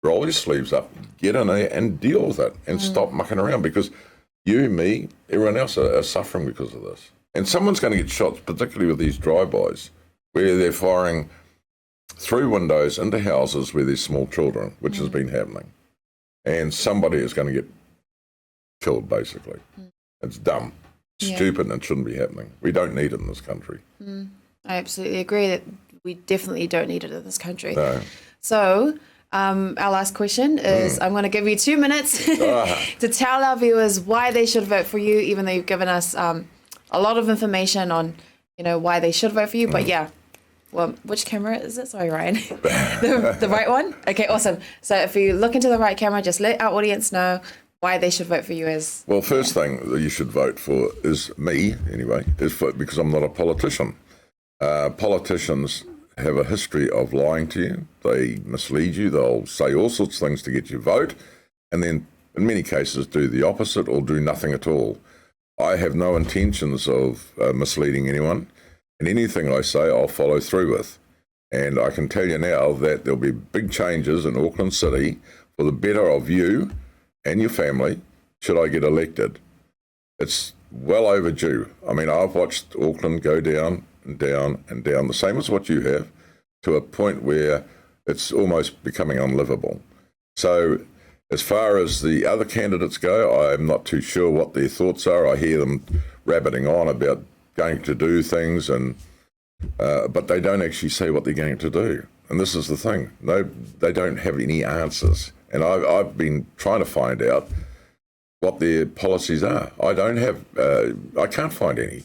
roll your sleeves up, get in there and deal with it and mm. stop mucking around because you, me, everyone else are, are suffering because of this. And someone's going to get shot, particularly with these drive-bys where they're firing through windows into houses where there's small children, which mm. has been happening. And somebody is going to get killed, basically. Mm. It's dumb, yeah. stupid, and it shouldn't be happening. We don't need it in this country. Mm. I absolutely agree that we definitely don't need it in this country. No. So, um, our last question is mm. I'm going to give you two minutes ah. to tell our viewers why they should vote for you, even though you've given us um, a lot of information on, you know, why they should vote for you. Mm. But yeah, well, which camera is it? Sorry, Ryan. the, the right one? Okay, awesome. So if you look into the right camera, just let our audience know why they should vote for you as. Well, first yeah. thing that you should vote for is me, anyway, is for, because I'm not a politician. Uh, politicians have a history of lying to you. They mislead you. They'll say all sorts of things to get your vote, and then in many cases do the opposite or do nothing at all. I have no intentions of uh, misleading anyone, and anything I say, I'll follow through with. And I can tell you now that there'll be big changes in Auckland City for the better of you and your family should I get elected. It's well overdue. I mean, I've watched Auckland go down and down and down, the same as what you have, to a point where it's almost becoming unlivable. So, as far as the other candidates go, I'm not too sure what their thoughts are. I hear them rabbiting on about going to do things, and uh, but they don't actually say what they're going to do. And this is the thing: no, they don't have any answers. And I've, I've been trying to find out what their policies are. I don't have, uh, I can't find any.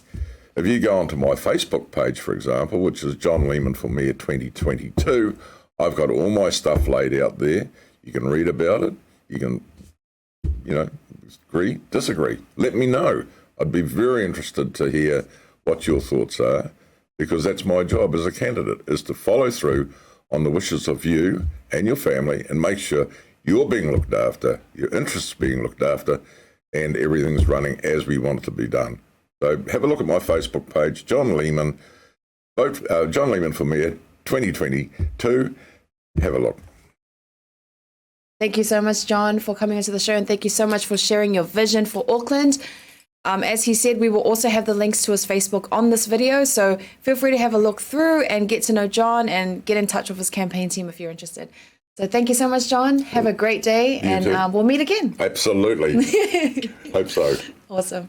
If you go onto my Facebook page, for example, which is John Lehman for Mayor 2022, I've got all my stuff laid out there. You can read about it. You can, you know, agree, disagree. Let me know. I'd be very interested to hear what your thoughts are because that's my job as a candidate is to follow through on the wishes of you and your family and make sure you're being looked after, your interests being looked after, and everything's running as we want it to be done. So have a look at my Facebook page, John Lehman, vote, uh, John Lehman for Mayor 2022. Have a look. Thank you so much, John, for coming onto the show, and thank you so much for sharing your vision for Auckland. Um, as he said, we will also have the links to his Facebook on this video, so feel free to have a look through and get to know John and get in touch with his campaign team if you're interested. So thank you so much, John. Have a great day, you and um, we'll meet again. Absolutely. Hope so. Awesome.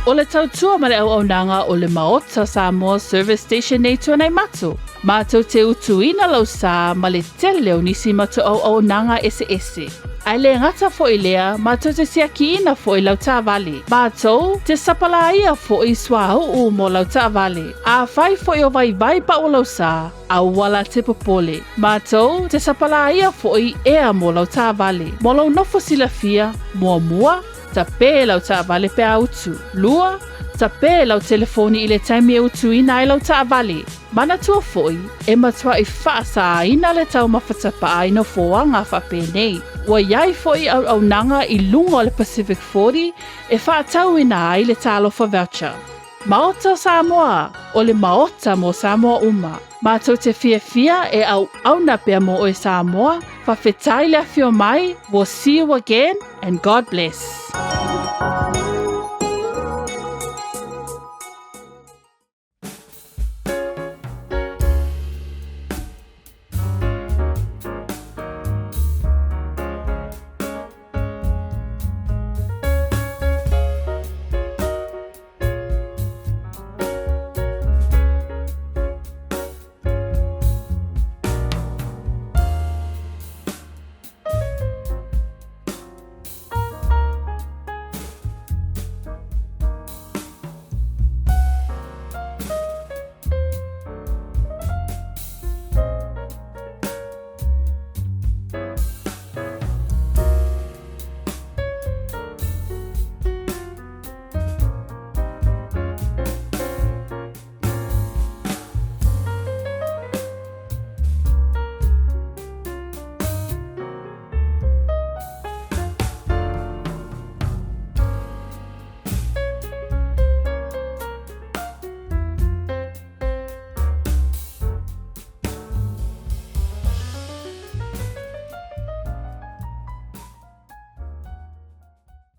O le tautua ma le auaunaga o le Maota Samoa Service Station nei Tuanaimato. Mātou te utuina lau sā ma le tele o nisi matou auaunaga eseese. Ae le gata foi lea, mātou te siakiina foi lau taavale. Mātou te sapalāia foi suauu mo lau taavale. Afai foi o vaivai pau lau sā, aua la te popole. Mātou te sapalāia foi ea mo lau taavale. Mo lou nofo silafia, muamua, Tapē lau taavale pe a utu. Lua, tapē lau telefoni i le taimi e utuina ai lau taavale. Manatua foi, e matuaʻi faasāina le taumafa tapaa i nofoaga faapenei. Ua i ai foi auaunaga i luga o le Pacific 40 e faatauina ai le Talofa Voucher. Maota o Samoa, o le Maota mo Samoa uma. Matou te fiafia e auauna pea mo oe Samoa, fafetai le afio mai, we'll see you again and God bless.